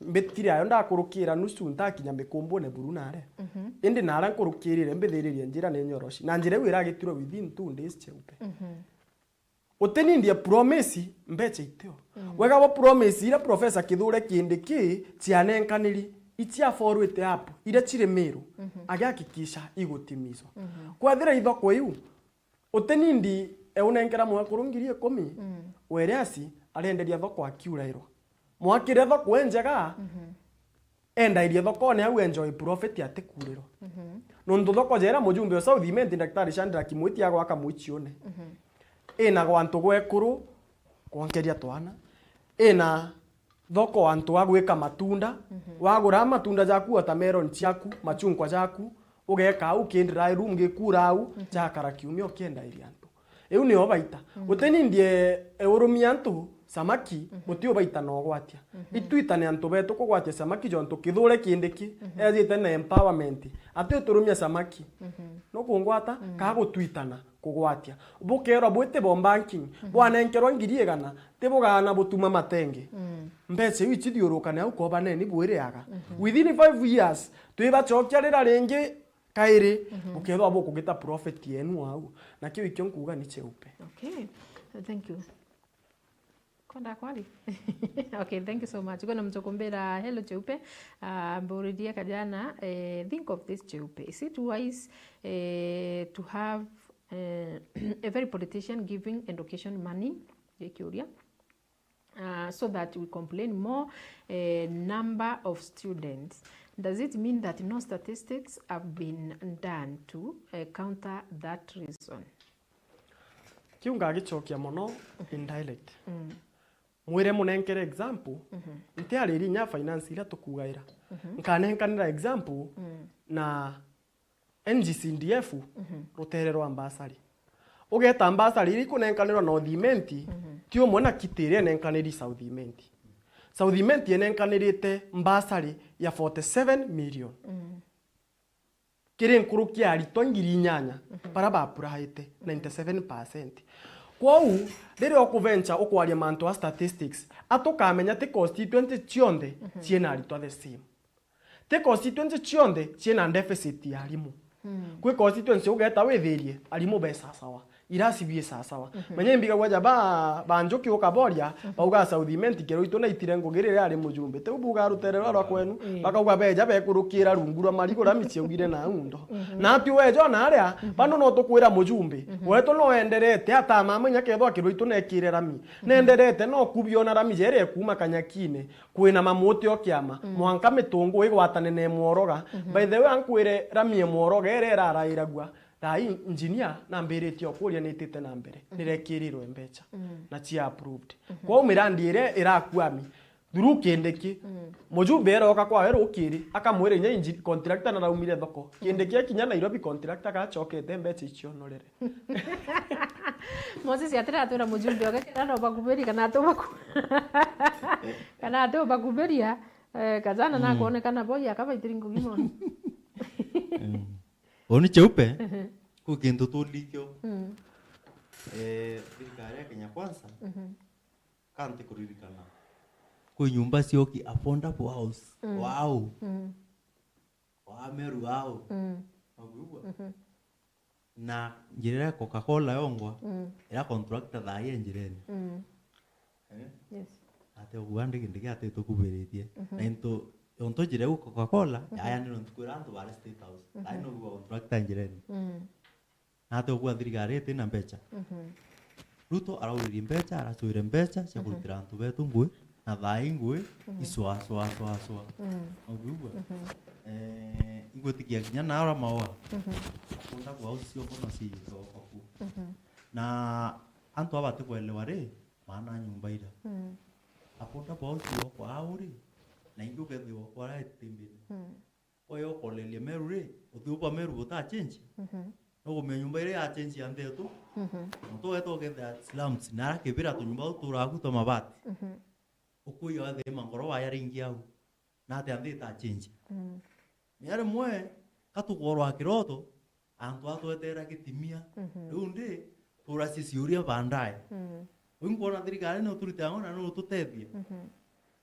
Mbitire ayo ndakurukira nusu ntakinya mikumbune buru nare. Mhm. Indi nara nkurukirire mbithiririe njira ni nyoroshi. Na njira iu iragitirwe within two days cheupe. Mhm. Utinindie promise mbecha itio. Mm. Wega wa promise iria Professor Kithure Kindiki cianenkaniri, icia forward up, iria ciri miru, mhm, agihakikisha igutimizwa. Mhm. Kwethira ithoko iu, utinindi eunenkera mwekuru ngiri ikumi, mm, Weriasi arenderia thoko akiurairwa. Mwakire thoko enjega, mhm, endairie thokone au enjoy profit atikuurirwa. Mhm. Nontu thoko jera mujumbe o South Imenti Daktari Shadrack Mwiti agwaka Mwichione. Mhm. Ina gwantu gwekuru, kwonkeria twana. Ina thoko antu a gwika matunda, mhm, wagura matunda jaku, watermelon ciaku, machungwa jaku, ugeka au kindira room gikura au, mhm, jakara kiumia ukiendairia antu. Iu nio baita. Mhm. Utinindie eurumia antu samaki, mhm, uti ubaita na ugwatia. Mhm. Itwitane antu betu kugwatia samaki jontu Kithure Kindiki, mhm, ejite na empowerment. Ati uturumia samaki. Mhm. Nukungwata, mhm, kaa gutwitana. Kugwatia. Bukeerwa bwiti bo banking, mhm, bwanenkerwa ngiri igana, ti bugaana butuma matenge. Mm. Mbeca iu icithiurukane au kobaneni bwiriaga. Mhm. Within five years, twibacokia rira ringi kairi, mhm, bukeethirwa bukugita profit yenu au. Na kiu ikio nkuuga ni cheupe. Okay. Thank you. Kwenda kwari? Okay, thank you so much. Kwina muntu kumbira, "Hello, Cheupe." Ah, mburirie kajana, eh, think of this, Cheupe. Is it wise, eh, to have Eh, every politician giving education money, gikiuria, uh, so that we complain more, eh, number of students. Does it mean that no statistics have been done to, eh, counter that reason? Kiu ngagicokia mono in dialect. Mm. Mwire munenkere example, mhm, ntiariri inya finance iria tukugaira. Mhm. Nkanenkanira example, mm, na N G C D F, mhm, rutere rwa mbasari. Ugeta mbasari iria ikunenkanirwa North Imenti, mhm, ti umwe na kiti iria inenkaniri South Imenti. South Imenti inenkanirite mbasari ya forty-seven million. Mm. Kiri nkuruki ya aritwa ngiri inyanya, mhm, bara bapuraite, ninety-seven percent. Kwou, riria ukuventure ukwaria mantu a statistics, atukamenya ti constituency cionthe, mhm, ciina aritwa the same. Ti constituency cionthe ciina deficit ya arimu. Mm. Kwi constituency ugeta withirie, arimu be sasawa. Irasi bi sasawa. Mhm. Menya imbigagua ja ba, ba Njuki ukaboria, mhm, bauga South Imenti kiro itu naitire ngugi riria ari mujumbe. Tiu buga rutere rwa, rwa kwenu, ii, bakauga beja bekurukira rungu rwa marigu rami ciaugire na undo. Mhm. Na ati wejo na aria, mhm, bano no tukwira mujumbe. Mhm. Wetu no enderete, ata mama inya kethwa kiro itu nekire rami. Mhm. Nenderete no kubio na rami jere kuma kanyakine. Kwina mamuti o kiama, mm, mwanka mitungu igwatane na imworoga. Mhm. By the way, ankwire rami imworoga iria irarairagua. Thaa ii engineer nambiritie o kuria nitite na mbere, mm, nirekirirwe mbecha, mm, na cia approved. Mhm. Kwou mirandi iria irakuami through Kindiki, mm, mujumbe eroka kwawe rukiri, akamwira inya engi-, contractor naraumire thoko. Mm. Kindiki akinya Nairobi, contractor gacokete mbecha icionorere. Moses atiratwira mujumbe oke kana no bakuberia kana atubaku-, kana atubakuberia, eh, kajana, mm, nakwonekana boy akabaitiri ngugi mono. Mm. Uu ni cheupe, ehe, kwi kintu tulikio. Mm. Eh, thirikari ya Kenya Kwanza, mhm, kanti kuririkana. Kwi nyumba cioki affordable house. Mm. Wow. Mm. Wa Meru wow. Mm. Wakwigua? Mhm. Na njira iria Coca-Cola yongwa, mm, ira contractor thaa ii njirene. Mm. Eh? Yes. Ate ugua ndi kindi kia ati tukubiritie. Mhm. Na into, onto njira iu Coca-Cola, mhm, yaya nino ntukwira antu bare State House. Mhm. Thaa ii no ugua contractor njirene. Mm. Na ati ugua thirikari iti na mbecha. Mhm. Ruto arauririe mbecha, aracwire mbecha cia, mhm, kurutira antu betu ngui, na thaa ii ngui, mhm, icwa, cwa, cwa, cwa. Mm. Wakwigua? Mhm. Eh, ingwitikia kinya naara maoa. Mhm. Akunda kwa ucio mbono ciithoka ku. Mhm. Na antu aba batikwelewa ri, maana nyumba ira. Mm. Akunda kwa ucio kwa auri, na ingi ukethirwa kwa right timbini. Mm. Oyo ukoreria Meru ri, uthiu bwa Meru buta change. Mhm. No kumenya nyumba iria ya change ya nthi yetu. Mhm. Nontu weta ukethira slums, na ara Kibira tunyumba tuturaa ku twa mabati. Mhm. Ukuiya wathima ngoro waya ringi au. Na atia nthi ita change. Mm. Ni arimwe, katukorwa kiroto, antu atwetera gitimia. Mhm. Riu ndi, turacia ciuria baadaye. Mm. Riu nkwona thirikari ni uturite ang'o na ni ututethia. Mhm.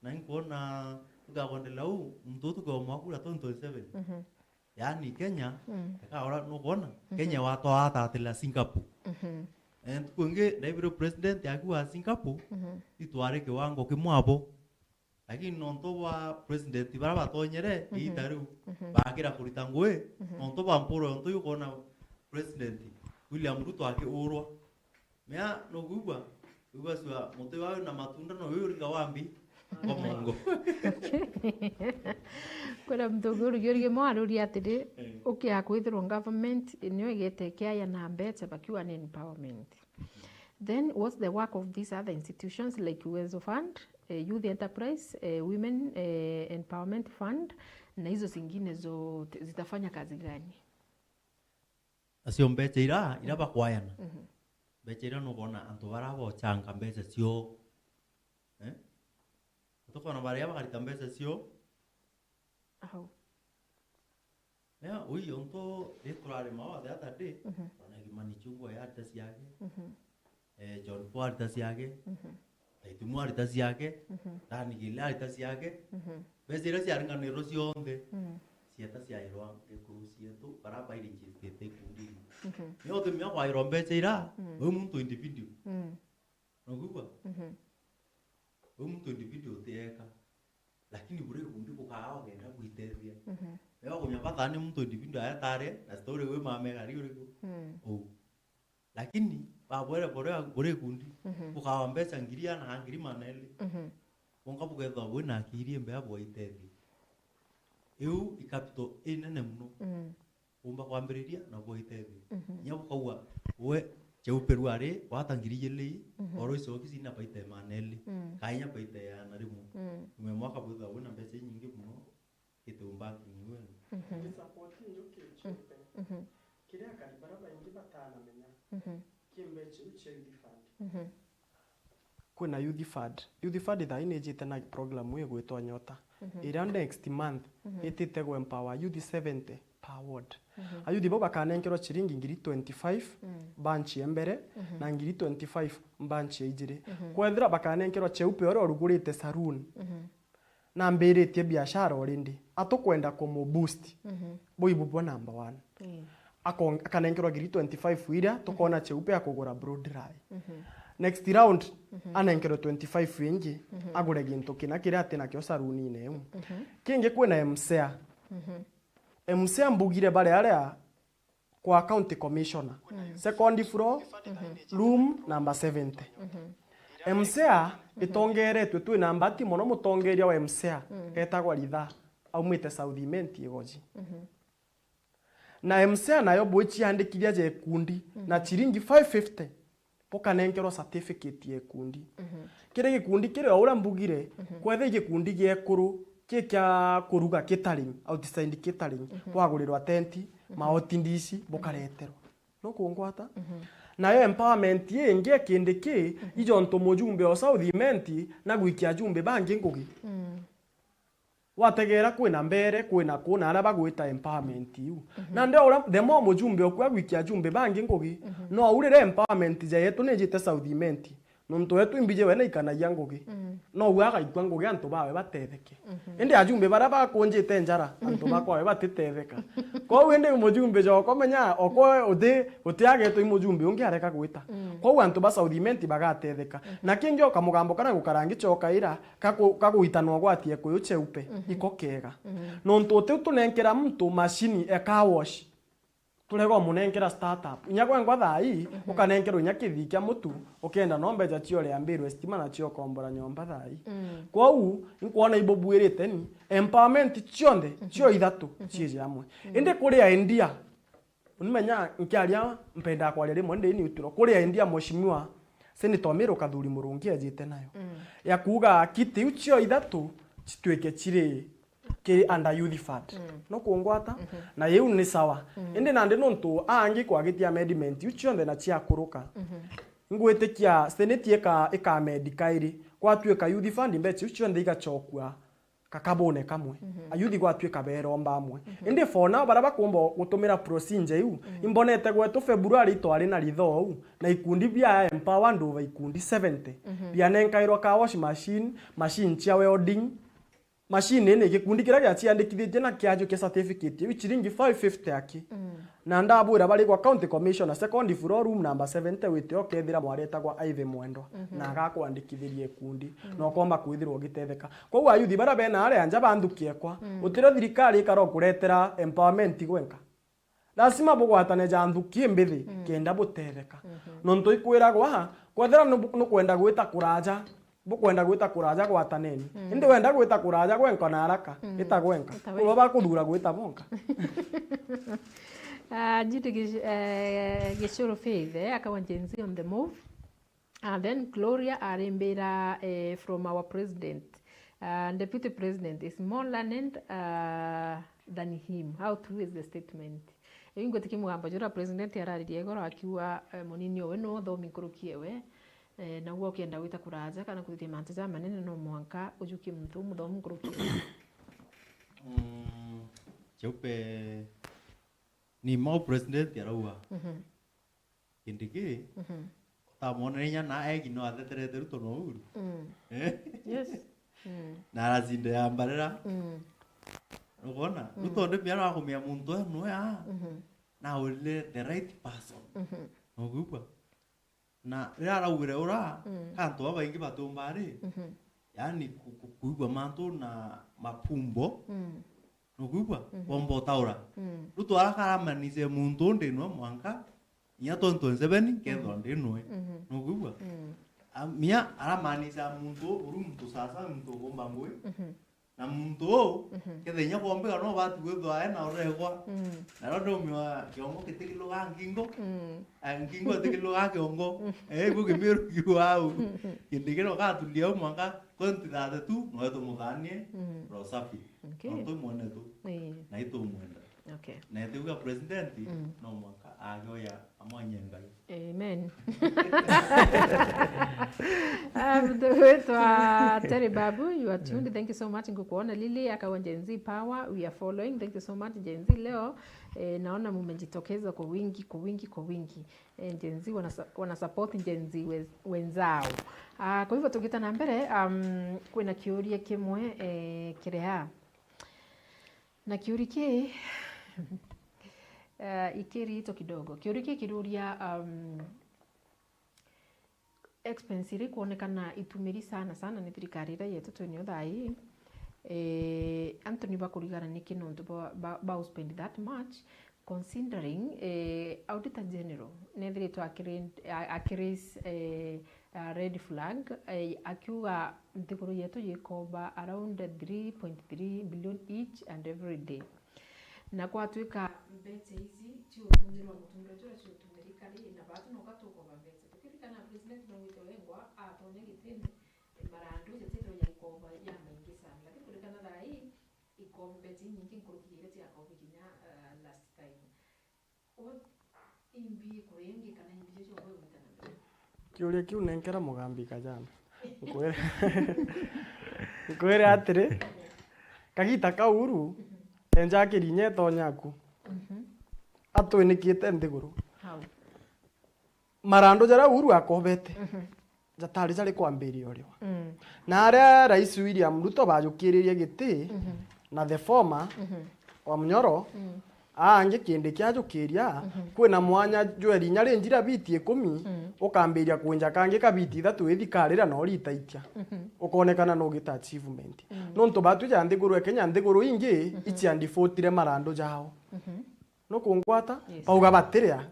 Na inkwona tukagondela uu, muntu uu tukeomwa kura twenty twenty-seven. Mhm. Yaani Kenya, mm, eka ora nukwona, mhm, Kenya watwaa atatila Singapore. Mhm. Eh, ntuku ingi ndaibire president akiuga Singapore, mhm, itwari kiwango kimwe abo. Lakini nontu bwa president bara batonyere, mhm, iita riu, mhm, baakira kurita ngui, mhm, nontu bwa mpuro yontu yukona president William Ruto akiurwa. Mea nukwigua, wigua cua muti wayo na matunda no uyu uringa wambi, ngomongo. Kwina muntu ungi urugia urugia mwa aruria atiri, eh, ukia kwithirwa government niyo igete kiaya na mbecha bakiuga ni empowerment. Then what's the work of these other institutions like Uwezo Fund, eh, Youth Enterprise, eh, Women, eh, Empowerment Fund, na hizo zingine zote zitafanya kazi gani? Acio mbecha ira, ira, mhm, bakwayana. Mhm. Mbecha ira nubona antu bara bochanga mbecha cio. Eh? Tukona baria bakarita mbecha cio. Au. Mea, ui onto ri turarima wa the other day, mhm, ona Kimani Chungwa yarita ciake. Mhm. Eh, John Paul arita ciake. Mhm. Taitimu arita ciake. Mhm. Dani Gile arita ciake. Mhm. Mbecha iria ciaringanirwo cionthe, mhm, cieta ciairwa gikuru cietu, bara bairi njitite ikundi. Mhm. Ni utumia kwairwa mbecha ira, mhm, wi muntu individual. Mhm. Nukwigua? Mhm. Wi muntu individual utieka. Lakini buri gikundi gukaa ugenda gwitethia. Mhm. Riria ukumenya bathani muntu individual aetare, na story wi mama egari uriku? Mm. Ou. Lakini babwere bore buri ikundi, mhm, bukawa mbeca ngiri ana kana ngiri magana eri. Mhm. Bonka bukethwa bwina akiri imbea bwaitethia. Iu i capital inene muno. Mm. Umba kwambiriria na bwaitethia. Mhm. Inya bukauga, we, Cheupe ru ari gwata ngiri igiri, mhm, oro icoki cina baita ya magana eri. Mm. Kana inya baita ya igana rimwe. Mm. Nyuma ya mwaka bwithwa bwina mbeca inyingi muno, giti umbacking wenu. Mhm. Ndi support njuki Cheupe. Mhm. Kiria akari bara baingi batanamenya, mhm, ki mbeca iu cia youth fund. Mhm. Kwina youth fund. Youth fund thaa ii ni ijite na program igwitwa Nyota. Mhm. Iria next month, mhm, itite gu empower youth seventy per ward. Mhm. Ayuthi bau bakanenkerwa ciringi ngiri twenty-five, mm, bunch ya mbere, mhm, na ngiri twenty-five bunch ya ijiri. Mhm. Kwethira bakanenkerwa Cheupe uria urugurite saloon, mhm, na ambiritie biashara already, atukwenda kumu boost. Mhm. Bui bubwe number one. Mm. Akon-, akanenkerwa ngiri twenty-five iria, tukona, mhm, Cheupe akugura blow dry. Mhm. Next round, mhm, anenkerwe twenty-five ingi, mhm, agure gintu kina kiria ati nakio sarunine iu. Mhm. Kingi kwina M C A. Mhm. M C A mbugire bari aria kwa county commissioner. Mm. Second floor, mhm, room number seventy. Mhm. M C A, mhm, itongeretwe twi na mbati mono, mutongeria wa M C A, mm, etagwa Ritha, aumite South Imenti Igoji. Mhm. Na M C A nayo bwiciandikithia ja ikundi, mhm, na ciringi five fifty, bukanenkerwa certificate ya ikundi. Mhm. Kiri gikundi kiri o uria mbugire, mhm, kwethira i gikundi gia ekuru, ki kia kuruga catering, outside catering, mhm, kwagurirwa tenti, mhm, maoti ndici, mhm, bukareterwa. Nukungwata? Mhm. Nayo empowerment ii ingi ya kindi ki, mhm, ijo ntu mujumbe o South Imenti na gwikia ajumbe bangi ngugi. Mm. Wategera kwina mbere, kwina ku, na aria bagwita empowerment iu. Mhm. Nandi o uria, the more mujumbe oku agwikia ajumbe bangi ngugi, mhm, no au riria empowerment ja yetu ni ijite South Imenti. Nontu we twimbiji we naikanagia ngugi. Mm. No we agaikua ngugi antu bawe batetheke. Mhm. Indi ajumbe baria bakunjite njara, antu, mhm, bakwa we batitetheka. Kwou indi mujumbe joko menya, okwe uti, utiagetwe i mujumbe ungi areka gwita. Mm. Kwou antu ba South Imenti bagatetheka. Mhm. Na kingi o kamugambo karia ngukara ngicokaira, kaku-, kaguitanwa gwatie kuyu Cheupe, mhm, iko kega. Mhm. Nontu uti utunenkera muntu machine e car wash, turega umunenkera startup. Inya gwengwa thaa ii, mhm, ukanenkerwa inya kithii kia mutu, ukienda no mbeca cio uriambirwe stima na cio ukombora nyomba thaa ii. Mm. Kwou, inkwona ibubuirite ni, empowerment cionthe, mhm, cio ithatu, mhm, ciiji amwe. Mm. Indi kuri idea, unimenya nkiaria mpendaa kwaria rimwe ndi neutral. Kuri idea Mheshimiwa Senator Miru Kathuri Murungi ejite nayo. Mm. Ya kuuga kiti iu cio ithatu citwike ciri kiri under youth fund. Mm. No kungwata? Mhm. Na iu ni sawa. Mm. Indi nandi nontu aangi kwagitia amendment iu cionthe na ciakuruka. Mhm. Ngwitikia Senate ika, ikamedi kairi. Gwatuika youth fund mbeca iu cionthe igacokua kakabune kamwe. Mhm. Ayuthi gwatuika beromba amwe. Mhm. Indi for now, baria bakumba gutumira procedure iu, mhm, imbonete gwetu February itwari na ritho uu, na ikundi bia empower nduva ikundi seventy. Mhm. Bianenkairwa car wash machine, machine cia welding, machine ini, gikundi kiria giaciandikithitie na kiajukia certificate iu ciringi five fifty aki. Mm. Na ndabwira bari gwa county commissioner, second floor room number seventy, wite ukethira mwaretagwa Aithe Mwendwa, mhm, na agakwandikithiria ikundi, mm, na ukomba kwithirwa ugitetheka. Kwou ayuthi baria bena aria nja banthuki ekwa, mm, utirio thirikari ikara ukuretera empowerment gwenka. Lazima bugwatane ja nthuki mbithi, mm, kenda butetheka. Mhm. Nontu ikwiragwa, kwethira nubu-, nukwenda gwita kuraja, bukwenda gwita kuraja gwataneni. Mm. Indi wenda gwita kuraja gwenka na haraka, mm, ita gwenka. Ita gwenka. Kuba bakuthura gwita bonka. Ah, Judy Gish-, eh, Gishuru Faith, eh, akawa Gen Z on the move. And then Gloria arimbira, eh, from our president. Uh, deputy president is more learned, uh, than him. How true is the statement? Iu ngwitikia mugambo juria president araririe igoro akiuga, eh, munini owe no uthomi nkuruki ewe. Eh, na ugwe ukienda gwita kuraja kana kuthithia mantu jamanene, no mwanka ujukie muntu umuthomu nkuruki. Mm, Cheupe ni mau president arauga. Mhm. Kindi ki, mhm, utamwonere inya na egi no atheterete Ruto na Uhuru. Mm. Eh? Yes. Mm. Na aracinda ya mbarira. Mm. Ukona? Mm. Ruto ndi miara akumia muntu uyu nuya. Mhm. Na urire the right person. Mhm. Nukwigua? Na riria araugire ura, mm, ka antu babaingi batumba ri, mhm, yani ku-, ku-, kuigua mantu na mapumbo, mm, nukwigua? Mhm. Bomba utaura. Mm. Ruto arakaramanice muntu ndi no mwanka Inya twenty twenty-seven, kethwa ndi nwe. Mhm. Nukwigua? Mm. A-, mia aramaanisha muntu uu, uru muntu sasa, muntu ugumba ngui. Mhm. Na muntu uu, mhm, kethira inya kwombika no bati gwithwa ae na uregwa. Mm. Na rio ndaumiwa kiongo kitikiluga nkingo. Mm. A, nkingo itikiluga kiongo. Mm. Eh, ibu Kimiru kiuga au. Mm. Kindi kiria ugaturia au mwanka twenty thirty-two, noe tumuthanie, mm, Roho Safi. Okay. Nontu imwene tu. Ii. Na itumwenda. Okay. Na itiuga president, mm, no mwanka agoya amwanye Ngai. Amen. Um, the wetwa Terry Babu, you are tuned. Thank you so much. Ngukuona Lily, akawa Gen Z Power, we are following. Thank you so much, Gen Z. Leo, eh, naona mumejitokeza kwa wingi, kwa wingi, kwa wingi. Eh, Gen Z wana, wana support Gen Z we-, wenzao. Ah, kwa hivyo tugita na mbere, um, kwina kiuria kimwe, eh, kiria. Na kiuri ki, eh, ikirito kidogo. Kiuri ki kiruria, um, expense iria ikwonekana itumiri sana sana ni thirikari iria yetu twinio thaa ii. Eh, antu ni bakurigara niki nontu ba, ba, ba spend that much, considering, eh, Auditor General nethiritwe akiri-, a-, akiraise, eh, a red flag, eh, akiuga nthiguru yetu yikomba around three point three billion each and every day. Na kwatuika mbeca ici ciutumirwa mutundiro juria ciutumirika ri, na batu noka tukomba mbeca. Tukirikana president naugite wengwa atonya gitini, marandu jatithwe ya ikomba ya maingi sana. Lakini kurikana thaa ii, ikomba mbeca inyingi nkuruki ya iria ciakombi kinya, uh, last time. Kiuria kiu nenkera Mugambi Kajana. Nkwire, nkwire atiri, kagita kau Uhuru, enja akirinya itonya aku. Mhm. Atwinikite nthiguru. How? Marandu jaria Uhuru akobete, mhm, jatari jari kwambiria uriwa. Mm. Na aria Rais William Ruto bajukiririe giti, mhm, na the former, mhm, wa Munyoro, mm, aangi kindi kiajukiria, mhm, kwina mwanya jweri inya rinjira biti ikumi, mm, ukambiria kwinja kangi ka biti ithatu ithikarira na uritaitia. Mhm. Ukonekana nugita achievement. Mm. Nontu batwi ja nthiguru ya Kenya, nthiguru ingi, mhm, ichiandifutire marandu jao. Mhm. Nukungwata? Yes. Bauga batiria.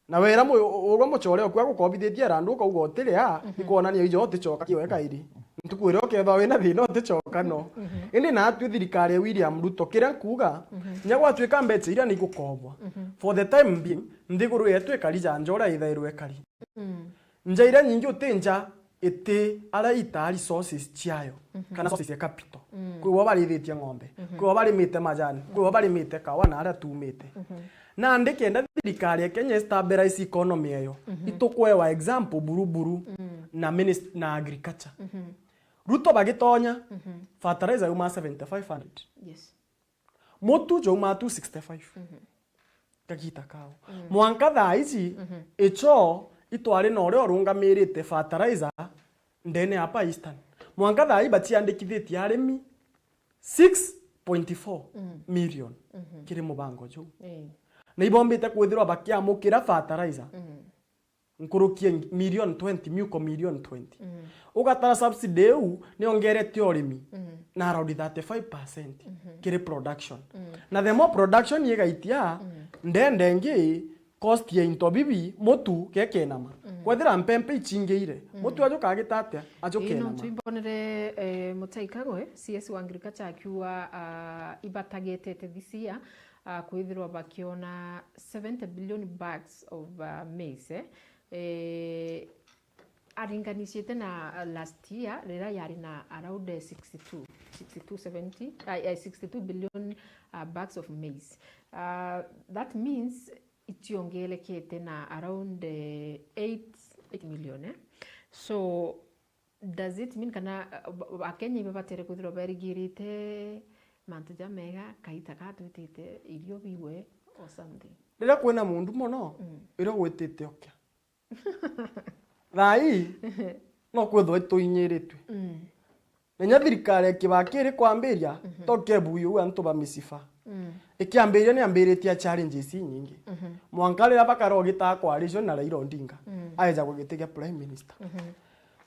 Na wera mu-, u-, urwa mucore oku agukobithitie randu ukauga utiria, mhm, ikwonania ijo uticoka kioe kairi. Ntuku iria ukethwa wina thina uticoka no. Mhm. Indi natwi thirikari ya William Ruto, kiria nkuuga, mhm, inya gwatuika mbeca iria ni igukobwa. Mhm. For the time being, nthiguru yetu ikari ja nja uria ithairwe ikari. Mm. Nja iria nyingi uti nja iti aria itaa resources ciayo, mhm, kana sources ya capital. Mm. Kwi bo barithitie ng'ombe, mhm, kwi bo barimite majani, kwi bo barimite kawa na aria tumite. Mhm. Nandi kenda thirikari ya Kenya istabilize economy eyo, mhm, itukwewa example buru buru, mm, na minist-, na agriculture. Mhm. Ruto bagitonya, mhm, fertilizer yuma seventy-five hundred. Yes. Mutu jwauma two sixty-five. Mhm. Kagita kao. Mm. Mwanka thaa iji, mhm, icho itwari na uria urungamirite fertilizer ndene hapa Eastern. Mwanka thaa ii baciandikithitie arimi six point four million, mhm, kiri mubango juu. Eh. Na ibombite kwithirwa bakiamukira fertilizer. Mhm. Nkuruki ya million twenty, miuko million twenty. Mm. Ugatara subsidy iu niongerete urimi, mm, na around thirty-five percent, mhm, kiri production. Mm. Na the more production igaitia, mm, ndende ingi cost ya into bibi, mutu gekenama. Mm. Kwethira mpempe ichingiire, mm, mutu ajuka agita atia? Ii, ajukenama. Nontu imbonere, eh, Mutahi Kagwe, C S wa agriculture akiuga, ah, ibatagetete this year, ah, kwithirwa bakiona seventy billion bags of, ah, maize, eh? Eh, aringanishite na, ah, last year, riria yari na around, eh, sixty-two, sixty-two seventy, ah, eh, sixty-two billion, ah, bags of maize. Ah, that means itiongerekete na around, eh, eight, eight million, eh? So, does it mean kana, uh, ba-, ba-, Akenya ibabatere kwithirwa berigirite mantu jamega, kaita gatwitite irio biwe or something? Riria kwina mundu mono, mm, irio gwitite okia. Thaa ii, no kwithwa ituinyiritwe. Mm. Na inya thirikari ya Kibaki iri kwambiria, mhm, to kebu yu antu ba misifa. Mm. Ikiambiria ni ambiritie challenges inyingi. Mhm. Mwanka riria bakara ugitaa coalition na Raila Odinga, mm, aeja gwitikia prime minister. Mhm.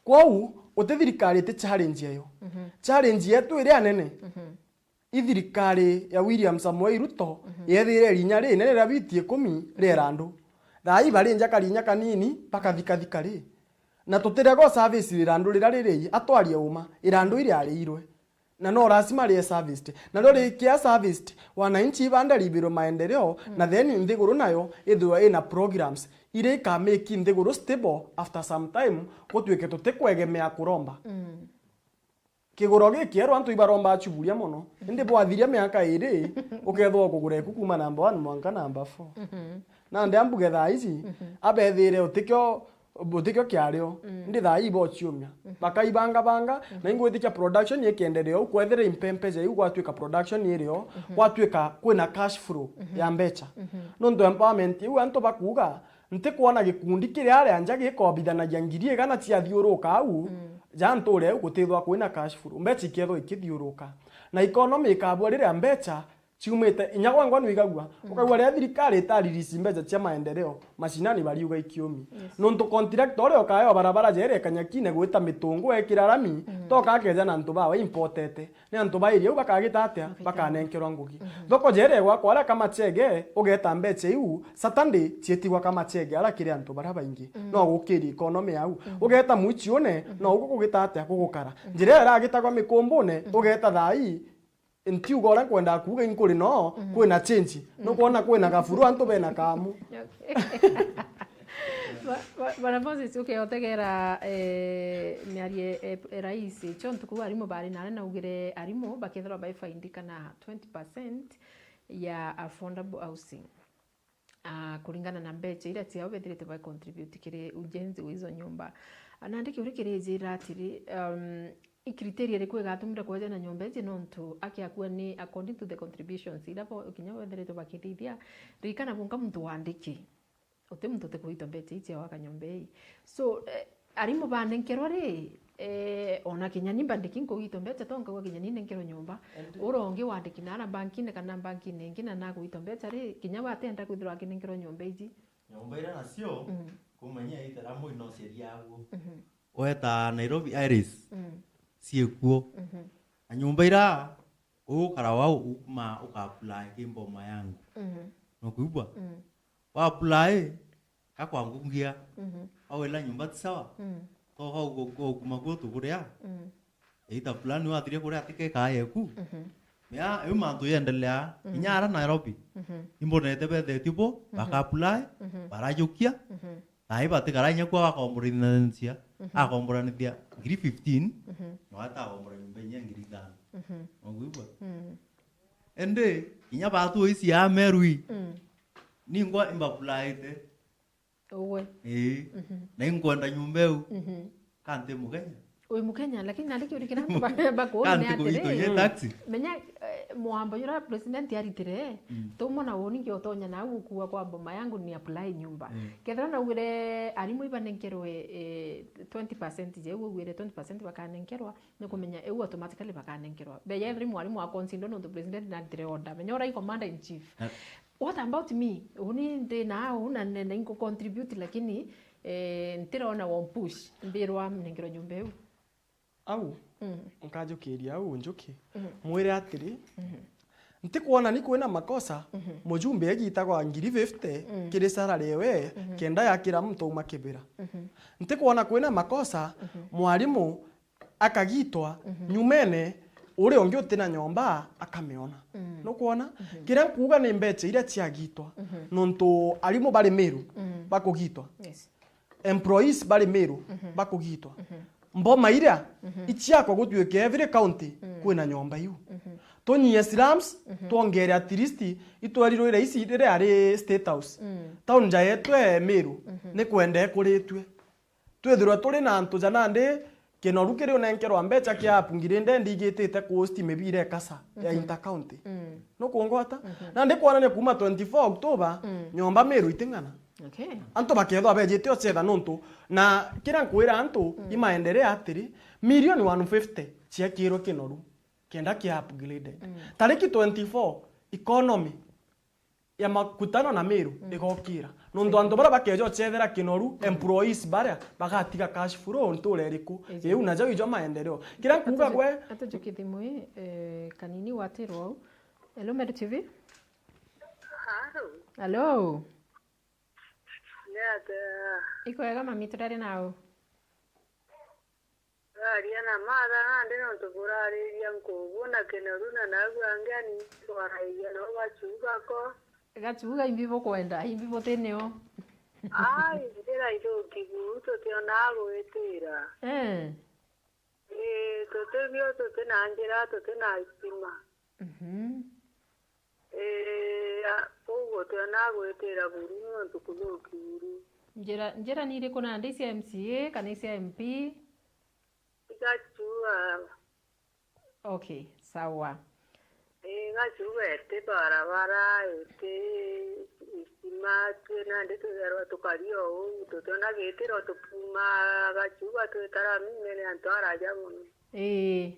Kwou, uti thirikari iti challenge eyo. Mhm. Challenge yetu iria nene, mhm, i thirikari ya William Samoei Ruto, mhm, yethire rinya rinene ria biti ikumi ria irandu. Thaa ii bari nja karinya kanini, bakathikathika ri. Na tutirega service irandu riria riri, atwarie uma, irandu iriarirwe. Na no lazima rie serviced. Na rio rikia serviced, wananchi ibanda ribirwe maendeleo, mm, na then nthiguru nayo ithirwe ina programs iria ikamake nthiguru stable after some time, gutwike tutikwegemea kuromba. Mm. Kiguro gikieru antu ibaromba achuburia mono. Indi bwathiria miaka iri, ukethwa ukugura iku kuma number one mwanka number four. Mhm. Nandi ambuge thaa ici, mhm, abethire utikio, utikio kiario. Mm. Ndi thaa ii bochiumia. Mhm. Bakaibanga banga, mhm, na ingwitikia production ikiendelea u kwethira impempe ja iu gwatwika production irio, mhm, gwatwika kwina cash flow, mhm, ya mbecha. Mhm. Nontu empowerment iu antu bakuuga, ntikwona gikundi kiria aria nja gikobithanagia ngiri igana ciathiuruka au, mm, ja nture au gutithwa kwina cash flow. Mbecha ikethwa ikithiuruka. Na economy ikabua riria mbecha ciumite, inya gwangwa nwigagua, mm, ukagua riria thirikari ita release mbecha cia maendeleo, mashinani bariuga ikiumi. Yes. Nontu contractor uria ukaya o barabara jere Kanyakine gwita Mitungu ekira rami, mm, toka akeja na antu bawe importete. Ni antu ba area iu bakagita atia? Bakita. Bakanenkerwa ngugi. Mhm. Thoko jere gwakwa aria Kamachege, ugeta mbecha iu, Saturday cietigwa Kamachege aria kiri antu baria baingi. Mm. No gukirie economy au. Mhm. Ugeta mwichione, mhm, no ugu kugita atia? Gugukara. Mhm. Njira iria iragitagwa Mikumbune, mhm, ugeta thaa ii, ntiuga uria nkwendaga kuuga inkuri no, mhm, kwina change. Mhm. Nukwona kwina gaburu antu bena kamu. Okay. Ba-, ba-, Bwana Moses, ukiotegera, eh, miario, eh, eh, rais, cho ntuku arimu bari nare naugire arimu bakethirwa baifaindikana twenty percent ya affordable housing. Ah, kuringana na mbecha iria ciao bethirite ba contribute kiri ujenzi wa izo nyumba. Ah, nandi kiuria kirijira atiri, um, i criteria iriku igatumire kweja na nyumba iji nontu akiakua ni according to the contributions iria bo kinya bethirite bakithithia, ririkana bunka muntu wandiki. Uti muntu utikugitwa mbecha ii cia gwaka nyomba ii. So, eh, arimu banenkerwa ri, eh, ona kinya ni mbandiki nkugitwa mbecha, to nkauga kinya ni nenkerwe nyomba. Indi uria ungi wandiki naara bankine kana bankine ingi na nagugitwa mbecha ri, kinya we atienda kwithirwa akinenkerwa nyomba iji. Nyomba iria nacio, mm, kumenya itera mui no ciariagwo. Mhm. Weta Nairobi Iris, mm, ciikuo. Mhm. Na nyomba iria ugukara wau ukuma uka apply ki mboma yangu. Mhm. Nukwigua? Mm. Wa apply, kakwangungia. Mhm. Wawela nyumba ti sawa. Mm. Toka ugo-, ugo-, ukuma kuo tukuria. Mm. Eita fulani wathiria kuria atikeka yeku. Mhm. Ya, eu mantu yendelea. Mhm. Inya ara Nairobi. Mhm. Imbonete bethetie bo, mhm, baka apply, mhm, barajukia. Mhm. Thaai batikara inya kuo akomboranithia, mhm, akomboranithia ngiri fifteen, mhm, na wata akombora nyumba inya ngiri ithano. Mhm. Nwigua? Mm. Indi, inya batu isi ya Meru ii, mm, ningwa imbapulaite. Uwe. Ii. Mhm. Na inkwenda nyumba iu. Mhm. Ka nti Mukenya. Wi Mukenya, lakini nandi kiuria kiria antu ba-, bakuuria ni atiri, taxi. Menya, eh, mwambo juria president aritire, mm, tumwona uni ngiotonya nau gukua kwa boma yangu ni apply nyumba. Mm. Kethira naugire arimu ibanenkerwe, eh, twenty percent je, ugwire twenty percent bakanenkerwa, ni kumenya eu automatically bakanenkerwa. Beya ethiri mwarimu wa consider nontu president nandire order. Menya uria i commander in chief. Na what about me? Uni ndi na au na, na, na inko contribute, lakini, eh, ntirona wa push. Mbirwa mnengerwa nyumba iu. Au, mm, nkajukiria au njuki. Mhm. Mwire atiri, mhm, ntikwona ni kwina makosa, mhm, mujumbe egitagwa ngiri fifty, mm, kiri salary ewe, mhm, kenda yakira muntu auma kibira. Mhm. Ntikwona kwina makosa, mhm, mwarimu akagitwa, mhm, nyumene, uria ungi utina nyomba akamiona. Mm. Nukwona? Mhm. Kiria nkuuga ni mbecha iria ciagitwa, mhm, nontu arimu bari Meru, mm, bakugitwa. Yes. Employees bari Meru, mhm, bakugitwa. Mhm. Mboma iria, mhm, iciakwa gutuike every county, mm, kwina nyomba iu. Mhm. Tunyie slums, mhm, twongere at least itwerirwe iraisi riria ari State House. Mm. Town ja yetu e Meru, mhm, ni kwenda ikuritue. Twithirwe turi na antu ja nandi kinoru kiri unenkerwa mbecha kia app ngiri ndendi igitite kuhost mibira ekasa ya, mhm, intercounty. Mm. Nukungwata? Mhm. Nandi kwanania kuma twenty-four October, mm, nyomba Meru iting'ana. Okay. Antu bakethwa bejite ocetha nontu. Na kiria nkwira antu, mm, imaendelea atiri, milioni one fifty ciekirwe kinoru kenda kia upgraded. Mm. Tariki twenty-four, economy ya makutano na Meru igokira. Nontu antu baria bakeja uchethera kinoru, employees baria bagatiga cash flow nture iriku? Iu na jau ijo maendeleo. Kiria nkuuga gwe, atujuki thimu ii, eh, kanini watirwa au. Hello, Meru T V. Halo. Hello. Ni atia? Ikwega mami, turari nau? Turaria na Martha nandi nontu burariria nkubu na kinoru na nagu angi ani twarairia no gacuba ko. Gacuga imbi bukwenda, imbi butinio? Ai, njira ithuki buru tutionaa gwitira. Eh. Ii, tutibio tutina njira, tutina stima. Mhm. Ii, a, kou gutionaa gwitira buru nontu kuthuki buru. Njira, njira ni iriku nandi, cia M C A kana cia M P? Igacuga. Okay, sawa. Ii, igacuga iti barabara, iti stima, twi nandi twitharwa tukari o uu, tutiona gitiro tukiuma gacuga twitara mine ni antu araja mono. Ii.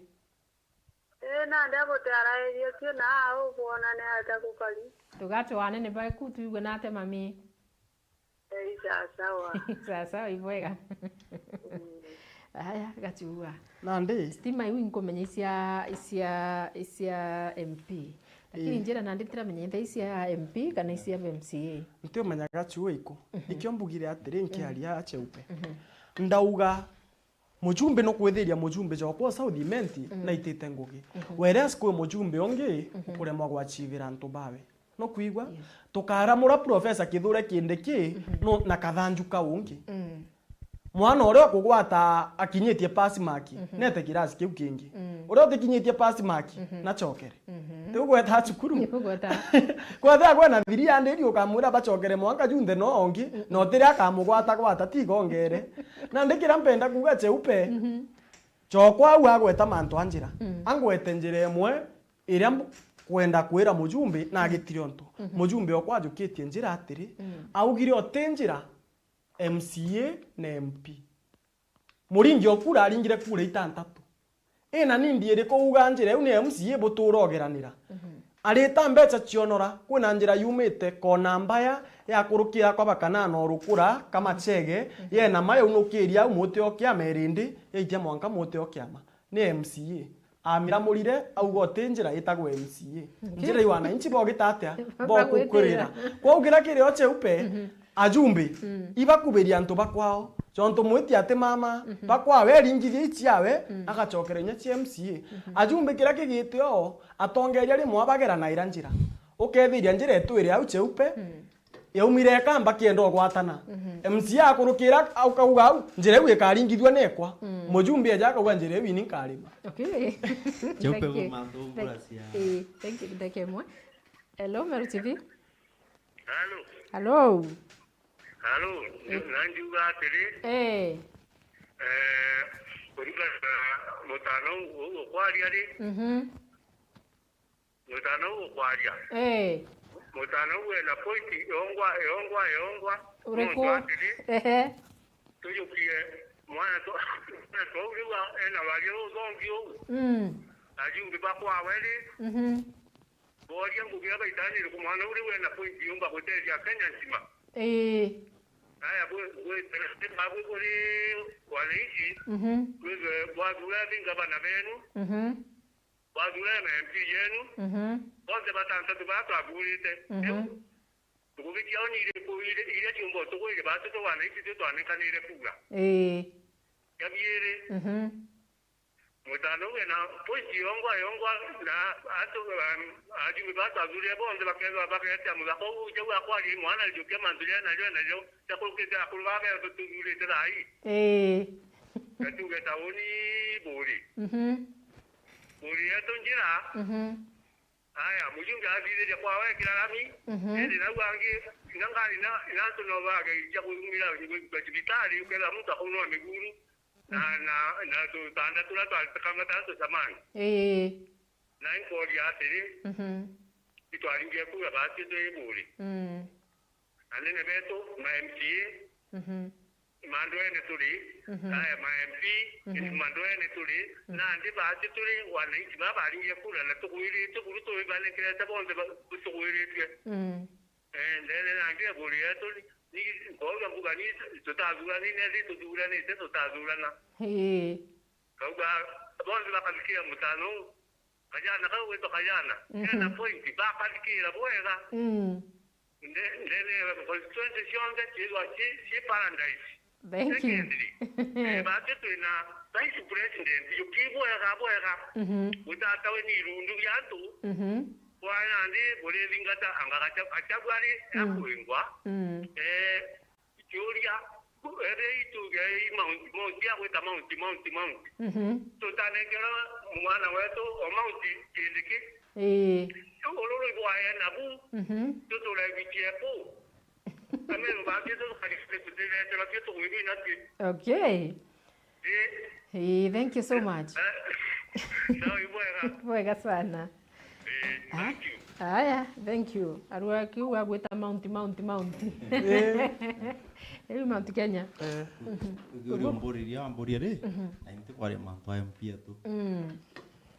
Ii, nandi agutiarairie kio na au bwona ni atia gukari. Tugatwane ni baku tuigue na atia mami. Ei, sawa sawa. Sawa sawa, ibwega. Mm. Aya, gachua. Nandi? Stima iu inkumenya isia, isia, isia M P. Lakini, ii, njira nandi ntiramenya ithai cia M P kana isia M C A. Ntiumenya gachua iku. Mhm. Ikio mbugire atiri, nkiaria, mhm, acheupe. Mhm. Ndauga, mujumbe nukwithiria mujumbe jokwa o South Imenti, mm, naitite ngugi. Mhm. Whereas kwi mujumbe ungi, mhm, ukuremwa gwachivira antu bawe. Nukwigua? Yes. Tukaramura Professor Kithure Kindiki, mhm, no, na kathanju kau ungi. Mm. Mwana uria ukugwata akinyitie pass mark, mhm, nete kirasi kiu kingi. Mm. Uria utikinyitie pass mark, mhm, nachokere. Mhm. Tigweta cukuru. Tigweta. Kwethira kwena thiri yandiri ukamwira bachokere mwanka junthe no ongi, mm, na utiri akamugwata gwata tigongere. Nandi kiria mpenda kuuga cheupe, mhm, chokwa au agweta mantu a njira. Mm. Angwete njira imwe iria mbu-, kwenda kwira mujumbe na agitire untu. Mhm. Mujumbe okwa ajukitie njira atiri, mm, augire uti njira M C A na M P. Muringi o kura aringire kura itantatu. Ina nindi iriku uga njira iu ni M C A butura ugeranira? Mhm. Arita mbeca cionora, kwina njira yumite kona mbaya ya kurukira kwa bakanana urukura Kamachege, mhm, yena mayaunukiria au muti o kiama irindi, yaitia mwanka muti o kiama. Ni M C A. Amiramurire, auga uti njira itagwo M C A. Njira i wananchi bogita atia? Bokukwirira. Kwou kiria kiri o cheupe, mhm, ajumbe, mm, ibakubiria antu bakwao. Chontu mwiti ati mama, mhm, bakwawe eringithia ichiawe, mm, agachokera inya cia M C A. Mhm. Ajumbe kiria kigite o, atongeria rimwe abageranaira njira. Ukethiria njira itwire au cheupe, mm. Yaumire Ikamba kienda ugwatana. Mhm. M C A akurukira, au kauga au, njira iu ikaringithua nekwa. Mm. Mujumbe aja akauga, njira iu ini nkarima. Okay. Cheupe. Thank you. Mantu. Thank, eh, thank you, ndagika imwe. Hello, Meru T V. Hello. Hello. Hello. Eh. Na njuga atiri. Eh. Eh, kuringana na mutano uu ukwaria ri. Mhm. Mutano uu ukwaria. Eh. Mutano uu wina point yongwa, yongwa, yongwa. Uriku? Nontu atiri, ehe, tujukie mwana tu-, mwana twau riu a-, ena waria uthongi uu. Mm. Ajumbe bakwawe ri. Mhm. Boria ngugi ya baitani iriku mwana uu riu ena point yumba gutethia Kenya nzima. Ii. Aya, bwe, bwe, bwe kuri wananchi, mhm, bwe, bwathura thi ngavana benu. Mhm. Bwathura na M P yenu, mhm, bonthe batantatu baa twathurite. Mhm. Riu, ngugi ciao ni iriku iria, iria ciumba utuku iri baa twi twa wananchi twi twanenkanire kura? Ii. Kia biiri, mhm, mutano uu wina point yongwa yongwa na atu, um, ajumbe baa twathurire bonthe bakethirwa bagetia muthaka uu jau akwaria mwana njukia mantu jaria najo najo jakurukite akuru baa be tuthurite thaa ii. Ii. Na tuge tauni Buri. Mhm. Buri yetu njira. Mhm. Aya, mujumbe athithiria kwawe ekira rami, mhm, indi nau angi, na ngari na, na antu no bageithia kuthumira thibitari, ukethira muntu akunwa miguru, na, mhm, na, na tutanda turia twa, kamata tucamani. Ii. Na inkoria atiri, mhm, itwaringie kura basi twi Buri. Mm. Anene betu, ma M C A, mhm, mandwene turi, mhm, aya ma M P, mhm, mandwene turi, mhm, nandi bati turi wananchi baa baringie kura na tugwiritue buru tubibanekerete bonthe ba-, tugwiritue. Mm. Eh, ndene nangi eburi yetu, ni, ni, nkauga mbuga ni, tutathurani, ni athi tuthuranite, tutathurana. Ii. Kauga, bonthe bakathikira mutano uu. Kajana kau gwitwa Kajana. Mhm. Kena point, bakathikira bwega. Mm. Nde-, ndene ya constituency cionthe ciithwa ci, ci paradise. Thank you. Secondly, eh, bati twina vice president, yuki bwega bwega. Mhm. Gutata we ni irundu ria antu. Mhm. Kwa nandi burithingata anga gacha-, Gachagua ri, mm, akwingwa. Mm. Eh, Kiuria, ethia ituge i Mount, Mount, ya gwita Mount, Mount, Mount. Mhm. Tutanengera mwana wetu o Mount Kindiki. Ii. Ururu ibwaye nabu. Mhm. Tuturegitie ku. Ameru bake tukarikire kutirete na tio tugwirwi na tio. Okay. Ii. Ii, thank you so much. Eh, no, ibwega. Bwega sana. Eh, ah, thank you. Aya, thank you. Arua kiu agwita Mount, Mount, Mount. Eh. Riu Mount Kenya. Eh. Mhm. Uria umburiria, wamburia ri, mhm, na inti kwaria mantu a M P etu. Mm.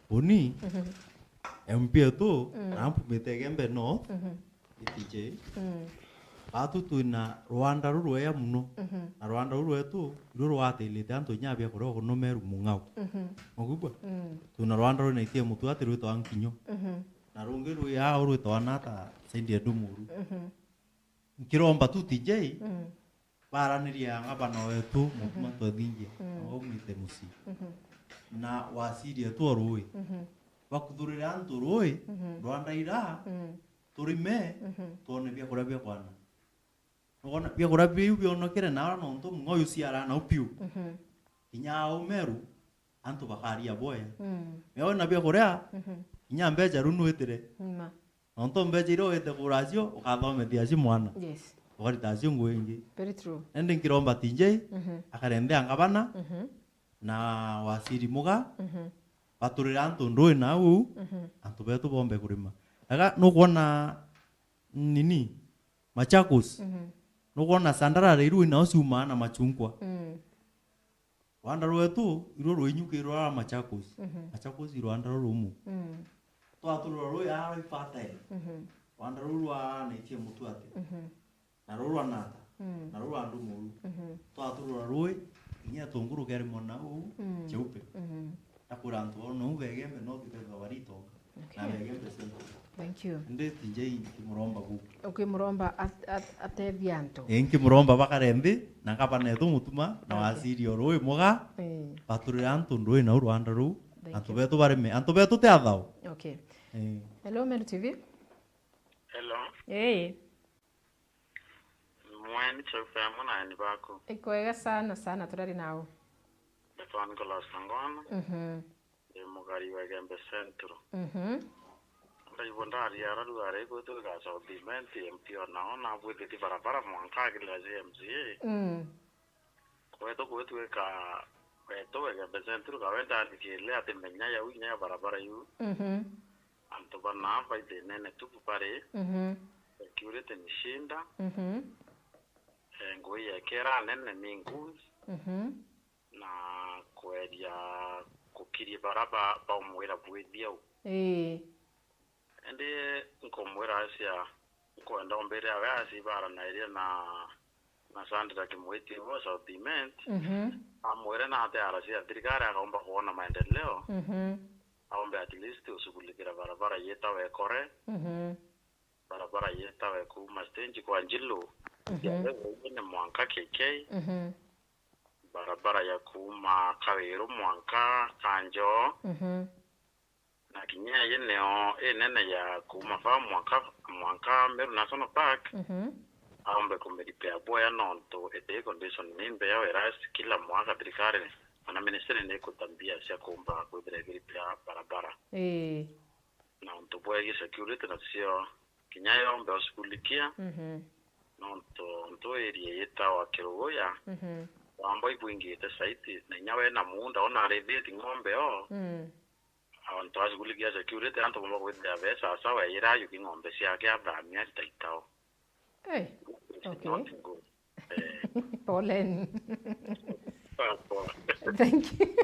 Uni, mhm, M P etu, mm, arampumite Igembe North, mhm, T J. Mm. Batu twina rwanda rurwea muno. Mhm. Na rwanda ruru rwetu, iru rwatirite antu inya bia kuria kuno Meru Mung'ao. Mhm. Mugubwa? Mm. Twina rwanda rwina itie mutu ati rwitwa Nkinyo. Mhm. Na rungi rwi aa rwitwa nata Saidi Edumuru. Mhm. Nkiromba tu T J, mm, baranirie ngavana wetu, Mutuma, mhm, Twethingia, mm, na waumite mucii. Mhm. Na waziri etu o rui. Mhm. Bakuthurire antu rui, mhm, rwanda iraa, mm, turime, mhm, twone biakuria bia kwana. Nukwona biakuria biu bionokere nara nontu Mung'ao uyu ciara nau piu. Mhm. Kinya au Meru, antu bakaria bwea. Mm. Mea wina biakuria, mhm, kinya mbeca riu nwitire. Nima. Nontu mbeca iria wite kuracio, ukathomethia acio mwana. Yes. Ukarita acio ngugi ingi. Very true. Indi nkiromba T J, mhm, akarendea ngavana, mhm, na waziri Muga, mhm, baturire antu ndui nau, mhm, antu betu bombe kurima. Ega, nukwona nini? Machakos. Mhm. Nukwona Sandarari iru inao ciumaa na machungwa. Mm. Rwanda rwetu, iruo rwinyuki rwa Machakos. Mhm. Machakos i rwanda rurumu. Mm. Twaturura rui aa rwi fertile. Mhm. Rwanda ruu rwanaitie mutu ati. Mhm. Na ruu rwa nata. Mm. Na ruu rwa ndu muru. Mhm. Twaturura rui, kinya itunguru kerimwa na uu, mm, cheupe. Mhm. Ndakwira antu bau nau begembe no kibethwa baritonga. Okay. Na begembe central. Thank you. Ndi T J nkimuromba guku. Ukimuromba at-, at-, atethie antu. Ii, nkimuromba bakare nthi, na ngavana etu Mutuma, na, okay, waziri o rui Muga, ii, baturire antu ndui nau rwanda ruu. Thank you. Antu betu barime, antu betu ti athao. Okay. Ii. Hello, Meru T V. Hello. Ii. Mweni chaupe amwe na aeni baku. Ikwega sana sana, turari nao. Ndetwa Nicholas Kangwana. Mhm. Ndi mugari wa Igembe Central. Mhm. Ndaigua ndaria ara riu ari gwitu riga South Imenti, M P o nao nabwithitie barabara mwanka akirira J M C A. Mm. Kwetu gwitwika wetu Igembe Central kawe ndarikirie ati menya yau inya ya barabara iu. Mhm. Antu bana baithinene tu bari, mhm, security ni shinda. Mhm. Eh, ngui yekera nene ni nguns. Mhm. Na kweria kukiria bara ba-, baumwira bwithia u. Ii. Indi nkumwira acia, nkwenda umbire awe acia ibaranairie na, na Sandra Kimwiti wa South Imenti. Mhm. Amwire na ate aracia thirikari akaumba kuona maendeleo. Mhm. Aumbe at least ushughulikira barabara yetawa Ekore. Mhm. Barabara yetawa kuuma stage kwa Njilu. Mhm. Ya Wewene mwanka K K. Mhm. Barabara ya kuuma Kawiru mwanka Kanjo. Mhm. Na kinya ii nio inene ya kuuma vaa mwanka, mwanka Meru National Park. Mhm. Aumbe kumiripea bwea nontu iti condition ni mbea, whereas kila mwaka thirikari kana ministry ni ikuta mbia cia kuumba kwithira ikiripea barabara. Ii. Na untu bwegie security nacio kinya yombe ushughulikia. Mhm. Nontu untu area yitawa Kiruguya, mhm, wamba ibwingite saiti, na inya we na muunda ona arithitie ng'ombe o, mm, antu ashughulikia security, antu bomba kwithira be sawa sawa, eyira ayuki ng'ombe ciake athamia arita itao. Hey, it's okay. Not good. Eh. Poleni. Sawa, sawa. Thank you.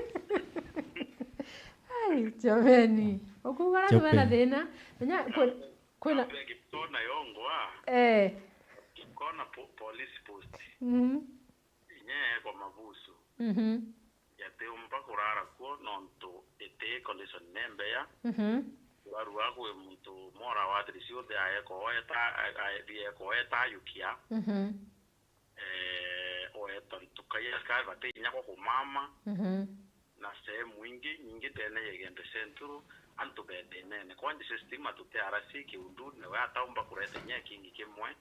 Ai, jameni. Ukuuga antu bena thina. Menya, kwe-, kwina Kiptona yongwa. Eh. Kona po-, police post. Mhm. Inya yekwa mabusu. Mhm. Yatiumba kurara kuo nontu iti condition ni mbeya. Mhm. Urarua kwi muntu mora wa thiri ciothe ayeko eta, a-, a-, ayeko eta yukia. Mhm. Eh, oeta ntuka ya askari bati inya gwa kumama. Mhm. Na sehemu ingi nyingi ndene ya Igembe Central, antu be thinene. Kwanja stima tuti R C kiundu, nawe ataumba kureta inya kingi kimwe.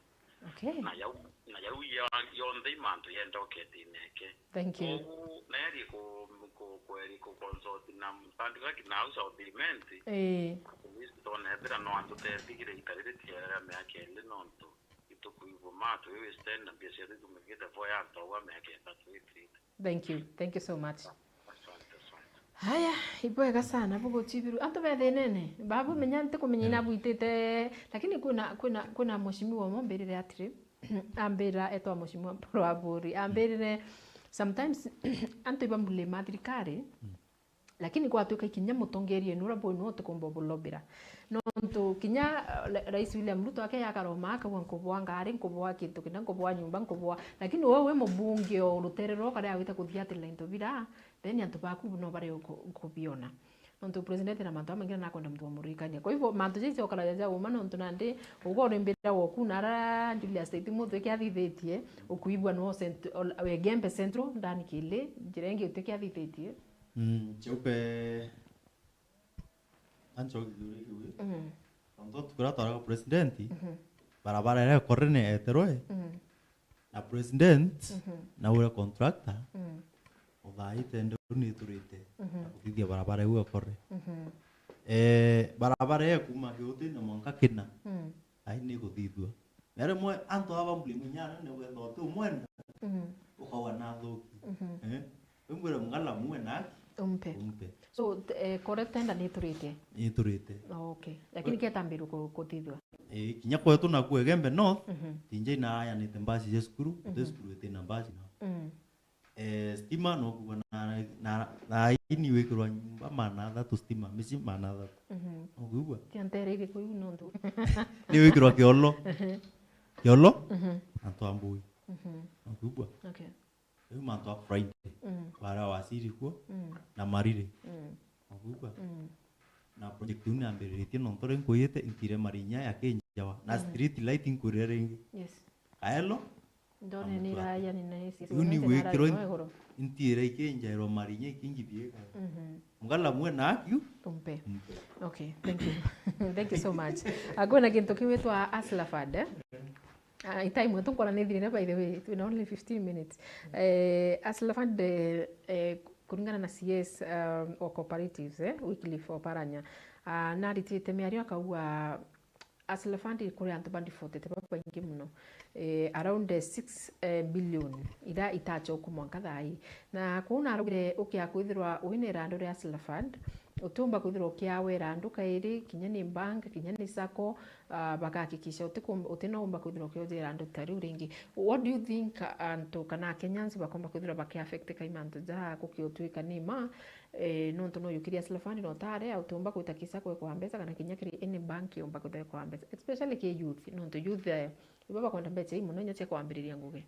Okay. Na yau, na yau yo-, yonthe imantu yenda uketi neke. Thank you. Kogu, neri ku, ku, kweri ku consult na mutandika kina au South Imenti. Eh. At least tonethira no antu tetigire itariri tiera miaka ili nontu itukuigua ma twi waste na mbia cia thitumikite vo ya antu au a miaka ithatu itiri. Thank you. Thank you so much. Asante, asante. Haya, ibwega sana buguchibiru. Antu be thinene, babu menya ntikumenya ina bwitite, lakini kwina, kwina, kwina mheshimiwa umwe ambirire atiri, ambira etwa mheshimiwa Paul Aburi, ambirire sometimes antu iba mlima thirikari, lakini gwatuika ikinya mutongeria enu uria bwenu utikumba bulobira. Nontu kinya, uh, ra-, Rais William Ruto ake yakaroma akauga, "Nkubwa ngari, nkubwa kintu kina, nkubwa nyumba, nkubwa." Lakini we wi mubunge o rutere rwa ukaria wita kuthiatira into bira, then antu baku no bari uku-, ukubiona. Nontu president na mantu amaingi nakwenda muntu wa muririkania. Kwa hivyo, mantu jaici okara jaja uma nontu nandi, ugo urimbira woku na ara Julius State mutwe kiathithitie, ukuigua no Cent-, ol-, Igembe Central, ndani kili, njira ingi utwe kiathithitie. Mm, cheupe. Ancho githuri kiu. Mhm. Tontu tukuria twaraga president, mhm, barabara iria ikorene eterwe, mhm, na president, mhm, na uria contractor, mhm, uthaite ndeu ni iturite, mhm, na kuthithia barabara iu ekore. Mhm. Eh, barabara iu kuma Giuti na mwanka Kina, mhm, ai ni kuthithua. Na rimwe antu aba mbuli munyana ni wenda uti umwenda, mhm, ukawa na thuki. Mhm. Eh? Wimwire mng'ala muwe na aki. Umpe. Umpe. So, t-, eh, kore tenda ni iturite? Ni iturite. Oh, okay. Lakini ketambirwe ku-, kuthithua? Eh, kinya kwetu na ku Igembe North, mhm, tinje ina aya ni te mbasi je cukuru, mhm, te cukuru ite na mbasi na. Mm. Eh, stima no kuwa na, na, na ini wikirwa nyumba maana athatu stima, mici maana athatu. Mhm. No kuwa? Tia ntere iri kuyu nontu. Ni wikirwa kiolo. Mhm. Kiolo? Mhm. Antu ambui. Mhm. No kuwa? Okay. Riu mantu a Friday, mm, bara wasiri kuo, mm, na marire. Mm. Wakuigua? Mm. Na project iu niambiriritie nontu ri nkuite intire marinya ya kinjawa. Na, mm, street light nkurire ringi. Yes. Kaelo? Ndone ni raya ni na isi. Riu ni wikirwe intire ikinjairwa marinya ikingithie ka. Mhm. Mgala mwe na akiu? Umpe. Umpe. Okay, thank you. Thank you so much. Akwena kintu kiwitwa Hustler Fund, eh? Ah, time yetu nkona nithirire, by the way, twina only fifteen minutes. Eh, Hustler Fund, eh, eh, kuringana na C S, um, o cooperatives, eh, Wycliffe Oparanya, ah, naritite miario akauga Hustler Fund kuri antu ba defaultite babaingi muno. Eh, around, eh, six, eh, billion ira itachoku mwanka thaa ii. Na kuu narugire ukia kwithirwa wina irandu ria Hustler Fund, utiumba kwithirwa ukiawa irandu kairi, kinya ni bank, kinya ni sacco, ah, bagahakikisha utiku-, utina umba kwithirwa ukioja irandu ta riu ringi. What do you think antu kana Kenyans bakomba kwithirwa bakiaffectika i mantu ja gukiutuika ni ma, eh, nontu no yukiria Hustler Fund no tare, utiumba gwita ki sacco ikwa mbeca kana kinya kiri any bank yumba kwithirwa ikwa mbeca, especially ki youth, nontu youth, eh, ibo bakwenda mbeca ii muno inya cia kwambiriria ngugi.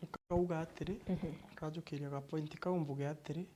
Nkauga atiri, mhm, nkajukiria ga point kau mbuge atiri,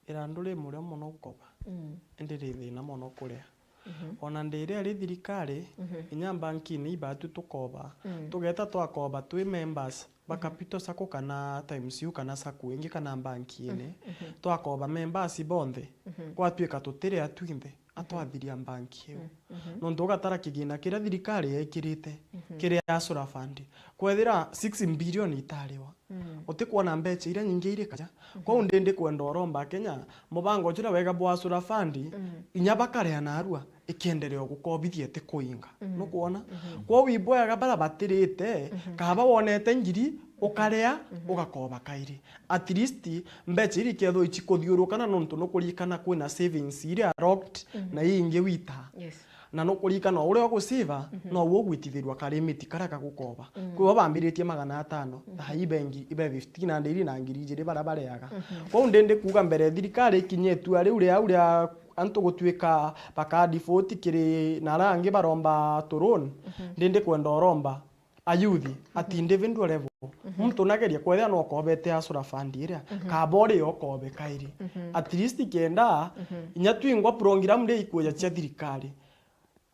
irandu ri murio mono gukoba, mm, indi ri thina mono kuria. Mhm. Ona ndi iria ri thirikari, mhm, inya bankini ibatwi tukoba, mm, tugeta twakoba twi members ba, mhm, Capital Sacco kana Times U kana sacco ingi kana bankini, mhm, mhm, twakoba members bonthe, mhm, gwatwika tutiri atwinthe, atwathiria mbanki iu. Mm, mhm. Nontu ugatara kigina kiria thirikari yekirite, mhm, kiri Hustler Fund. Kwethira six billion itariwa, mm, utikwona mbeca iria nyingi iri kaja. Mhm. Kwou ndi ndikwenda uromba Kenya, mubango juria wega bwa Hustler Fund, mm, inya bakarea narua, ikienderea gukobithia ti kuinga. Mm. Nukwona? Mhm. Kwou ibwega bara batirite, mhm, kaba wonete ngiri, ukarea, mhm, ugakoba kairi. At least, mbeca iria ikethirwa icikuthiurukana nontu nukuririkana kwina savings iria locked, mhm, na ii ingi wita. Yes. Na nukuririkana uria ugusave, mhm, no ugwitithirwa ka limit karia gagukoba. Mm. Kwi bo bambiritie magana atano, mhm, thaa ii bengi, ibe fifteen na ndiri na ngiri ijiri bara bareaga. Mhm. Kwou ndi ndikuga mbere thirikari ikinye itua riu ria, ria antu gutuika baka default kiri na aria angi baromba to loan, ndindi kwenda uromba a youth at individual level. Muntu nageria kwethira no kobete asura fund iria, kaba uri okobe kairi. At least kenda inya twingwa program iria ikwija cia thirikari,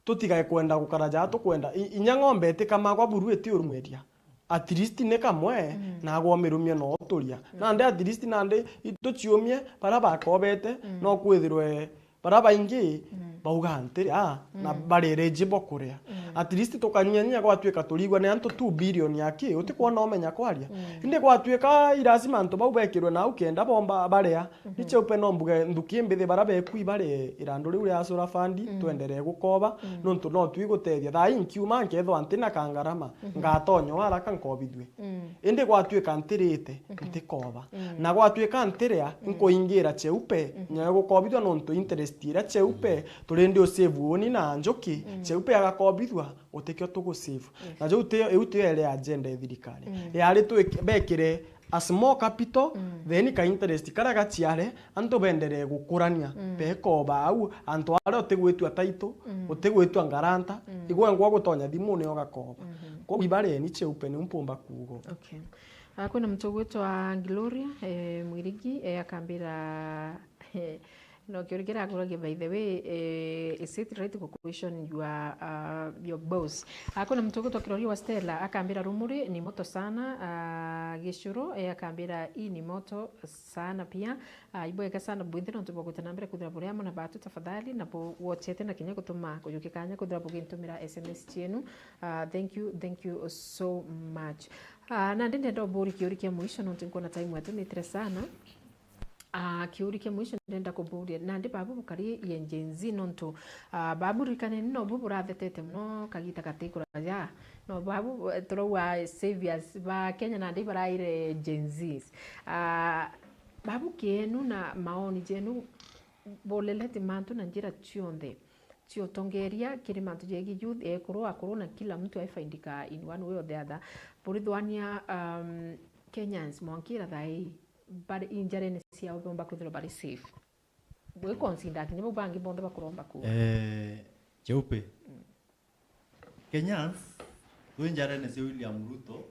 tutigae kwenda gukara jaa tukwenda. I-, inya ng'ombe itikamagwa buru iti urumweria. At least ni kamwe, na agwa umirumie no uturia. Nandi at least nandi ituciumie, baria bakobete, no kwithirwe baria baingi bauga ntiri, ah, na bari eligible kuria. At least tukanyanyia gwatuika turigwa ni antu two billion aki, utikwona umenya kwaria. Indi gwatuika i lazima antu bau bekirwe nau kenda bomba baria. Ni cheupe no mbuge nthuki mbithi baria bekui bari irandu riu ria asura fund, twenderee gukoba, nontu no twi gutethia. Thaa ii nkiuma nkethwa ntina kangarama, ngatonya o haraka nkobithue. Indi gwatuika ntirite, ntikoba. Na gwatuika ntiria, nkuingira cheupe, nyayo gukobithua nontu interest iria cheupe, turindi usave uni na njuki, cheupe agakobithua, utikio tugusave. Na jau ti, iu tio ere agenda ya thirikari. Yari twik-, bekire a small capital, then ka interest karia gaciare, antu benderee gukurania, bekoba au, antu aria utigwitua title, utigwitua ngaranta, igwe ngwa gutonya thimune ugakoba. Koguo ibareni cheupe niu mpumba kuuga. Okay. Ah, kwina muntu ugwitwa Gloria, eh, Mwirigi, eh, akambira, eh, no kiuria kiria akuragia, by the way, eh, is it right to question your, uh, your boss? Ah, kwina muntu ugwitwa Kiroria wa Stella, akambira, Rumuri ni moto sana, ah, Gicuru, eh, akambira, hii ni moto sana pia. Ah, ibwega sana bwinthe nontu bwa gwita na mbere kwithira buri amwe na batu tafadhali, na bu-, bwochete na kinya gutuma kujukia kanya kwithira bugintumira S M S cienu. Ah, thank you, thank you so much. Ah, nandi ndenda uburi kiuri kia mwisho nontu nkwona time yetu nitire sana. Ah, kiuri kia mwisho ndenda kuburia, nandi babu bukari ye Gen Z nontu, ah, babu ririkaneni nobu burathetete muno kagita gati kuraja. No babu, eh, turauga saviors ba Kenya nandi baraire Gen Zs. Ah, babu kienu na maoni jenu, bolelete mantu na njira cionthe cia utongeria kiri mantu jegi youth, ekuru, akuru na kila mtu aifaidika in one way or the other. Burithwania, um, Kenyans mwankira thai bari injarene ciao bomba kwithirwa bari safe. Bwi consider kinya bau bangi bonthe bakuromba ku. Eh, cheupe. Kenyans, twi njarene cia William Ruto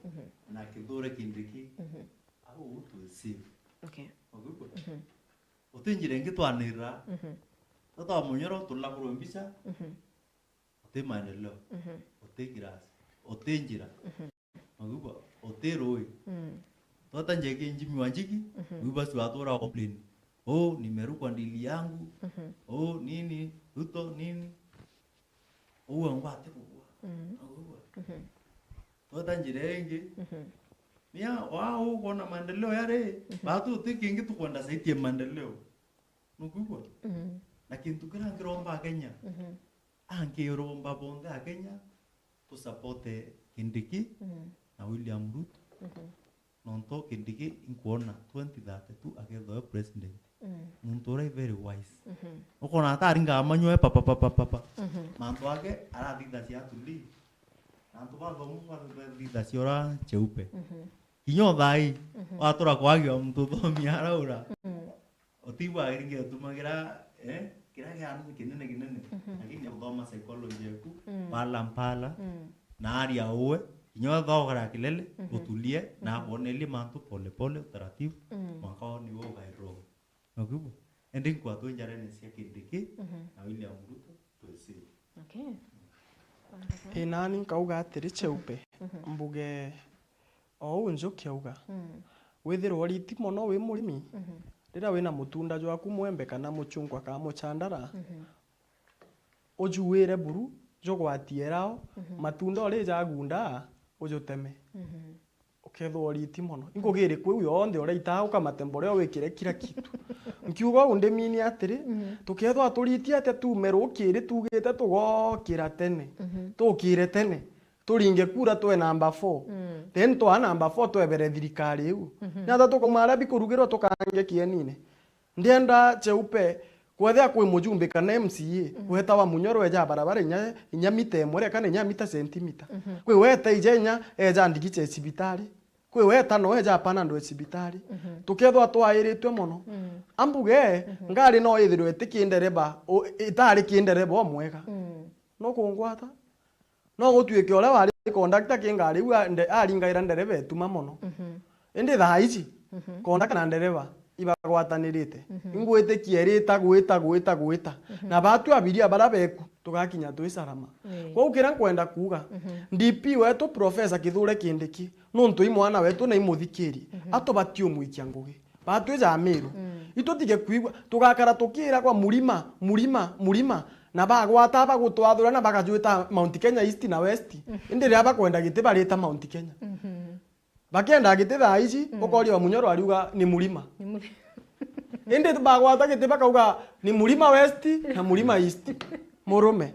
na Kithure Kindiki, au twi safe. Okay. Uti njira ingi twanirira. Tata wa munyoro tulagurwe mbica, uti maendeleo, uti kirasi, uti njira. Magugwa, uti rui. Twata njeki Jimmy Wanjigi, wibasu atura complain. Oh, nimerukwa ndili yangu. Oh, nini, Ruto, nini. Uwe ngwate kugwa. Magugwa. Twata njira ingi. Mia, wa ukwona maendeleo yari, batu uti kingi tukwenda saitie maendeleo. Nukwigua? Na kintu kiria nkiromba Akenya, ankiromba bonthe Akenya, tusapote Kindiki na William Ruto. Nontu Kindiki inkwona twenty thirty-two akethwa e president. Muntu uria i very wise. Ukona ata aringaga manyua e papa, papa, papa. Mantu ake arathithacia atuli. Na antu bathomu bathithacia ura cheupe. Kinya uthai, watura kwagia muntu uthomi araura. Utigwa iringe utumagira, eh, kira kiana ni kinene kinene. Lakini uthoma psychology yaku, pala mpala, na aria uwe, kinya wethogera kilele, utulie, na akwonelie mantu pole pole, utaratibu, mwaka woni wo ugae wrong. Nukwigua? Indi nkwa twi njarene cia Kindiki na William Ruto, twi safe. Okay. Wonderful. Ii, nani nkauga atiri, cheupe, mbuge o uu Njuki auga, withirwa uriti mono wi murimi, riria wina mutunda jwaku mwembe kana muchungwa kana muchandara, ujuire buru, jugwatie rao, matunda uri jagunda, ujuteme. Ukethwa uriti mono. Ingugi iriku iu yonthe uraitaa ukamate mbore wikire kila kitu? Nkiuga uu ndimini atiri, tukethwa turitie atia tuume rukiri tugite tugokira tene. Tukire tene. Turinge kura twe namba four. Then twa namba four twebere thirikari iu. Nata tukumara bikurugirwa tukange kienine. Ndienda cheupe, kwethia kwi mujumbe kana M C A, wetawa munyoro eja barabara inya, inya mita imwe, ria kana inya mita sentimita. Kwi wete ija inya eja ndigi cha cibitari. Kwi weta no eja apana ndwe cibitari. Mhm. Tukethwa twairitwe mono. Mm. Ambuge, mhm, ngari no ithirwe iti kindereba, u-, itari kindereba omwega. Mm. No kungwata. No gutuike uria wari kondakta ki ngari iu a-, nde-, aringaira ndereba etuma mono. Mhm. Indi thaa ici, mhm, kondakta na ndereba ibagwatanirite. Mhm. Ingwitikia irita gwita, gwita, gwita. Mhm. Na batu abiria baria beku, tugakinya twi salama. Ii. Kwou kiria nkwenda kuuga, mhm, D P wetu Professor Kithure Kindiki, nontu i mwana wetu na imuthikirie, mhm, atubati umwikia ngugi. Batwija Meru. Mm. Itutige kwigua, tugakara tukiragwa murima, murima, murima, na bagwata bagutwathura na bagajwita Mount Kenya East na West. Mm. Indi riria bakwenda giti barita Mount Kenya. Mhm. Bakenda giti thaa ici, mm, ukoria wa Munyoro ariuga ni murima. Ni muri- Indi bagwata giti bakauga ni murima West na murima East. Murume.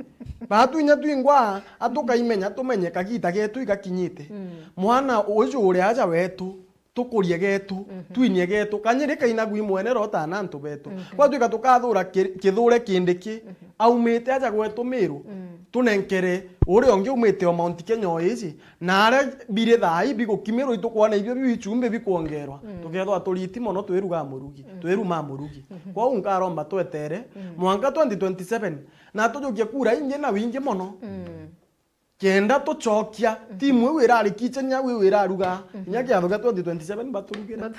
Batwinya twingwa, atukaimenya tumenye kagita getu igakinyite. Mm. Mwana uju uri aja wetu, tukurie getu, mhm, twinie getu, kanyiri kainagwi mwene rota na antu betu. Mhm. Gwatuika tukathura ki-, Kithure Kindiki, mhm, aumite aja gwetu Meru, mm, tunenkere uria ungi umite o Mount Kenya o iji, na aria biri thaa ii bigukimirwa itukwona ibio biu ichumbi bikwongerwa. Mm. Tukethwa turiti mono twiruga murugi, mm, twiruma murugi. Mhm. Kwou nkaromba twetere, mm, mwanka twenty twenty-seven, na tujukie kura ingi na wingi mono. Mm. Kenda tucokia, mhm, timu iu irari kitchen au iu iraruga, mhm, inya kiatho kia twenty twenty-seven baturugire. Bat-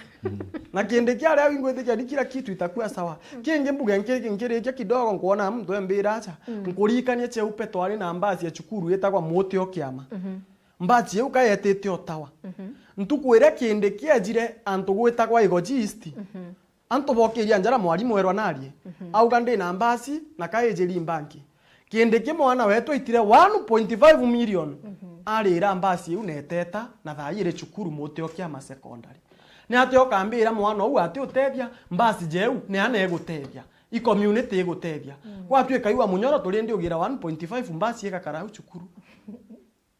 Na kindi kiaria au ingwitikia ni kila kitu itakuwa sawa. Mhm. Kingi mbuge nki-, nkirikia kidogo nkwona muntu embira acha. Mhm. Nkuririkanie cheupe twari na mbasi ya cukuru itagwa Muti o Kiama. Mhm. Mbasi iu kayetite Ottawa. Mhm. Ntuku iria kindi kiejire antu gwitagwa Igoji East. Mhm. Antu bokiria njara mwarimu erwa narie, mhm, auga ndi na mbasi na kaijiri mbanki. Kindi ki mwana wetu aitire one point five million, mhm, arira mbasi iu na eteta na thaa iri cukuru Muti o Kiama secondary. Ni atia ukambira mwana uu ati utethia, mbasi jeu ni ana igutethia, i community igutethia. Mm. Gwatuika iwa Munyoro turi ndi ugira one point five mbasi igakara au cukuru.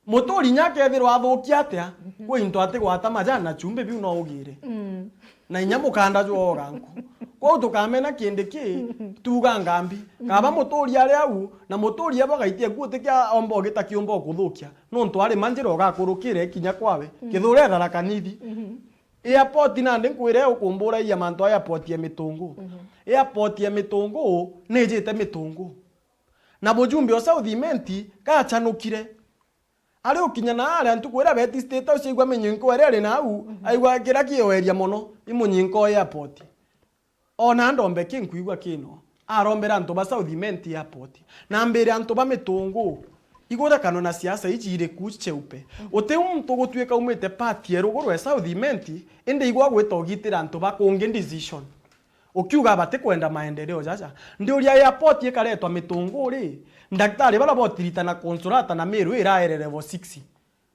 Muturi inya akethirwa athukia atia, mhm, kwi into atigwata majani na chumbi biu no ugire. Mm. Na inya mukanda jwoga nku. Kwou tukamena kindi ki, tuga ngambi. Mhm. Kaba muturi ari au, na muturi abo agaitia nku utikia omba ugita kiumba ukuthukia. Nontu ari manjira ugakurukire kinya kwawe. Mm. Kithure Tharaka Nithi. Mhm. Airport nandi nkwire ukumbura ia mantu a airport ya Mitungu. Mhm. Airport ya Mitungu, nijite Mitungu. Na bujumbe o South Imenti gachanukire. Ari ukinya na aria ntuku iria beti State House aigua minyinko iria iri nau, mhm, aigua kiria kioeria mono, i munyinko o airport. Ona ndombe ki nkwigua kino. Arombera antu ba South Imenti airport. Na ambire antu ba Mitungu, igure kano na siasa iji iri ku cheupe. Mhm. Uti muntu gutuika umite party ya ruguru e South Imenti, indi igwa gwita ugitira antu ba kungi decision. Ukiuga batikwenda maendeleo jaja. Ndiuria airport ikaretwa Mitungu ri, ndaktari bara botirita na Consolata na Meru iraere level six.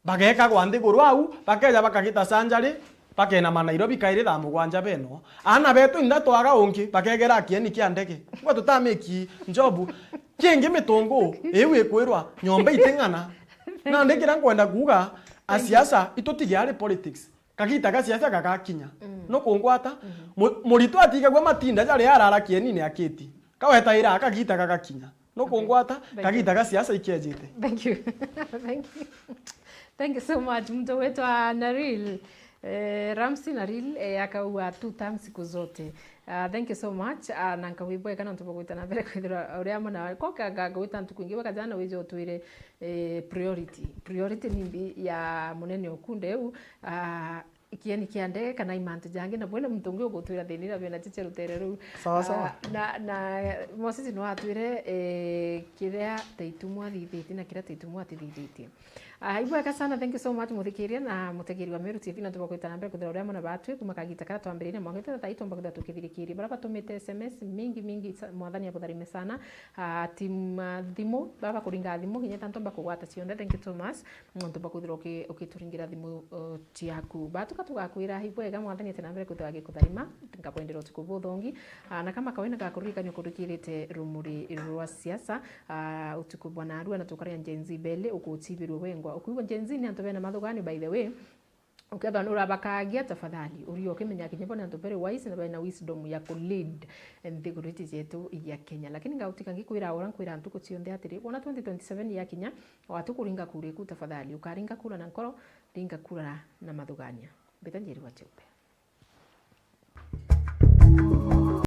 Bagekagwa nthiguru au, bakeja bakagita surgery, bakenama Nairobi kairi thaa mugwanja beno. Aana betu inda twaga ungi, bakegera kieni kia ndege. Ngwe tutamiki njobu. Kingi Mitungu, iu ikwirwa, nyomba iting'ana. Nandi kiria nkwenda kuuga, a siasa, itutige ari politics. Kagita ga siasa gagakinya. Mm. No kungwata. Mhm. Mu-, Muritu atigagua matinda jaria arara kienine akiti. Kawetaira kagita gagakinya. No kungwata, kagita ga siasa ikiejite. Thank you. Thank you. Thank you so much. Mtu wetu wa Naril, eh, Ramsey Naril, eh, akaua two terms siku zote. Ah, thank you so much. Ah, na nkawibweka na ntuba gwita na mbere kwithira uria amwe na ko ka-, ka-, kagwita ntuku ingi bweka jana wije utwire, eh, priority. Priority ni mbi ya munene okunde u. Ah, kieni kia ndege kana i mantu jangi, na bwene muntu ungi ugutwira thina iria bena chiche rutere ruu. Sawa, sawa. Ah, na, na Moses no atwire, eh, kiria taitumwa thithitie na kiria taitumwa atithithitie. Ah, ibwega sana, thank you so much muthikiria na mutegeri wa Meru T V, na tubakwita na mbere kuthira uria mwana batwi kuma kagita karia twambiririe mwanka thaa itomba kuthira tukithirikiria. Bara batumite S M S mingi mingi sa-, mwathani abutharime sana. Ah, team, ah, thimu, baba kuringa thimu, kinya tanto bakugwata cionthe, thank you Thomas. Nontu bwa kwithirwa uki-, ukituringira thimu, uh, ciaku. Batuka tugakwira ibwega, mwathani ati na mbere kwithirwa agikutharima, nkabwendera utuku buthongi. Ah, na kama kawaida ngakuririkania ukurikirite rumuri rwa siasa, ah, utuku bwa narua na tukaria Gen Z beli, ukuchibirwe wengwa. Ukuigua Gen Z ni antu bena mathugani, by the way. Ukethwa nurabakagia, tafadhali, urio ukimenya kinya bo ni antu very wise na bena wisdom ya ku lead nthiguru iji jetu ya Kenya. Lakini ngautika ngikwira ura nkwira ntuku cionthe atiri, wona twenty twenty-seven yakinya, watu kuringa kura iku, tafadhali, ukaringa kura na nkoro, ringa kura na mathugania. Mbita njirigwa ciumbe.